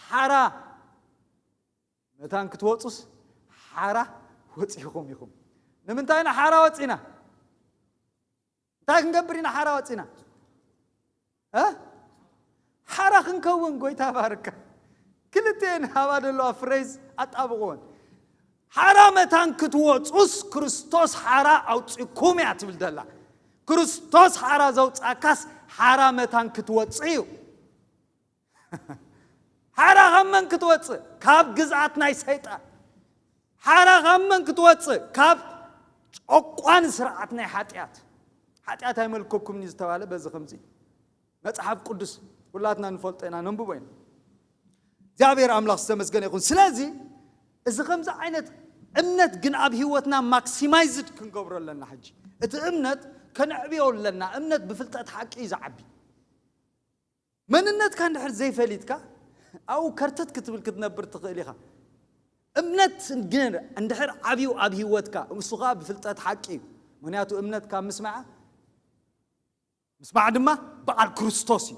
ሓራ መታን ክትወፁስ ሓራ ወፂኹም ኢኹም። ንምንታይ ኢና ሓራ ወፂና? እንታይ ክንገብር ኢና ሓራ ወፂና? እ? ሓራ ክንከውን ጎይታ ባርካ። ክልቴን ሃባ ዘለዋ ፍሬዝ ኣጣብቕወን። ሓራ መታን ክትወፁስ ክርስቶስ ሓራ ኣውፅኩም እያ ትብል ደላ። ክርስቶስ ሓራ ዘውፃካስ ሓራ መታን ክትወፅ እዩ። ሓራ ካብ መን ክትወፅእ? ካብ ግዝኣት ናይ ሰይጣን። ሓራ ካብ መን ክትወፅእ? ካብ ጨቋኒ ስርዓት ናይ ሓጢኣት። ሓጢኣት ኣይመልከኩምን እዩ ዝተባለ በዚ ከምዚ። መጽሓፍ ቅዱስ ኩላትና ንፈልጦ ኢና፣ ነንብቦ ኢና። እግዚኣብሔር ኣምላኽ ዝተመስገነ ይኹን። ስለዚ እዚ ከምዚ ዓይነት እምነት ግን ኣብ ህይወትና ማክሲማይዝድ ክንገብሮ ኣለና። ሕጂ እቲ እምነት ከነዕብዮ ኣለና። እምነት ብፍልጠት ሓቂ እዩ ዝዓቢ። መንነትካ እንድሕር ዘይፈሊጥካ ኣብኡ ከርተት ክትብል ክትነብር ትኽእል ኢኻ። እምነት ግን እንድሕር ዓብዩ ኣብ ህይወትካ፣ እሱ ኸዓ ብፍልጠት ሓቂ እዩ። ምኽንያቱ እምነት ካብ ምስማዕ፣ ምስማዕ ድማ ብቃል ክርስቶስ እዩ።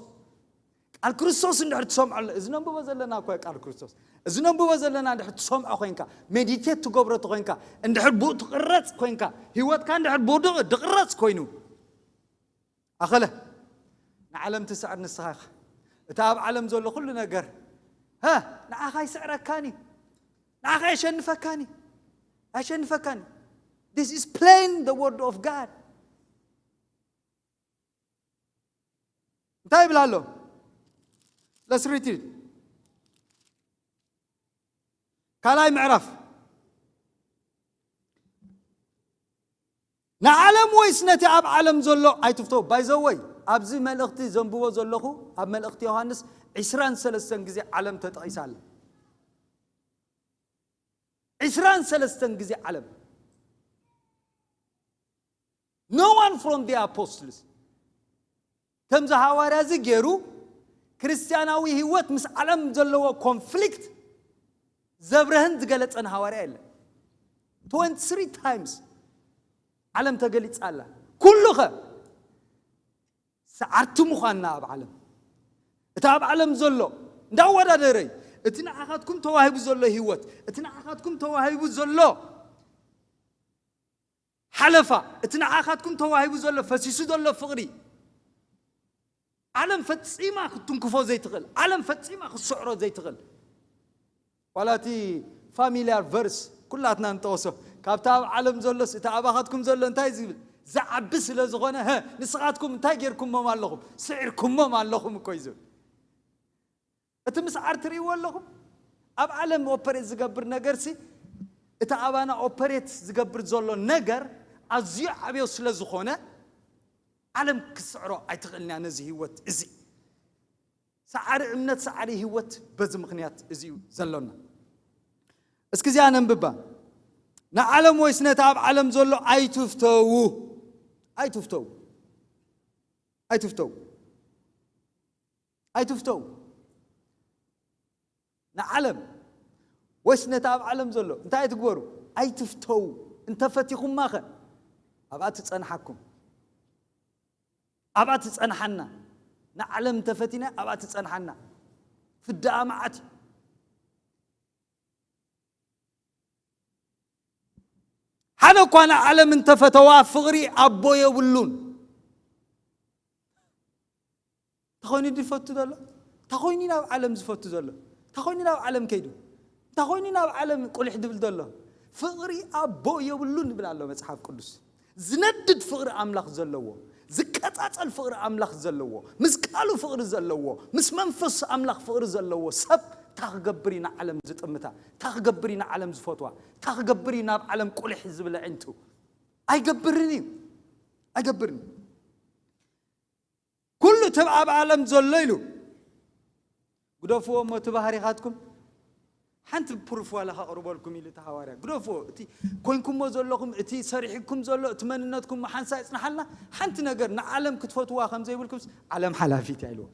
ቃል ክርስቶስ እንድሕር ትሰምዖ ኣሎ፣ እዚ ነንብቦ ዘለና እኮ እዩ ቃል ክርስቶስ። እዚ ነንብቦ ዘለና እንድሕር ትሰምዖ ኮይንካ፣ ሜዲቴት ትገብሮ ተኮይንካ፣ እንድሕር ብኡ ትቕረጽ ኮይንካ፣ ህይወትካ እንድሕር ብኡ ድቕረጽ ኮይኑ፣ ኣኸለ ንዓለም ትስዕር ንስኻ ኢኻ። እቲ ኣብ ዓለም ዘሎ ኩሉ ነገር፣ ሀ፣ ንዓኻ ይስዕረካን እዩ። ንዓኻ የሸንፈካን እዩ። ኣሸንፈካን እዩ። This is plain the word of God። እንታይ ይብል ኣሎ? Let's read it። ካልኣይ ምዕራፍ። ንዓለም ወይስ ነቲ ኣብ ዓለም ዘሎ ኣይትፍተው። By the way፣ ኣብዚ መልእኽቲ ዘንብቦ ዘለኹ ኣብ መልእኽቲ ዮሃንስ ዕስራን ሰለስተን ግዜ ዓለም ተጠቒሳ ኣላ። ዕስራን ሰለስተን ግዜ ዓለም። No one from the apostles ከምዚ ሃዋርያ እዚ ገይሩ ክርስቲያናዊ ህይወት ምስ ዓለም ዘለዎ ኮንፍሊክት ዘብረህን ዝገለጸን ሃዋርያ የለን። Twenty three times ዓለም ተገሊጻ ኣላ። ኩሉ ኸ ሰዓርቲ ምዃንና ኣብ ዓለም፣ እቲ ኣብ ዓለም ዘሎ እንዳወዳደረ እዩ። እቲ ንዓኻትኩም ተዋሂቡ ዘሎ ህይወት፣ እቲ ንዓኻትኩም ተዋሂቡ ዘሎ ሓለፋ፣ እቲ ንዓኻትኩም ተዋሂቡ ዘሎ ፈሲሱ ዘሎ ፍቕሪ፣ ዓለም ፈጺማ ክትትንክፎ ዘይትኽእል፣ ዓለም ፈጺማ ክትስዕሮ ዘይትኽእል። ዋላ እቲ ፋሚልያር ቨርስ ኩላትና ንጠቕሶ፣ ካብቲ ኣብ ዓለም ዘሎስ እቲ ኣባኻትኩም ዘሎ እንታይ ዝብል ዝዓቢ ስለ ዝኾነ፣ ሀ፣ ንስኻትኩም እንታይ ጌርኩሞም ኣለኹም? ስዒርኩሞም ኣለኹም እኮ እዩ ዝብል። እቲ ምስዓር ትርእይዎ ኣለኹም? ኣብ ዓለም ኦፐሬት ዝገብር ነገርሲ፣ እቲ ኣባና ኦፐሬት ዝገብር ዘሎ ነገር ኣዝዩ ዓብዮ ስለ ዝኾነ፣ ዓለም ክስዕሮ ኣይትኽእልን እያ ነዚ ህይወት እዚ። ሰዓሪ እምነት፣ ሰዓሪ ህይወት በዚ ምኽንያት እዚ እዩ ዘሎና። እስኪ እዚኣ ነንብባ። ንዓለም ወይስ ነቲ ኣብ ዓለም ዘሎ ኣይትፍተዉ። ኣይትፍተዉ። ኣይትፍተዉ። ኣይትፍተዉ። ንዓለም ወይስ ነቲ ኣብ ዓለም ዘሎ እንታይ ኣይትግበሩ? ኣይትፍተዉ። እንተፈቲኹማ ኸ ኣብኣ ትጸንሓኩም። ኣብኣ ትጸንሓና። ንዓለም እንተፈቲና ኣብኣ ትጸንሓና። ፍዳኣ መዓት እዩ። ሓደ እኳ ንዓለም እንተፈተዋ ፍቕሪ ኣቦ የብሉን። እንታይ ኮይኑ ድፈቱ ዘሎ? እንታይ ኮይኑ ናብ ዓለም ዝፈቱ ዘሎ? እንታይ ኮይኑ ናብ ዓለም ከይዱ? እንታይ ኮይኑ ናብ ዓለም ቁልሕ ድብል ዘሎ? ፍቕሪ ኣቦ የብሉን ይብል ኣሎ መጽሓፍ ቅዱስ። ዝነድድ ፍቕሪ ኣምላኽ ዘለዎ፣ ዝቀጻጸል ፍቕሪ ኣምላኽ ዘለዎ፣ ምስ ቃሉ ፍቕሪ ዘለዎ፣ ምስ መንፈስ ኣምላኽ ፍቕሪ ዘለዎ ሰብ እንታይ ክገብር እዩ ንዓለም ዝጥምታ? እንታይ ክገብር እዩ ንዓለም ዝፈትዋ? እንታይ ክገብር እዩ ናብ ዓለም ቁልሕ ዝብል ኣዒንቱ? ኣይገብርን እዩ። ኣይገብርን እዩ። ኩሉ እቲ ኣብ ዓለም ዘሎ ኢሉ ግደፍዎ እሞ እቲ ባህሪኻትኩም ሓንቲ ፕሩፍ ዋላ ከቕርበልኩም ኢሉ እቲ ሃዋርያ ግደፎ። እቲ ኮይንኩሞ ዘለኹም፣ እቲ ሰሪሕኩም ዘሎ፣ እቲ መንነትኩም ሓንሳ ይጽናሓልና። ሓንቲ ነገር ንዓለም ክትፈትዋ ከም ዘይብልኩምስ፣ ዓለም ሓላፊት እያ ኢልዎ።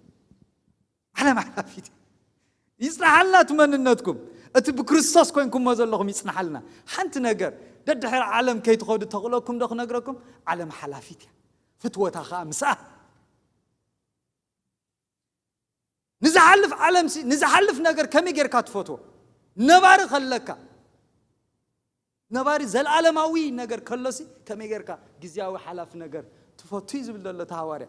ዓለም ሓላፊት እያ። ይጽናሓልና እቲ መንነትኩም። እቲ ብክርስቶስ ኮይንኩሞ ዘለኹም ይጽናሓልና። ሓንቲ ነገር ደድሕሪ ዓለም ከይትኸዱ ተኽእለኩም ዶ ክነግረኩም? ዓለም ሓላፊት እያ። ፍትወታ ኸኣ ምስኣ። ንዝሓልፍ ዓለምሲ፣ ንዝሓልፍ ነገር ከመይ ጌርካ ትፈትዎ? ነባሪ ከለካ፣ ነባሪ ዘልኣለማዊ ነገር ከሎሲ ከመይ ጌርካ ግዝያዊ ሓላፍ ነገር ትፈቱ እዩ ዝብል ዘሎ እቲ ሃዋርያ።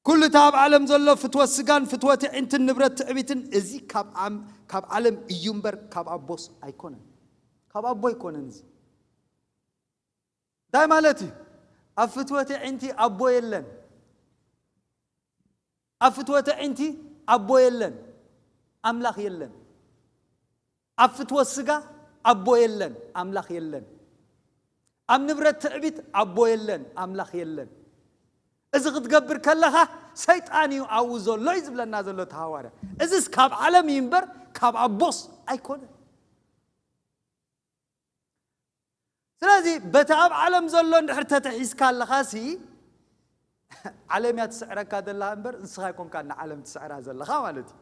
ኩሉ እቲ ኣብ ዓለም ዘሎ ፍትወት ስጋን ፍትወት ኣዒንትን ንብረት ትዕቢትን፣ እዚ ካብ ዓም-፣ ካብ ዓለም እዩ እምበር ካብ ኣቦስ ኣይኮነን። ካብ ኣቦ ኣይኮነን እዚ። እንታይ ማለት እዩ? ኣብ ፍትወት ኣዒንቲ ኣቦ የለን። ኣብ ፍትወት ኣዒንቲ ኣቦ የለን፣ ኣምላኽ የለን። ኣብ ፍትወት ስጋ ኣቦ የለን፣ ኣምላኽ የለን። ኣብ ንብረት ትዕቢት ኣቦ የለን፣ ኣምላኽ የለን። እዚ ክትገብር ከለኻ ሰይጣን እዩ ኣብኡ ዘሎ እዩ ዝብለና ዘሎ እቲ ሃዋርያ። እዚስ ካብ ዓለም እዩ እምበር ካብ ኣቦስ ኣይኮነን። ስለዚ በቲ ኣብ ዓለም ዘሎ እንድሕር ተተሒዝካ ኣለኻሲ፣ ዓለም እያ ትስዕረካ ዘላ እምበር ንስኻ ኣይኮንካ ንዓለም ትስዕራ ዘለኻ ማለት እዩ።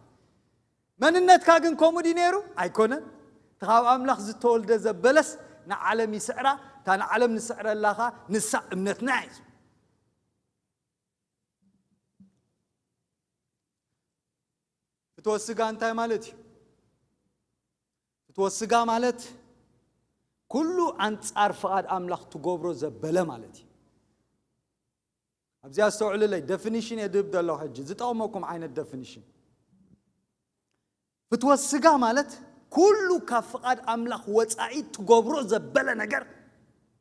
መንነትካ ግን ከምኡ ድዩ ነይሩ? ኣይኮነን። እቲ ካብ ኣምላኽ ዝተወልደ ዘበለስ ንዓለም ይስዕራ። እታ ንዓለም ንስዕረላኻ ንሳ እምነትና እዩ። ፍትወት ስጋ እንታይ ማለት እዩ? ፍትወት ስጋ ማለት ኩሉ ኣንጻር ፍቓድ ኣምላኽ ትገብሮ ዘበለ ማለት እዩ። ኣብዚኣ ኣስተውዕሉለይ፣ ደፊኒሽን እየ ድህብ ዘለኹ ሕጂ፣ ዝጠቕመኩም ዓይነት ደፊኒሽን። ፍትወት ስጋ ማለት ኩሉ ካብ ፍቓድ ኣምላኽ ወጻኢ ትገብሮ ዘበለ ነገር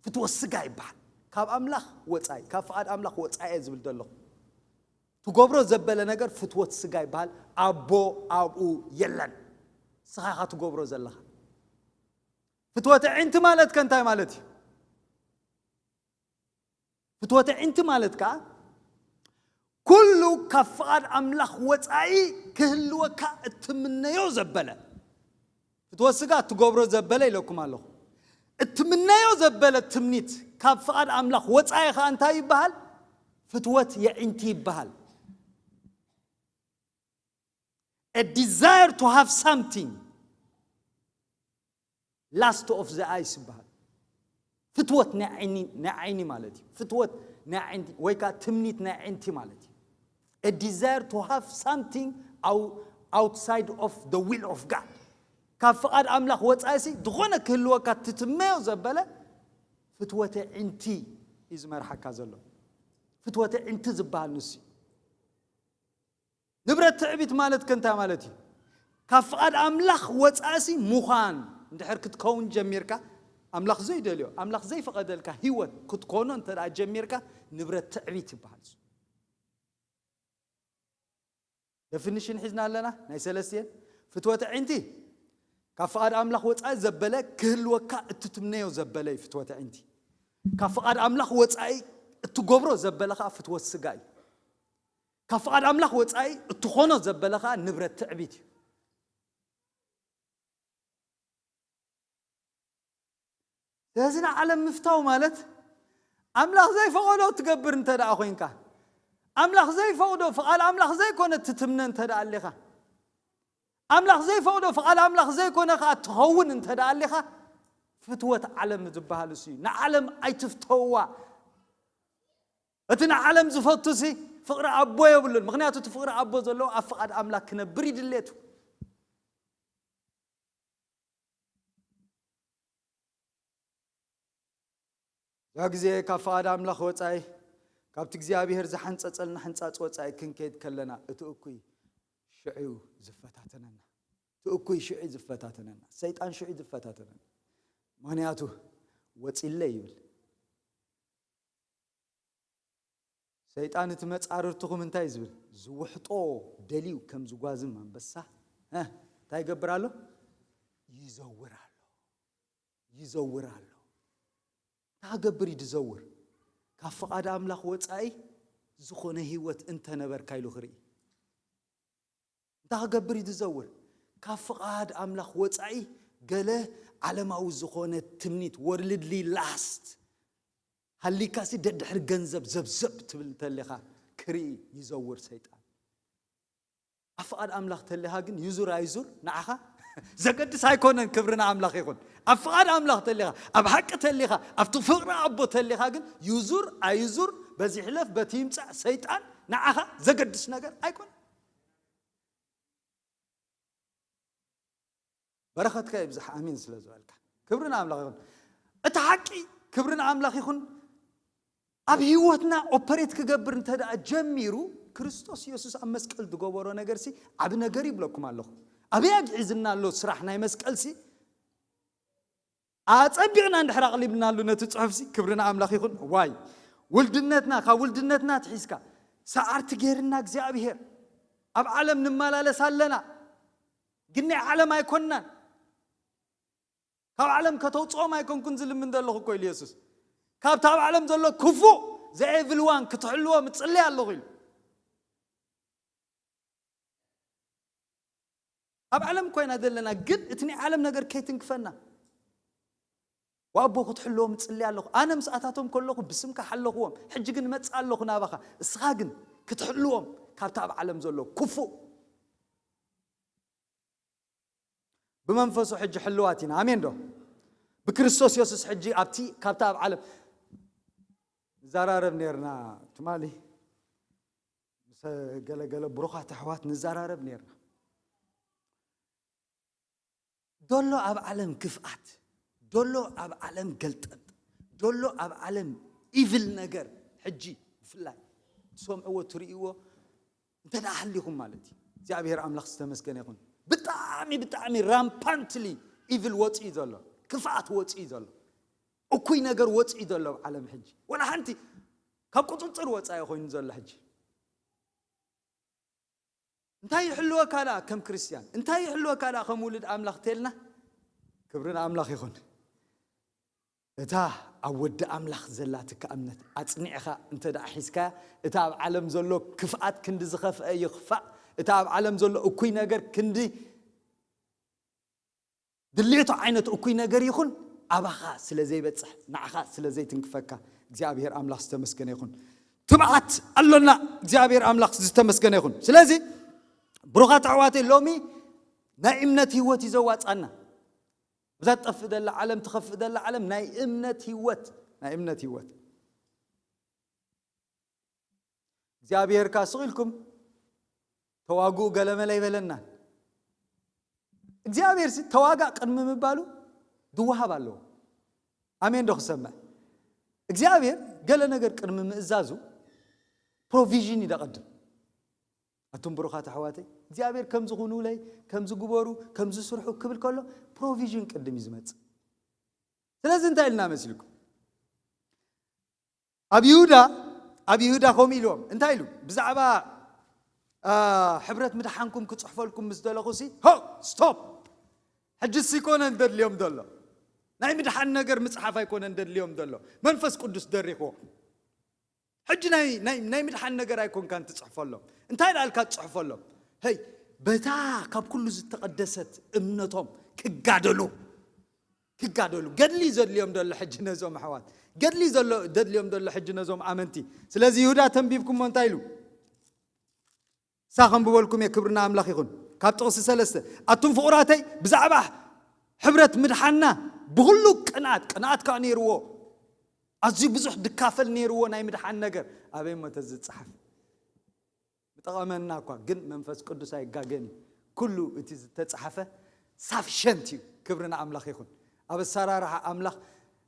ፍትወት ስጋ ይበሃል። ካብ ኣምላኽ ወጻኢ፣ ካብ ፍቓድ ኣምላኽ ወጻኢ እየ ዝብል ዘለኹ። ትገብሮ ዘበለ ነገር ፍትወት ስጋ ይበሃል። ኣቦ ኣብኡ የለን። ንስኻ ኢኻ ትገብሮ ዘለኻ። ፍትወት ኣዒንቲ ማለት ከ እንታይ ማለት እዩ? ፍትወት ኣዒንቲ ማለት ከኣ ኩሉ ካብ ፍቓድ ኣምላኽ ወጻኢ ክህልወካ እትምነዮ ዘበለ። ፍትወት ስጋ እትገብሮ ዘበለ ኢለኩም ኣለኹ። እትምነዮ ዘበለ ትምኒት ካብ ፍቓድ ኣምላኽ ወጻኢ ኸኣ እንታይ ይበሃል? ፍትወት የዒንቲ ይበሃል። A desire to have something, lust of the eyes ይበሃል። ፍትወት ናይ ዓይኒ፣ ናይ ዓይኒ ማለት እዩ። ፍትወት ናይ ዓይኒ ወይ ከዓ ትምኒት ናይ ኣዒንቲ ማለት እዩ። A desire to have something out-, outside of the will of God. ካብ ፍቓድ ኣምላኽ ወጻኢሲ ዝኾነ ክህልወካ ትትመዮ ዘበለ ፍትወተ ዒንቲ እዩ ዝመርሓካ ዘሎ። ፍትወተ ዒንቲ ዝበሃል ንሱ እዩ። ንብረት ትዕቢት ማለት ከ እንታይ ማለት እዩ? ካብ ፍቓድ ኣምላኽ ወጻእሲ ምዃን እንድሕር ክትከውን ጀሚርካ፣ ኣምላኽ ዘይደልዮ፣ ኣምላኽ ዘይፈቐደልካ ህይወት ክትኮኖ እንተ ደኣ ጀሚርካ፣ ንብረት ትዕቢት ይበሃል። ደፊኒሽን ሒዝና ኣለና፣ ናይ ሰለስቲኤን። ፍትወት ኣዒንቲ፣ ካብ ፍቓድ ኣምላኽ ወጻኢ ዘበለ ክህልወካ እትትምነዮ ዘበለ እዩ ፍትወት ኣዒንቲ። ካብ ፍቓድ ኣምላኽ ወጻኢ እትገብሮ ዘበለ ኸኣ ፍትወት ስጋ እዩ። ካብ ፍቓድ ኣምላኽ ወጻኢ እትኾኖ ዘበለ ኸኣ ንብረት ትዕቢት እዩ። ስለዚ ንዓለም ምፍታው ማለት ኣምላኽ ዘይፈቐዶ ትገብር እንተ ደኣ ኮይንካ፣ ኣምላኽ ዘይፈቕዶ፣ ፍቓድ ኣምላኽ ዘይኮነ ትትምነ እንተ ደኣ ኣሊኻ፣ ኣምላኽ ዘይፈቕዶ፣ ፍቓድ ኣምላኽ ዘይኮነ ኸኣ ትኸውን እንተ ደኣ ኣሊኻ፣ ፍትወት ዓለም ዝበሃል እሱ እዩ። ንዓለም ኣይትፍተውዋ። እቲ ንዓለም ዝፈቱሲ ፍቕሪ ኣቦ የብሉን። ምኽንያቱ እቲ ፍቕሪ ኣቦ ዘለዎ ኣብ ፍቓድ ኣምላኽ ክነብር እዩ ድሌቱ። እዛ ግዜ ካብ ፍቓድ ኣምላኽ ወጻኢ፣ ካብቲ እግዚኣብሔር ዝሓንጸጸልና ሕንጻጽ ወጻኢ ክንከይድ ከለና፣ እቲ እኩይ ሽዑ ዝፈታተነና። እቲ እኩይ ሽዑ ዝፈታተነና። ሰይጣን ሽዑ ዝፈታተነና። ምኽንያቱ ወጺለይ ይብል። ሰይጣን እቲ መጻርርትኹም እንታይ እዩ ዝብል? ዝውሕጦ ደልዩ ከም ዝጓዝም ኣንበሳ፣ እ፣ እንታይ ይገብር ኣሎ? ይዘውር ኣሎ። ይዘውር ኣሎ። እንታይ ክገብር እዩ ዝዘውር? ካብ ፍቓድ ኣምላኽ ወጻኢ ዝኾነ ህይወት እንተነበርካ ኢሉ ክርኢ። እንታይ ክገብር እዩ ዝዘውር? ካብ ፍቓድ ኣምላኽ ወጻኢ ገለ ዓለማዊ ዝኾነ ትምኒት፣ ወርልድሊ ላስት፣ ሃሊካሲ ደድሕሪ ገንዘብ ዘብዘብ ትብል እንተሊኻ ክርኢ ይዘውር ሰይጣን። ኣብ ፍቓድ ኣምላኽ ተሊኻ ግን ይዙር ኣይዙር ንዓኻ ዘገድስ ኣይኮነን። ክብሪ ንኣምላኽ ይኹን። ኣብ ፍቓድ ኣምላኽ ተሊኻ፣ ኣብ ሓቂ ተሊኻ፣ ኣብቲ ፍቕሪ ኣቦ ተሊኻ ግን ይዙር ኣይዙር፣ በዚ ይሕለፍ በቲ ይምጻእ ሰይጣን ንዓኻ ዘገድስ ነገር ኣይኮነን። በረኸትካ ይብዛሕ ኣሜን ስለ ዝበልካ። ክብሪ ንኣምላኽ ይኹን። እቲ ሓቂ ክብሪ ንኣምላኽ ይኹን። ኣብ ህይወትና ኦፐሬት ክገብር እንተ ደኣ ጀሚሩ፣ ክርስቶስ የሱስ ኣብ መስቀል ዝገበሮ ነገርሲ ዓቢ ነገር ይብለኩም ኣለኹ። ኣበይ ኣግዒዝና ኣሎ ስራሕ ናይ መስቀልሲ? ኣጸቢቕና እንድሕር ኣቕሊብናሉ ነቲ ጽሑፍሲ፣ ክብሪ ንኣምላኽ ይኹን። ዋይ ውልድነትና፣ ካብ ውልድነትና ትሒዝካ ሰዓርቲ ጌርና እግዚኣብሔር። ኣብ ዓለም ንመላለስ ኣለና፣ ግን ናይ ዓለም ኣይኮንናን። ካብ ዓለም ከተውፅኦም ኣይኮንኩን ዝልምን ዘለኹ እኮ ኢሉ የሱስ። ካብቲ ኣብ ዓለም ዘሎ ክፉእ ዘኤቭል ዋን ክትሕልዎም እጽሊ ኣለኹ ኢሉ። ኣብ ዓለም ኮይና ዘለና፣ ግን እቲ ናይ ዓለም ነገር ከይትንክፈና። ወኣቦ ክትሕልዎም እጽሊ ኣለኹ። ኣነ ምስኣታቶም ከለኹ ብስምካ ሓለኽዎም፣ ሕጂ ግን እመጽእ ኣለኹ ናባኻ። እስኻ ግን ክትሕልዎም ካብቲ ኣብ ዓለም ዘሎ ክፉእ። ብመንፈሱ ሕጂ ሕልዋት ኢና። ኣሜን ዶ? ብክርስቶስ የሱስ ሕጂ ኣብቲ፣ ካብቲ ኣብ ዓለም ንዘራረብ ነርና። ትማሊ ምስ ገለገለ ብሩኻት ኣሕዋት ንዘራረብ ነርና። ዶሎ ኣብ ዓለም ክፍኣት፣ ዶሎ ኣብ ዓለም ገልጠጥ፣ ዶሎ ኣብ ዓለም ኢቭል ነገር ሕጂ ብፍላይ ትሰምዕዎ ትርእይዎ እንተ ደኣ ሃሊኹም ማለት እዩ። እግዚኣብሔር ኣምላኽ ዝተመስገነ ይኹን። ብጣዕሚ ብጣዕሚ ራምፓንትሊ ኢቭል ወፅኡ ዘሎ፣ ክፍኣት ወፅኡ ዘሎ፣ እኩይ ነገር ወፅኡ ዘሎ ኣብ ዓለም ሕጂ። ወላ ሓንቲ ካብ ቁፅፅር ወፃኢ ኮይኑ ዘሎ ሕጂ። እንታይ ይሕልወካ ደኣ ከም ክርስትያን? እንታይ ይሕልወካ ደኣ ከም ውሉድ ኣምላኽ ተልና? ክብሪ ንኣምላኽ ይኹን። እታ ኣብ ወዲ ኣምላኽ ዘላትካ እምነት ኣጽኒዕኻ እንተ ደኣ ሒዝካያ፣ እታ ኣብ ዓለም ዘሎ ክፍኣት ክንዲ ዝኸፍአ ይኽፋእ፣ እታ ኣብ ዓለም ዘሎ እኩይ ነገር ክንዲ ድሌቱ ዓይነት እኩይ ነገር ይኹን፣ ኣባኻ ስለ ዘይበጽሕ፣ ንዓኻ ስለ ዘይትንክፈካ፣ እግዚኣብሔር ኣምላኽ ዝተመስገነ ይኹን። ትብዓት ኣሎና፣ እግዚኣብሔር ኣምላኽ ዝተመስገነ ይኹን። ስለዚ ብሩኻት ኣሕዋተይ፣ ሎሚ ናይ እምነት ህይወት እዩ ዘዋጻና። እዛ ትጠፍእ ዘላ ዓለም፣ ትኸፍእ ዘላ ዓለም ናይ እምነት ህይወት፣ ናይ እምነት ህይወት። እግዚኣብሔር ከኣ ስቕ ኢልኩም ተዋግኡ ገለመለ ኣይበለናን። እግዚኣብሔር ሲ ተዋጋእ ቅድሚ ምባሉ ድወሃብ ኣለዎ። ኣሜን ዶ ክሰምዕ? እግዚኣብሔር ገለ ነገር ቅድሚ ምእዛዙ ፕሮቪዥን እዩ ደቐድም። ኣቱም ብሩኻት ኣሕዋተይ፣ እግዚኣብሔር ከምዚ ኩኑለይ፣ ከምዚ ግበሩ፣ ከምዚ ስርሑ ክብል ከሎ ፕሮቪዥን ቅድም እዩ ዝመጽእ። ስለዚ እንታይ ኢልና መሲልኩም? ኣብ ይሁዳ፣ ኣብ ይሁዳ ከምኡ ኢልዎም። እንታይ ኢሉ? ብዛዕባ፣ አ፣ ሕብረት ምድሓንኩም ክጽሕፈልኩም ምስ ደለኹ ሲ፣ ሆ፣ ስቶፕ! ሕጂ ሲ ኣይኮነን ደድልዮም ደሎ። ናይ ምድሓን ነገር ምጽሓፍ ኣይኮነን ደድልዮም ደሎ። መንፈስ ቅዱስ ደሪኽዎ። ሕጂ ናይ፣ ናይ፣ ናይ ምድሓን ነገር ኣይኮንካን ትጽሕፈሎም። እንታይ ደኣልካ ትጽሕፈሎም? ሄይ፣ በታ ካብ ኩሉ ዝተቐደሰት እምነቶም ክጋደሉ፣ ክጋደሉ። ገድሊ ዘድልዮም ደሎ ሕጂ ነዞም ኣሕዋት። ገድሊ ዘሎ፣ ዘድልዮም ደሎ ሕጂ ነዞም ኣመንቲ። ስለዚ ይሁዳ ተንቢብኩሞ እንታይ ኢሉ? ሳ ከንብበልኩም እየ፣ ክብሪ ንኣምላኽ ይኹን። ካብ ጥቕሲ ሰለስተ፣ ኣቱም ፍቑራተይ፣ ብዛዕባ ሕብረት ምድሓንና ብኹሉ ቅንኣት፣ ቅንኣት ከኣ ነይርዎ። ኣዝዩ ብዙሕ ድካፈል ነይርዎ ናይ ምድሓን ነገር። ኣበይ እሞ ተዝጸሓፍ? ምጠቐመና እኳ፣ ግን መንፈስ ቅዱስ ኣይጋገን እዩ። ኩሉ እቲ ዝተጻሕፈ ሳፊሸንት እዩ። ክብሪ ንኣምላኽ ይኹን። ኣብ ኣሰራርሓ ኣምላኽ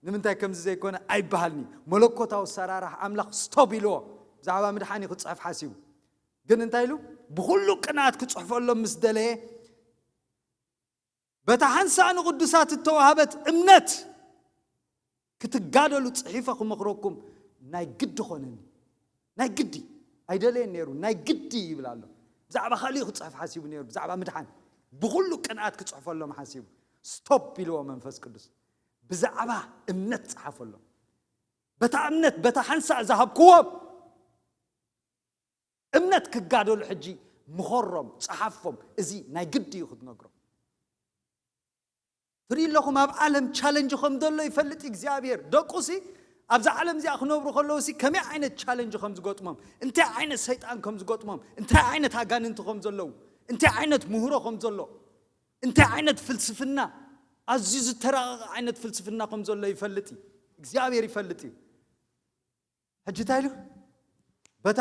ንምንታይ ከምዚ ዘይኮነ ኣይበሃልን እዩ። መለኮታዊ ኣሰራርሓ ኣምላኽ ስቶፕ ኢልዎ። ብዛዕባ ምድሓን እዩ ክጽሕፍ ሓሲቡ። ግን እንታይ ኢሉ? ብኹሉ ቅንኣት ክጽሕፈሎም ምስ ደለየ፣ በታ ሓንሳእ ንቕዱሳት እተዋህበት እምነት ክትጋደሉ ጽሒፈ ክመኽረኩም ናይ ግዲ ኾነኒ። ናይ ግዲ። ኣይደለየን ነይሩ፣ ናይ ግዲ ይብል ኣሎ። ብዛዕባ ካልእ ክጽሕፍ ሓሲቡ ነይሩ፣ ብዛዕባ ምድሓን። ብኹሉ ቅንኣት ክጽሕፈሎም ሓሲቡ። ስቶፕ ኢልዎ መንፈስ ቅዱስ። ብዛዕባ እምነት ጸሓፈሎም። በታ እምነት፣ በታ ሓንሳእ ዝሃብክዎም እምነት ክጋደሉ ሕጂ ምኸሮም፣ ጸሓፎም። እዚ ናይ ግዲ እዩ ክትነግሮም። ትርኢ ኣለኹም፣ ኣብ ዓለም ቻለንጅ ከም ዘሎ ይፈልጥ እግዚኣብሔር። ደቁሲ ኣብዛ ዓለም እዚኣ ክነብሩ ከለዉ ሲ ከመይ ዓይነት ቻለንጅ ከም ዝገጥሞም፣ እንታይ ዓይነት ሰይጣን ከም ዝገጥሞም፣ እንታይ ዓይነት ኣጋንንቲ ከም ዘለዉ፣ እንታይ ዓይነት ምህሮ ከም ዘሎ፣ እንታይ ዓይነት ፍልስፍና፣ ኣዝዩ ዝተራቐቐ ዓይነት ፍልስፍና ከም ዘሎ ይፈልጥ እዩ። እግዚኣብሔር ይፈልጥ እዩ። ሕጂ እንታይ ኢሉ? በታ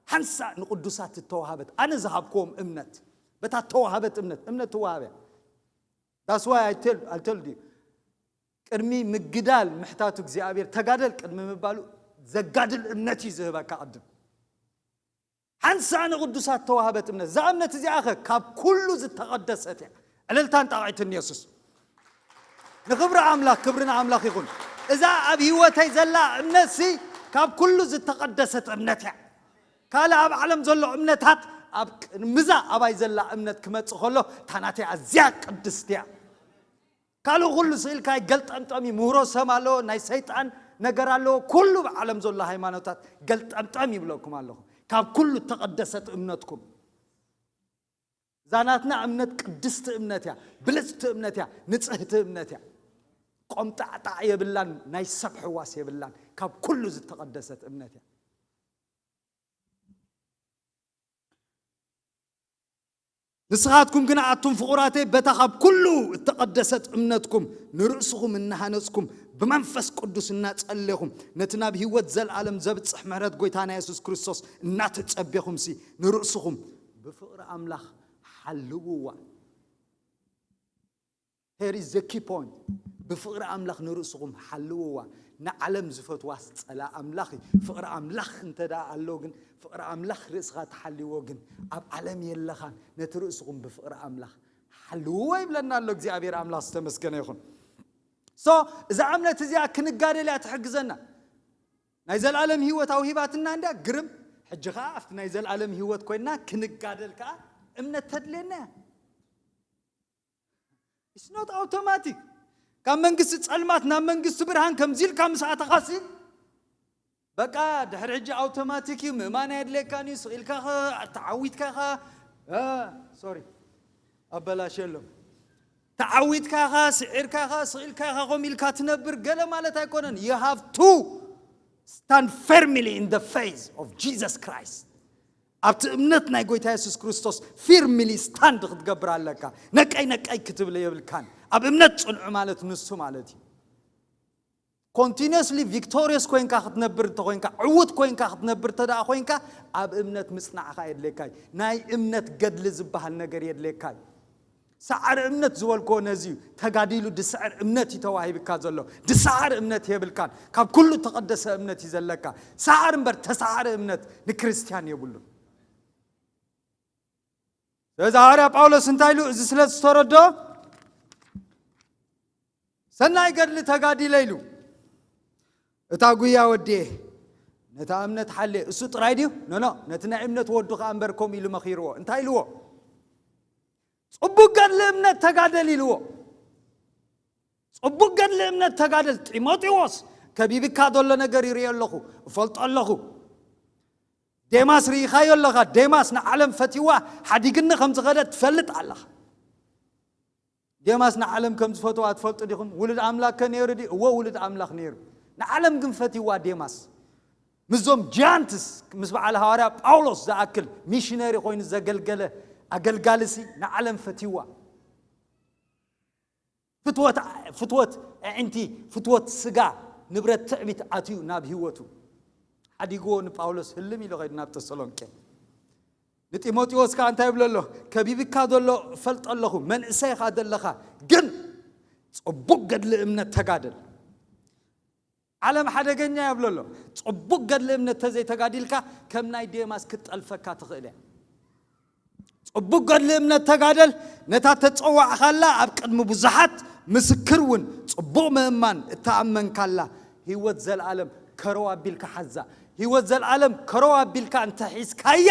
ሓንሳእ ንቅዱሳት እተዋሃበት፣ ኣነ ዝሃብክዎም እምነት፣ በታ ተዋሃበት እምነት፣ እምነት ትወሃብ እያ። That's why I tell, I told you፣ ቅድሚ ምግዳል ምሕታቱ እግዚኣብሔር፣ ተጋደል ቅድሚ ምባሉ ዘጋድል እምነት እዩ ዝህበካ ቅድም። ሓንሳእ ንቅዱሳት ተዋህበት እምነት። እዛ እምነት እዚኣ ኸ ካብ ኩሉ ዝተቐደሰት እያ። ዕልልታን ጣቕዒትን ንየሱስ። ንኽብሪ ኣምላኽ፣ ክብሪ ንኣምላኽ ይኹን። እዛ ኣብ ህይወተይ ዘላ እምነትሲ ካብ ኩሉ ዝተቐደሰት እምነት እያ። ካልእ ኣብ ዓለም ዘሎ እምነታት ኣብ ቅድሚዛ ኣባይ ዘላ እምነት ክመጽእ ከሎ፣ እታ ናተይ ኣዝያ ቅድስቲ እያ። ካልእ ኩሉ ስኢልካ ገልጠምጠም እዩ። ምህሮ ሰም ኣለዎ፣ ናይ ሰይጣን ነገር ኣለዎ። ኩሉ ብዓለም ዘሎ ሃይማኖታት ገልጠምጠም ይብለኩም ኣለኹ። ካብ ኩሉ እተቐደሰት እምነትኩም። እዛ ናትና እምነት ቅድስቲ እምነት እያ፣ ብልጽቲ እምነት እያ፣ ንጽህቲ እምነት እያ። ቆምጣዕጣዕ የብላን፣ ናይ ሰብ ሕዋስ የብላን። ካብ ኩሉ ዝተቐደሰት እምነት እያ። ንስኻትኩም ግና ኣቱም ፍቑራተይ፣ በታ ካብ ኩሉ እተቐደሰት እምነትኩም ንርእስኹም እናሃነጽኩም፣ ብመንፈስ ቅዱስ እናጸሌኹም፣ ነቲ ናብ ህይወት ዘልኣለም ዘብጽሕ ምሕረት ጐይታና የሱስ ክርስቶስ እናተጸቤኹምሲ፣ ንርእስኹም ብፍቕሪ ኣምላኽ ሓልውዋ። Here is the key point። ብፍቕሪ ኣምላኽ ንርእስኹም ሓልውዋ። ንዓለም ዝፈትዋስ ጸላ ኣምላኽ እዩ። ፍቕሪ ኣምላኽ እንተ ደኣ ኣሎ ግን፣ ፍቕሪ ኣምላኽ ርእስኻ ተሓልዎ ግን፣ ኣብ ዓለም የለኻን። ነቲ ርእስኹም ብፍቕሪ ኣምላኽ ሓልውዎ ይብለና ኣሎ እግዚኣብሔር ኣምላኽ። ዝተመስገነ ይኹን። So እዛ እምነት እዚኣ ክንጋደል እያ ትሕግዘና። ናይ ዘላለም ህይወት ኣውሂባትና እንድያ፣ ግርም። ሕጂ ኸዓ ኣብቲ ናይ ዘላለም ህይወት ኮይንና ክንጋደል ከኣ እምነት ተድልየና እያ። It's not automatic። ካብ መንግስቲ ጸልማት ናብ መንግስቲ ብርሃን ከምዚ ኢልካ ምስ ኣተኻሲ፣ በቃ ድሕሪ ሕጂ ኣውቶማቲክ እዩ። ምእማን ኣየድልየካን እዩ። ስቕ ኢልካ ኸ ተዓዊትካ ኸ፣ እ፣ ሶሪ፣ ኣበላሸሎም። ተዓዊትካ ኸ፣ ስዒርካ ኸ፣ ስቕ ኢልካ ኸ፣ ከምኡ ኢልካ ትነብር ገለ ማለት ኣይኮነን። You have to stand firmly in the faith of Jesus Christ። ኣብቲ እምነት ናይ ጎይታ የሱስ ክርስቶስ ፊርምሊ ስታንድ ክትገብር ኣለካ። ነቀይ ነቀይ ክትብል የብልካን። ኣብ እምነት ጽንዑ ማለት ንሱ ማለት እዩ። ኮንቲኒየስሊ ቪክቶሪየስ ኮይንካ ክትነብር እንተኾይንካ፣ ዕዉት ኮይንካ ክትነብር እንተ ደኣ ኮይንካ፣ ኣብ እምነት ምጽናዕኻ የድልየካ እዩ። ናይ እምነት ገድሊ ዝበሃል ነገር የድልየካ እዩ። ሰዓሪ እምነት ዝበልክዎ ነዚ እዩ። ተጋዲሉ ድስዕር እምነት እዩ ተዋሂብካ ዘሎ። ድስዓር እምነት የብልካን። ካብ ኩሉ ተቐደሰ እምነት እዩ ዘለካ። ሰዓር እምበር ተሰዓሪ እምነት ንክርስትያን የብሉን። ስለዚ ሃዋርያ ጳውሎስ እንታይ ኢሉ? እዚ ስለ ዝተረዶ፣ "ሰናይ ገድሊ ተጋዲለ" ኢሉ፣ "እታ ጉያ ወድየ፣ ነታ እምነት ሓልየ።" እሱ ጥራይ ድዩ? ኖ፣ ኖ፣ ነቲ ናይ እምነት ወዱ ከኣ እምበር ከምኡ ኢሉ መኺርዎ። እንታይ ኢልዎ? "ጽቡቕ ገድሊ እምነት ተጋደል" ኢልዎ። "ጽቡቕ ገድሊ እምነት ተጋደል። ጢሞቴዎስ፣ ከቢብካ ዘሎ ነገር ይርእዮ ኣለኹ፣ እፈልጦ ኣለኹ። ዴማስ ርኢኻዮ ኣለኻ። ዴማስ ንዓለም ፈትይዋ ሓዲግኒ ከም ዝኸደ ትፈልጥ ኣለኻ። ዴማስ ንዓለም ከም ዝፈትዋ ትፈልጡ ዲኹም? ውሉድ ኣምላኽ ከ ነይሩ ድዩ? እወ፣ ውሉድ ኣምላኽ ነይሩ። ንዓለም ግን ፈትይዋ ዴማስ። ምስዞም ጃያንትስ፣ ምስ በዓል ሃዋርያ ጳውሎስ ዝኣክል ሚሽነሪ ኮይኑ ዘገልገለ ኣገልጋሊሲ ንዓለም ፈትይዋ። ፍትወት፣ ፍትወት ኣዒንቲ፣ ፍትወት ስጋ፣ ንብረት ትዕቢት ኣትዩ ናብ ህይወቱ። ሓዲግዎ ንጳውሎስ ህልም ኢሉ ኸይዱ ናብ ተሰሎንቄ። ንጢሞቴዎስ ከኣ እንታይ ይብሎ ኣሎ? "ከቢብካ ዘሎ እፈልጦ ኣለኹ፣ መንእሰይ ኢኻ ዘለኻ፣ ግን ጽቡቕ ገድሊ እምነት ተጋደል።" ዓለም ሓደገኛ እያ ይብሎ ኣሎ። ጽቡቕ ገድሊ እምነት ተዘይተጋዲልካ፣ ከም ናይ ዴማስ ክትጠልፈካ ትኽእል እያ። ጽቡቕ ገድሊ እምነት ተጋደል፣ ነታ ተጸዋዕኻላ ኣብ ቅድሚ ብዙሓት ምስክር እውን ጽቡቕ ምእማን እተኣመንካላ ህይወት ዘለኣለም ከረው ኣቢልካ ሓዛ። ህይወት ዘለኣለም ከረው ኣቢልካ እንተ ሒዝካያ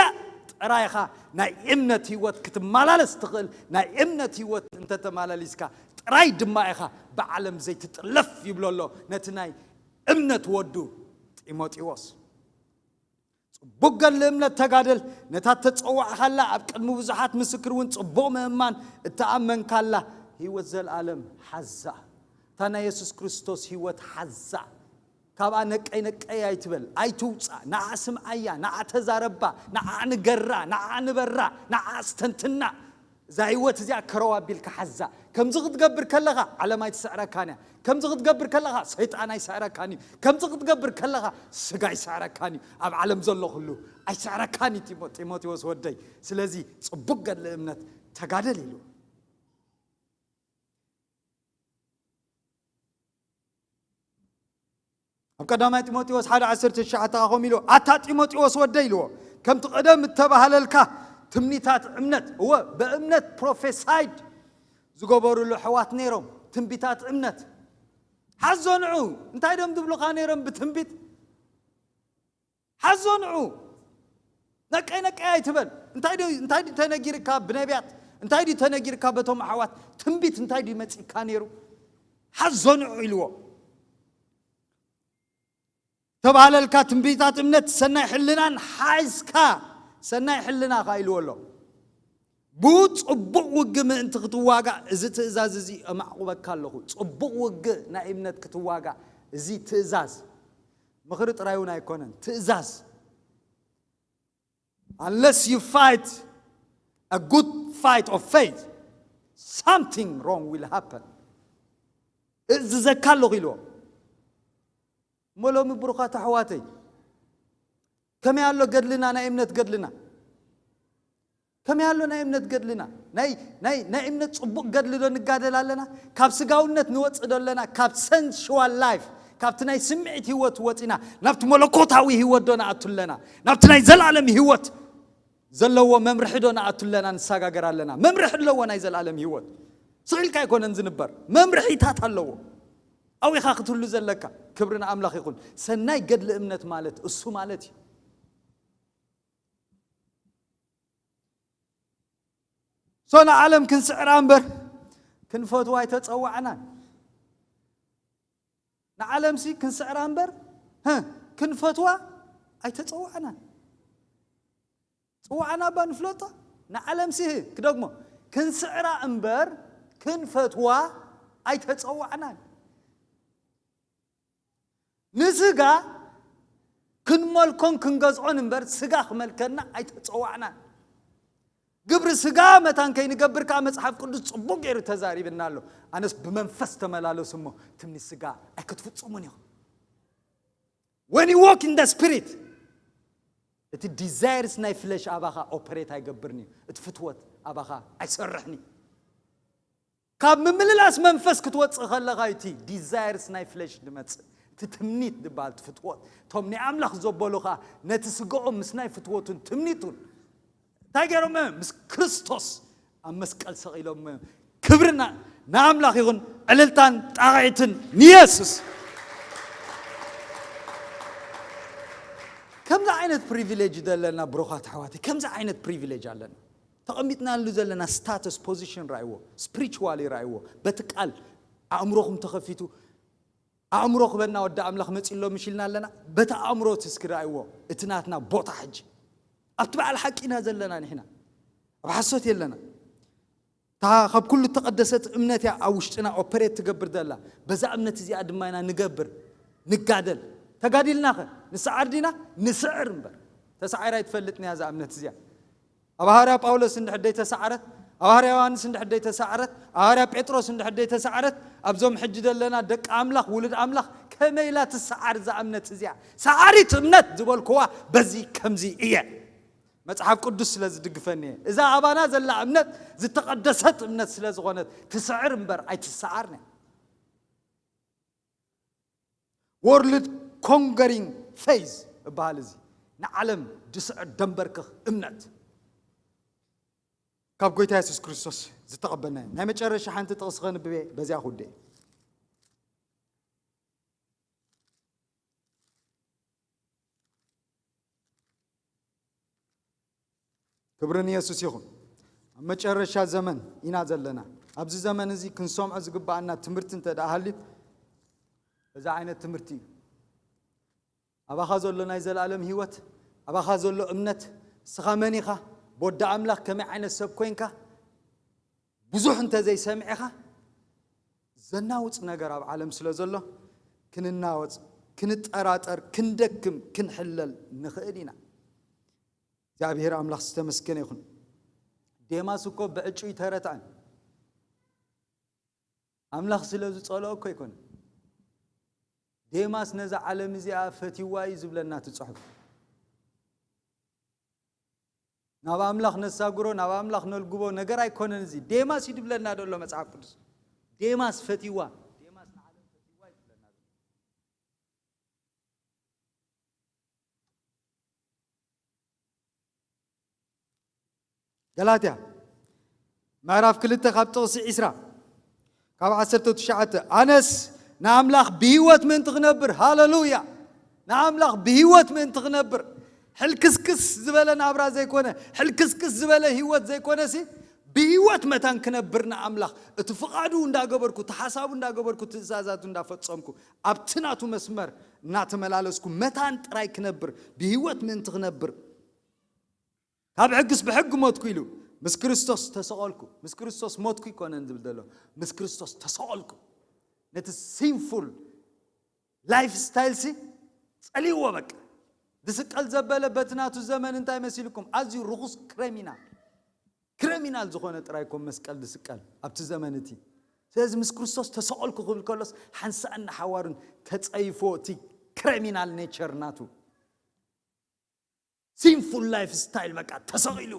ጥራይ ኢኻ ናይ እምነት ህይወት ክትመላለስ ትኽእል። ናይ እምነት ህይወት እንተ ተመላሊስካ ጥራይ ድማ ኢኻ ብዓለም ዘይትጥለፍ ይብሎ ኣሎ ነቲ ናይ እምነት ወዱ ጢሞቴዎስ። ጽቡቕ ገድሊ እምነት ተጋደል፣ ነታ እተጸዋዕካላ ኣብ ቅድሚ ብዙሓት ምስክር እውን ጽቡቕ ምእማን እተኣመንካላ ህይወት ዘለኣለም ሓዛ። እታ ናይ የሱስ ክርስቶስ ህይወት ሓዛ። ካብኣ ነቀይ ነቀይ ኣይትበል፣ ኣይትውፃ። ንዓ ስምዓያ፣ ንዓ ተዛረባ፣ ንዓ ንገራ፣ ንዓ ንበራ፣ ንዓ ኣስተንትና። እዛ ህይወት እዚኣ ከረው ኣቢልካ ሓዛ። ከምዚ ክትገብር ከለኻ ዓለም ኣይትስዕረካን እያ። ከምዚ ክትገብር ከለኻ ሰይጣን ኣይስዕረካን እዩ። ከምዚ ክትገብር ከለኻ ስጋ ኣይስዕረካን እዩ። ኣብ ዓለም ዘሎ ኩሉ ኣይስዕረካን እዩ ጢሞ- ጢሞቴዎስ ወደይ። ስለዚ ጽቡቕ ገድሊ እምነት ተጋደል ኢሉ። ኣብ ቀዳማይ ጢሞቴዎስ ሓደ ዓሰርተ ትሽዓተ ከኣ ከምኡ ኢሉ፣ ኣታ ጢሞቴዎስ ወደይ ኢልዎ፣ ከምቲ ቀደም እተባህለልካ ትምኒታት እምነት፣ እወ ብእምነት ፕሮፌሳይድ ዝገበሩሉ ኣሕዋት ነይሮም፣ ትንቢታት እምነት። ሓዞ ንዑ። እንታይ ዶም ዝብሉኻ ነይሮም ብትንቢት? ሓዞ ንዑ። ነቀይ ነቀይ ኣይትበል። እንታይ ድዩ እንታይ ድዩ ተነጊርካ ብነቢያት? እንታይ ድዩ ተነጊርካ በቶም ኣሕዋት? ትንቢት እንታይ ድዩ መጺካ ነይሩ? ሓዞ ንዑ ኢልዎ። ተባህለልካ ትንቢታት እምነት ሰናይ ሕልናን ሓይዝካ፣ ሰናይ ሕልና ኸዓ ኢልዎ ኣሎ። ብኡ ጽቡቕ ውግእ ምእንቲ ክትዋጋእ እዚ ትእዛዝ እዚ እማዕቑበካ ኣለኹ። ጽቡቕ ውግእ ናይ እምነት ክትዋጋእ እዚ ትእዛዝ፣ ምኽሪ ጥራይ እውን ኣይኮነን፣ ትእዛዝ። Unless you fight a good fight of faith, something wrong will happen. እዝዘካ ኣለኹ ኢልዎ። እሞ ሎሚ ብሩኻት ኣሕዋተይ፣ ከመይ ኣሎ ገድልና፣ ናይ እምነት ገድልና? ከመይ ኣሎ ናይ እምነት ገድልና? ናይ ናይ ናይ እምነት ጽቡቕ ገድሊ ዶ ንጋደል ኣለና? ካብ ስጋውነት ንወጽእ ዶ ኣለና? ካብ ሰንሽዋል ላይፍ፣ ካብቲ ናይ ስምዒት ህይወት ወጺና ናብቲ መለኮታዊ ህይወት ዶ ንኣቱ ኣለና? ናብቲ ናይ ዘላለም ህይወት ዘለዎ መምርሒ ዶ ንኣቱ ኣለና? ንሰጋገር ኣለና? መምርሒ ኣለዎ ናይ ዘላለም ህይወት። ስቕ ኢልካ ኣይኮነን ዝንበር፣ መምርሒታት ኣለዎ። ኣብኡ ኢኻ ክትህሉ ዘለካ። ክብሪ ንኣምላኽ ይኹን። ሰናይ ገድሊ እምነት ማለት እሱ ማለት እዩ። ሶ ንዓለም ክንስዕራ እምበር ክንፈትዋ ኣይተጸዋዕናን። ንዓለምሲ ክንስዕራ እምበር፣ ህ፣ ክንፈትዋ ኣይተጸዋዕናን። ጽዋዕና እባ ንፍለጦ። ንዓለምሲ፣ ህ፣ ክደግሞ፣ ክንስዕራ እምበር ክንፈትዋ ኣይተጸዋዕናን። ንስጋ ክንመልኮን ክንገዝኦን እምበር ስጋ ክመልከና ኣይተጸዋዕናን። ግብሪ ስጋ መታን ከይንገብር ከኣ መጽሓፍ ቅዱስ ጽቡቕ ገይሩ ተዛሪብና ኣሎ። ኣነስ ብመንፈስ ተመላለሱ እሞ ትምኒት ስጋ ኣይክትፍጽሙን ኢኹም። When you walk in the spirit፣ እቲ ዲዛይርስ ናይ ፍለሽ ኣባኻ ኦፐሬት ኣይገብርን እዩ። እቲ ፍትወት ኣባኻ ኣይሰርሕን እዩ። ካብ ምምልላስ መንፈስ ክትወጽእ ከለኻ እዩ እቲ ዲዛይርስ ናይ ፍለሽ ዝመጽእ። እቲ ትምኒት ዝበሃል፣ እቲ ፍትወት። እቶም ናይ ኣምላኽ ዘበሉ ኸኣ ነቲ ስጋኦም ምስ ናይ ፍትወቱን ትምኒቱን እንታይ ገይሮም እዮም? ምስ ክርስቶስ ኣብ መስቀል ሰቒሎም እዮም። ክብርና ንኣምላኽ ይኹን፣ ዕልልታን ጣቕዒትን ንየሱስ። ከምዚ ዓይነት ፕሪቪሌጅ ዘለና ብሩኻት ኣሕዋተይ፣ ከምዚ ዓይነት ፕሪቪሌጅ ኣለና። ተቐሚጥናሉ ዘለና ስታተስ ፖዚሽን ራእይዎ፣ ስፒሪቹዋሊ ራእይዎ። በቲ ቃል ኣእምሮኹም ተኸፊቱ፣ ኣእምሮ ክበና ወዲ ኣምላኽ መጺእ ኣሎ ምሽ ኢልና ኣለና። በቲ ኣእምሮ እቲ እስኪ ራእይዎ፣ እቲ ናትና ቦታ ሕጂ ኣብቲ በዓል ሓቂ ኢና ዘለና ንሕና፣ ኣብ ሓሶት የለና። እታ ካብ ኩሉ እተቐደሰት እምነት እያ ኣብ ውሽጥና ኦፐሬት ትገብር ዘላ። በዛ እምነት እዚኣ ድማ ኢና ንገብር፣ ንጋደል። ተጋዲልናኸ ንስዓር ዲና? ንስዕር እምበር። ተሳዒራ ኣይትፈልጥን እያ እዛ እምነት እዚኣ። ኣብ ሃዋርያ ጳውሎስ እንድሕር ደይተሳዕረት፣ ኣብ ሃዋርያ ዮሃንስ እንድሕር ደይተሳዕረት፣ ኣብ ሃዋርያ ጴጥሮስ እንድሕር ደይተሳዕረት፣ ኣብዞም ሕጂ ዘለና ደቂ ኣምላኽ፣ ውሉድ ኣምላኽ ከመይ ኢላ ትሰዓር እዛ እምነት እዚኣ? ሰዓሪት እምነት ዝበልክዋ በዚ ከምዚ እየ። መጽሓፍ ቅዱስ ስለ ዝድግፈኒ እየ። እዛ ኣባና ዘላ እምነት ዝተቐደሰት እምነት ስለ ዝኾነት ትስዕር እምበር ኣይትሰዓርን እያ። ወርልድ ኮንገሪንግ ፌዝ እበሃል እዚ። ንዓለም ዝስዕር ደንበርክኽ እምነት ካብ ጎይታ የሱስ ክርስቶስ ዝተቐበልናዮ። ናይ መጨረሻ ሓንቲ ጥቕሲ ከንብብ እየ፣ በዚኣ ክውድእ እየ። ክብሪ ንየሱስ ይኹን። ኣብ መጨረሻ ዘመን ኢና ዘለና። ኣብዚ ዘመን እዚ ክንሰምዖ ዝግብኣና ትምህርቲ እንተ ደኣ ሃልዩ፣ እዚ ዓይነት ትምህርቲ እዩ። ኣባኻ ዘሎ ናይ ዘለኣለም ህይወት፣ ኣባኻ ዘሎ እምነት፣ ንስኻ መን ኢኻ፣ ብወዲ ኣምላኽ ከመይ ዓይነት ሰብ ኮይንካ፣ ብዙሕ እንተ ዘይሰሚዕኻ፣ ዘናውጽ ነገር ኣብ ዓለም ስለ ዘሎ፣ ክንናወጽ፣ ክንጠራጠር፣ ክንደክም፣ ክንሕለል ንኽእል ኢና። እግዚኣብሔር ኣምላኽ ዝተመስገነ ይኹን። ዴማስ እኮ ብዕጩ ኣይተረትዐን። ኣምላኽ ስለ ዝጸልኦ እኮ ኣይኮነን። ዴማስ ነዛ ዓለም እዚኣ ፈትይዋ እዩ ዝብለና እቲ ጽሑፍ። ናብ ኣምላኽ ነሳግሮ፣ ናብ ኣምላኽ ነልግቦ ነገር ኣይኮነን እዚ። ዴማስ እዩ ዝብለና ዘሎ መጽሓፍ ቅዱስ። ዴማስ ፈትይዋ፣ ዴማስ ንዓለም ፈትይዋ እዩ ዝብለና ዘሎ። ገላትያ ምዕራፍ ክልተ ካብ ጥቕሲ ዕስራ፣ ካብ ዓሰርተ ትሽዓተ፣ ኣነስ ንኣምላኽ ብህይወት ምእንቲ ክነብር፣ ሃለሉያ፣ ንኣምላኽ ብህይወት ምእንቲ ክነብር፣ ሕልክስክስ ዝበለ ናብራ ዘይኮነ፣ ሕልክስክስ ዝበለ ህይወት ዘይኮነሲ፣ ብህይወት መታን ክነብር ንኣምላኽ፣ እቲ ፍቓዱ እንዳገበርኩ፣ እቲ ሓሳቡ እንዳገበርኩ፣ ትእዛዛቱ እንዳፈጸምኩ፣ ኣብቲ ናቱ መስመር እናተመላለስኩ፣ መታን ጥራይ ክነብር፣ ብህይወት ምእንቲ ክነብር፣ ካብ ሕግስ ብሕጊ ሞትኩ ኢሉ፣ ምስ ክርስቶስ ተሰቐልኩ። ምስ ክርስቶስ ሞትኩ ይኮነን ዝብል ዘሎ፣ ምስ ክርስቶስ ተሰቐልኩ። ነቲ ሲንፉል ላይፍ ስታይል ሲ ጸሊዎ በቃ። ዝስቀል ዘበለ በቲ ናቱ ዘመን እንታይ መሲልኩም? ኣዝዩ ርኹስ ክሪሚናል። ክሪሚናል ዝኾነ ጥራይ ኮም መስቀል ዝስቀል ኣብቲ ዘመን እቲ። ስለዚ ምስ ክርስቶስ ተሰቐልኩ ክብል ከሎስ ሓንሳእን ሓዋሩን ተጸይፎ እቲ ክሪሚናል ኔቸር ናቱ። ሲንፉል ላይፍ ስታይል በቃ ተሰቒሉ።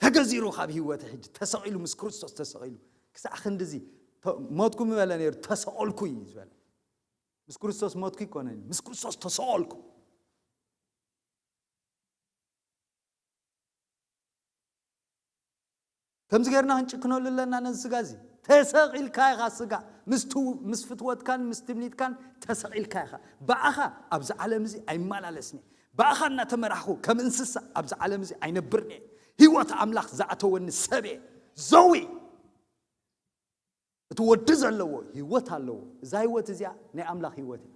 ተገዚሩ ካብ ህይወት ሕጂ ተሰቒሉ፣ ምስ ክርስቶስ ተሰቒሉ። ክሳዕ ክንድዚ ተ-፣ ሞትኩ ምበለ ነይሩ፣ ተሰቐልኩ እዩ ዝበለ። ምስ ክርስቶስ ሞትኩ ይኮነን፣ ምስ ክርስቶስ ተሰቐልኩ። ከምዚ ጌርና ክንጭክነሉ ኣለና ነዚ ስጋ እዚ። ተሰቒልካ ኢኻ ስጋ፣ ምስ ትው-፣ ምስ ፍትወትካን ምስ ትምኒትካን ተሰቒልካ ኢኻ። ብኣኻ ኣብዚ ዓለም እዚ ኣይመላለስን እየ። ብኣኻ እናተመራሕኹ ከም እንስሳ ኣብዚ ዓለም እዚ ኣይነብርን እየ። ህይወት ኣምላኽ ዝኣተወኒ ሰብ እየ። ዘዊ እቲ ወዲ ዘለዎ ህይወት ኣለዎ። እዛ ህይወት እዚኣ ናይ ኣምላኽ ህይወት እያ።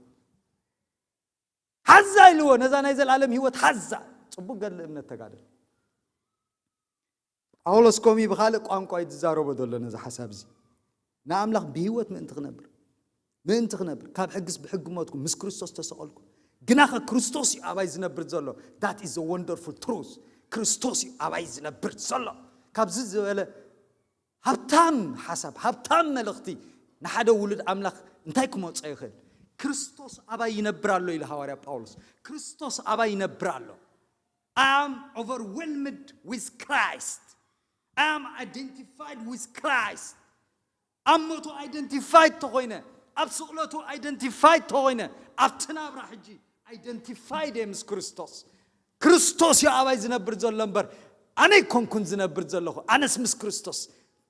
ሓዛ ኢልዎ፣ ነዛ ናይ ዘላለም ህይወት ሓዛ። ጽቡቅ ገድሊ እምነት ተጋደል። ጳውሎስ ከምኡ ብኻልእ ቋንቋ እዩ ዝዛረቦ ዘሎ ነዚ ሓሳብ እዚ። ንኣምላኽ ብህይወት ምእንቲ ክነብር፣ ምእንቲ ክነብር፣ ካብ ሕግስ ብሕጊ ሞትኩ፣ ምስ ክርስቶስ ተሰቐልኩ። ግናኸ ክርስቶስ እዩ ኣባይ ዝነብር ዘሎ። That is a wonderful truth። ክርስቶስ እዩ ኣባይ ዝነብር ዘሎ። ካብዚ ዝበለ ሃብታም ሓሳብ፣ ሃብታም መልእኽቲ ንሓደ ውሉድ ኣምላኽ እንታይ ክመጾ ይኽእል? ክርስቶስ ኣባይ ይነብር ኣሎ ኢሉ ሃዋርያ ጳውሎስ። ክርስቶስ ኣባይ ይነብር ኣሎ። I am overwhelmed with Christ. I am identified with Christ. ኣብ ሞቱ ኣይደንቲፋይድ ተኾይነ፣ ኣብ ስቕለቱ ኣይደንቲፋይድ ተኾይነ፣ ኣብቲ ናብራ ሕጂ ኣይደንቲፋይድ እየ ምስ ክርስቶስ። ክርስቶስ እዩ ኣባይ ዝነብር ዘሎ እምበር ኣነ ኣይኮንኩን ዝነብር ዘለኹ። ኣነስ ምስ ክርስቶስ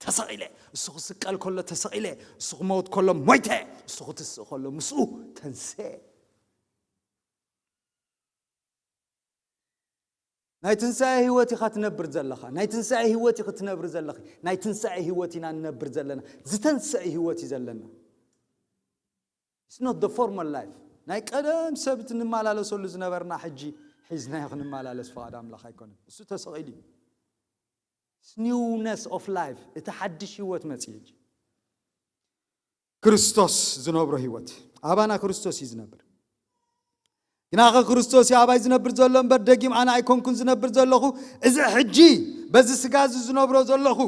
ተሰቒለ። እሱ ክስቀል ከሎ ተሰቒለ፣ እሱ ክመውት ከሎ ሞይተ፣ እሱ ክትስእ ከሎ ምስኡ ተንስኤ። ናይ ትንሳኤ ህይወት ኢኻ ትነብር ዘለኻ። ናይ ትንሳኤ ህይወት ኢኺ ትነብሪ ዘለኺ። ናይ ትንሳኤ ህይወት ኢና ንነብር ዘለና። ዝተንሰአ ህይወት እዩ ዘለና። It's not the former life። ናይ ቀደም ሰብ እቲ ንመላለሰሉ ዝነበርና ሕጂ ሒዝናዮ ክንመላለስ ፍቓድ ኣምላኽ ኣይኮነን። እሱ ተሰቒሉ እዩ። It's newness of life። እቲ ሓድሽ ህይወት መጽእ ሕጂ። ክርስቶስ ዝነብሮ ህይወት። ኣባና ክርስቶስ እዩ ዝነብር። ግናኸ ክርስቶስ እዩ ኣባይ ዝነብር ዘሎ እምበር ደጊም ኣነ ኣይኮንኩን ዝነብር ዘለኹ። እዚ ሕጂ በዚ ስጋ እዚ ዝነብሮ ዘለኹ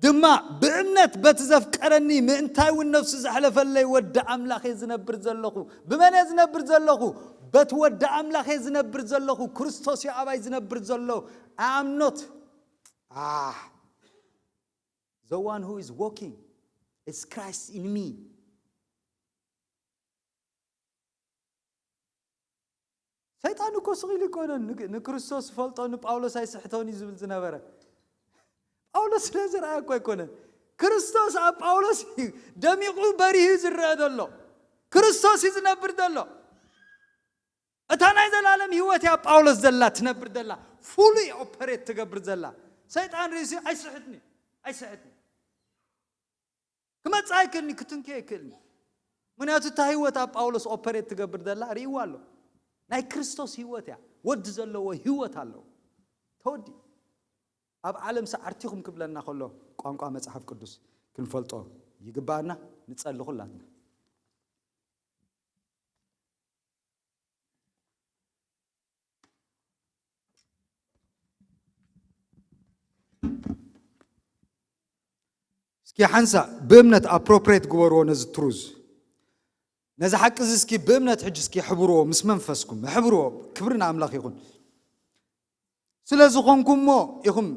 ድማ ብእምነት በቲ ዘፍቀረኒ ምእንታይ እውን ነፍሱ ዘሕለፈለይ ወዲ ኣምላኽ እየ ዝነብር ዘለኹ። ብመን እየ ዝነብር ዘለኹ? በቲ ወዲ ኣምላኽ እየ ዝነብር ዘለኹ። ክርስቶስ እዩ ኣባይ ዝነብር ዘሎ። I am not. Ah. The one who is walking is Christ in me. ሰይጣን እኮ ስቕ ኢሉ ኣይኮነን ን-፣ ንክርስቶስ ዝፈልጦ ንጳውሎስ ኣይስሕቶን እዩ ዝብል ዝነበረ። ጳውሎስ ስለ ዝረኣየ እኮ ኣይኮነን። ክርስቶስ ኣብ ጳውሎስ እዩ ደሚቑ በሪሁ ዝረአ ዘሎ። ክርስቶስ እዩ ዝነብር ዘሎ። እታ ናይ ዘላለም ህይወት እያ ጳውሎስ ዘላ ትነብር ዘላ። ፉሉይ ኦፐሬት ትገብር ዘላ። ሰይጣን ርእሲ ኣይስሕትኒ፣ ኣይስሕትኒ። ክመጽእ ኣይክእልኒ፣ ክትንክዮ ኣይክእልኒ። ምክንያቱ እታ ህይወት ኣብ ጳውሎስ ኦፐሬት ትገብር ዘላ ርእይዋ ኣሎ። ናይ ክርስቶስ ህይወት እያ። ወዲ ዘለዎ ህይወት ኣለዎ። ተወዲ። ኣብ ዓለም ሰዓርቲኹም ክብለና ከሎ ቋንቋ መጽሓፍ ቅዱስ፣ ክንፈልጦ ይግባኣና። ንጸሊ ኩላትና። እስኪ ሓንሳእ ብእምነት ኣፕሮፕሬት ግበርዎ ነዚ ትሩዝ፣ ነዚ ሓቂ እዚ እስኪ ብእምነት ሕጂ እስኪ ሕብርዎ፣ ምስ መንፈስኩም ሕብርዎ። ክብሪ ንኣምላኽ ይኹን። ስለ ዝኾንኩሞ ኢኹም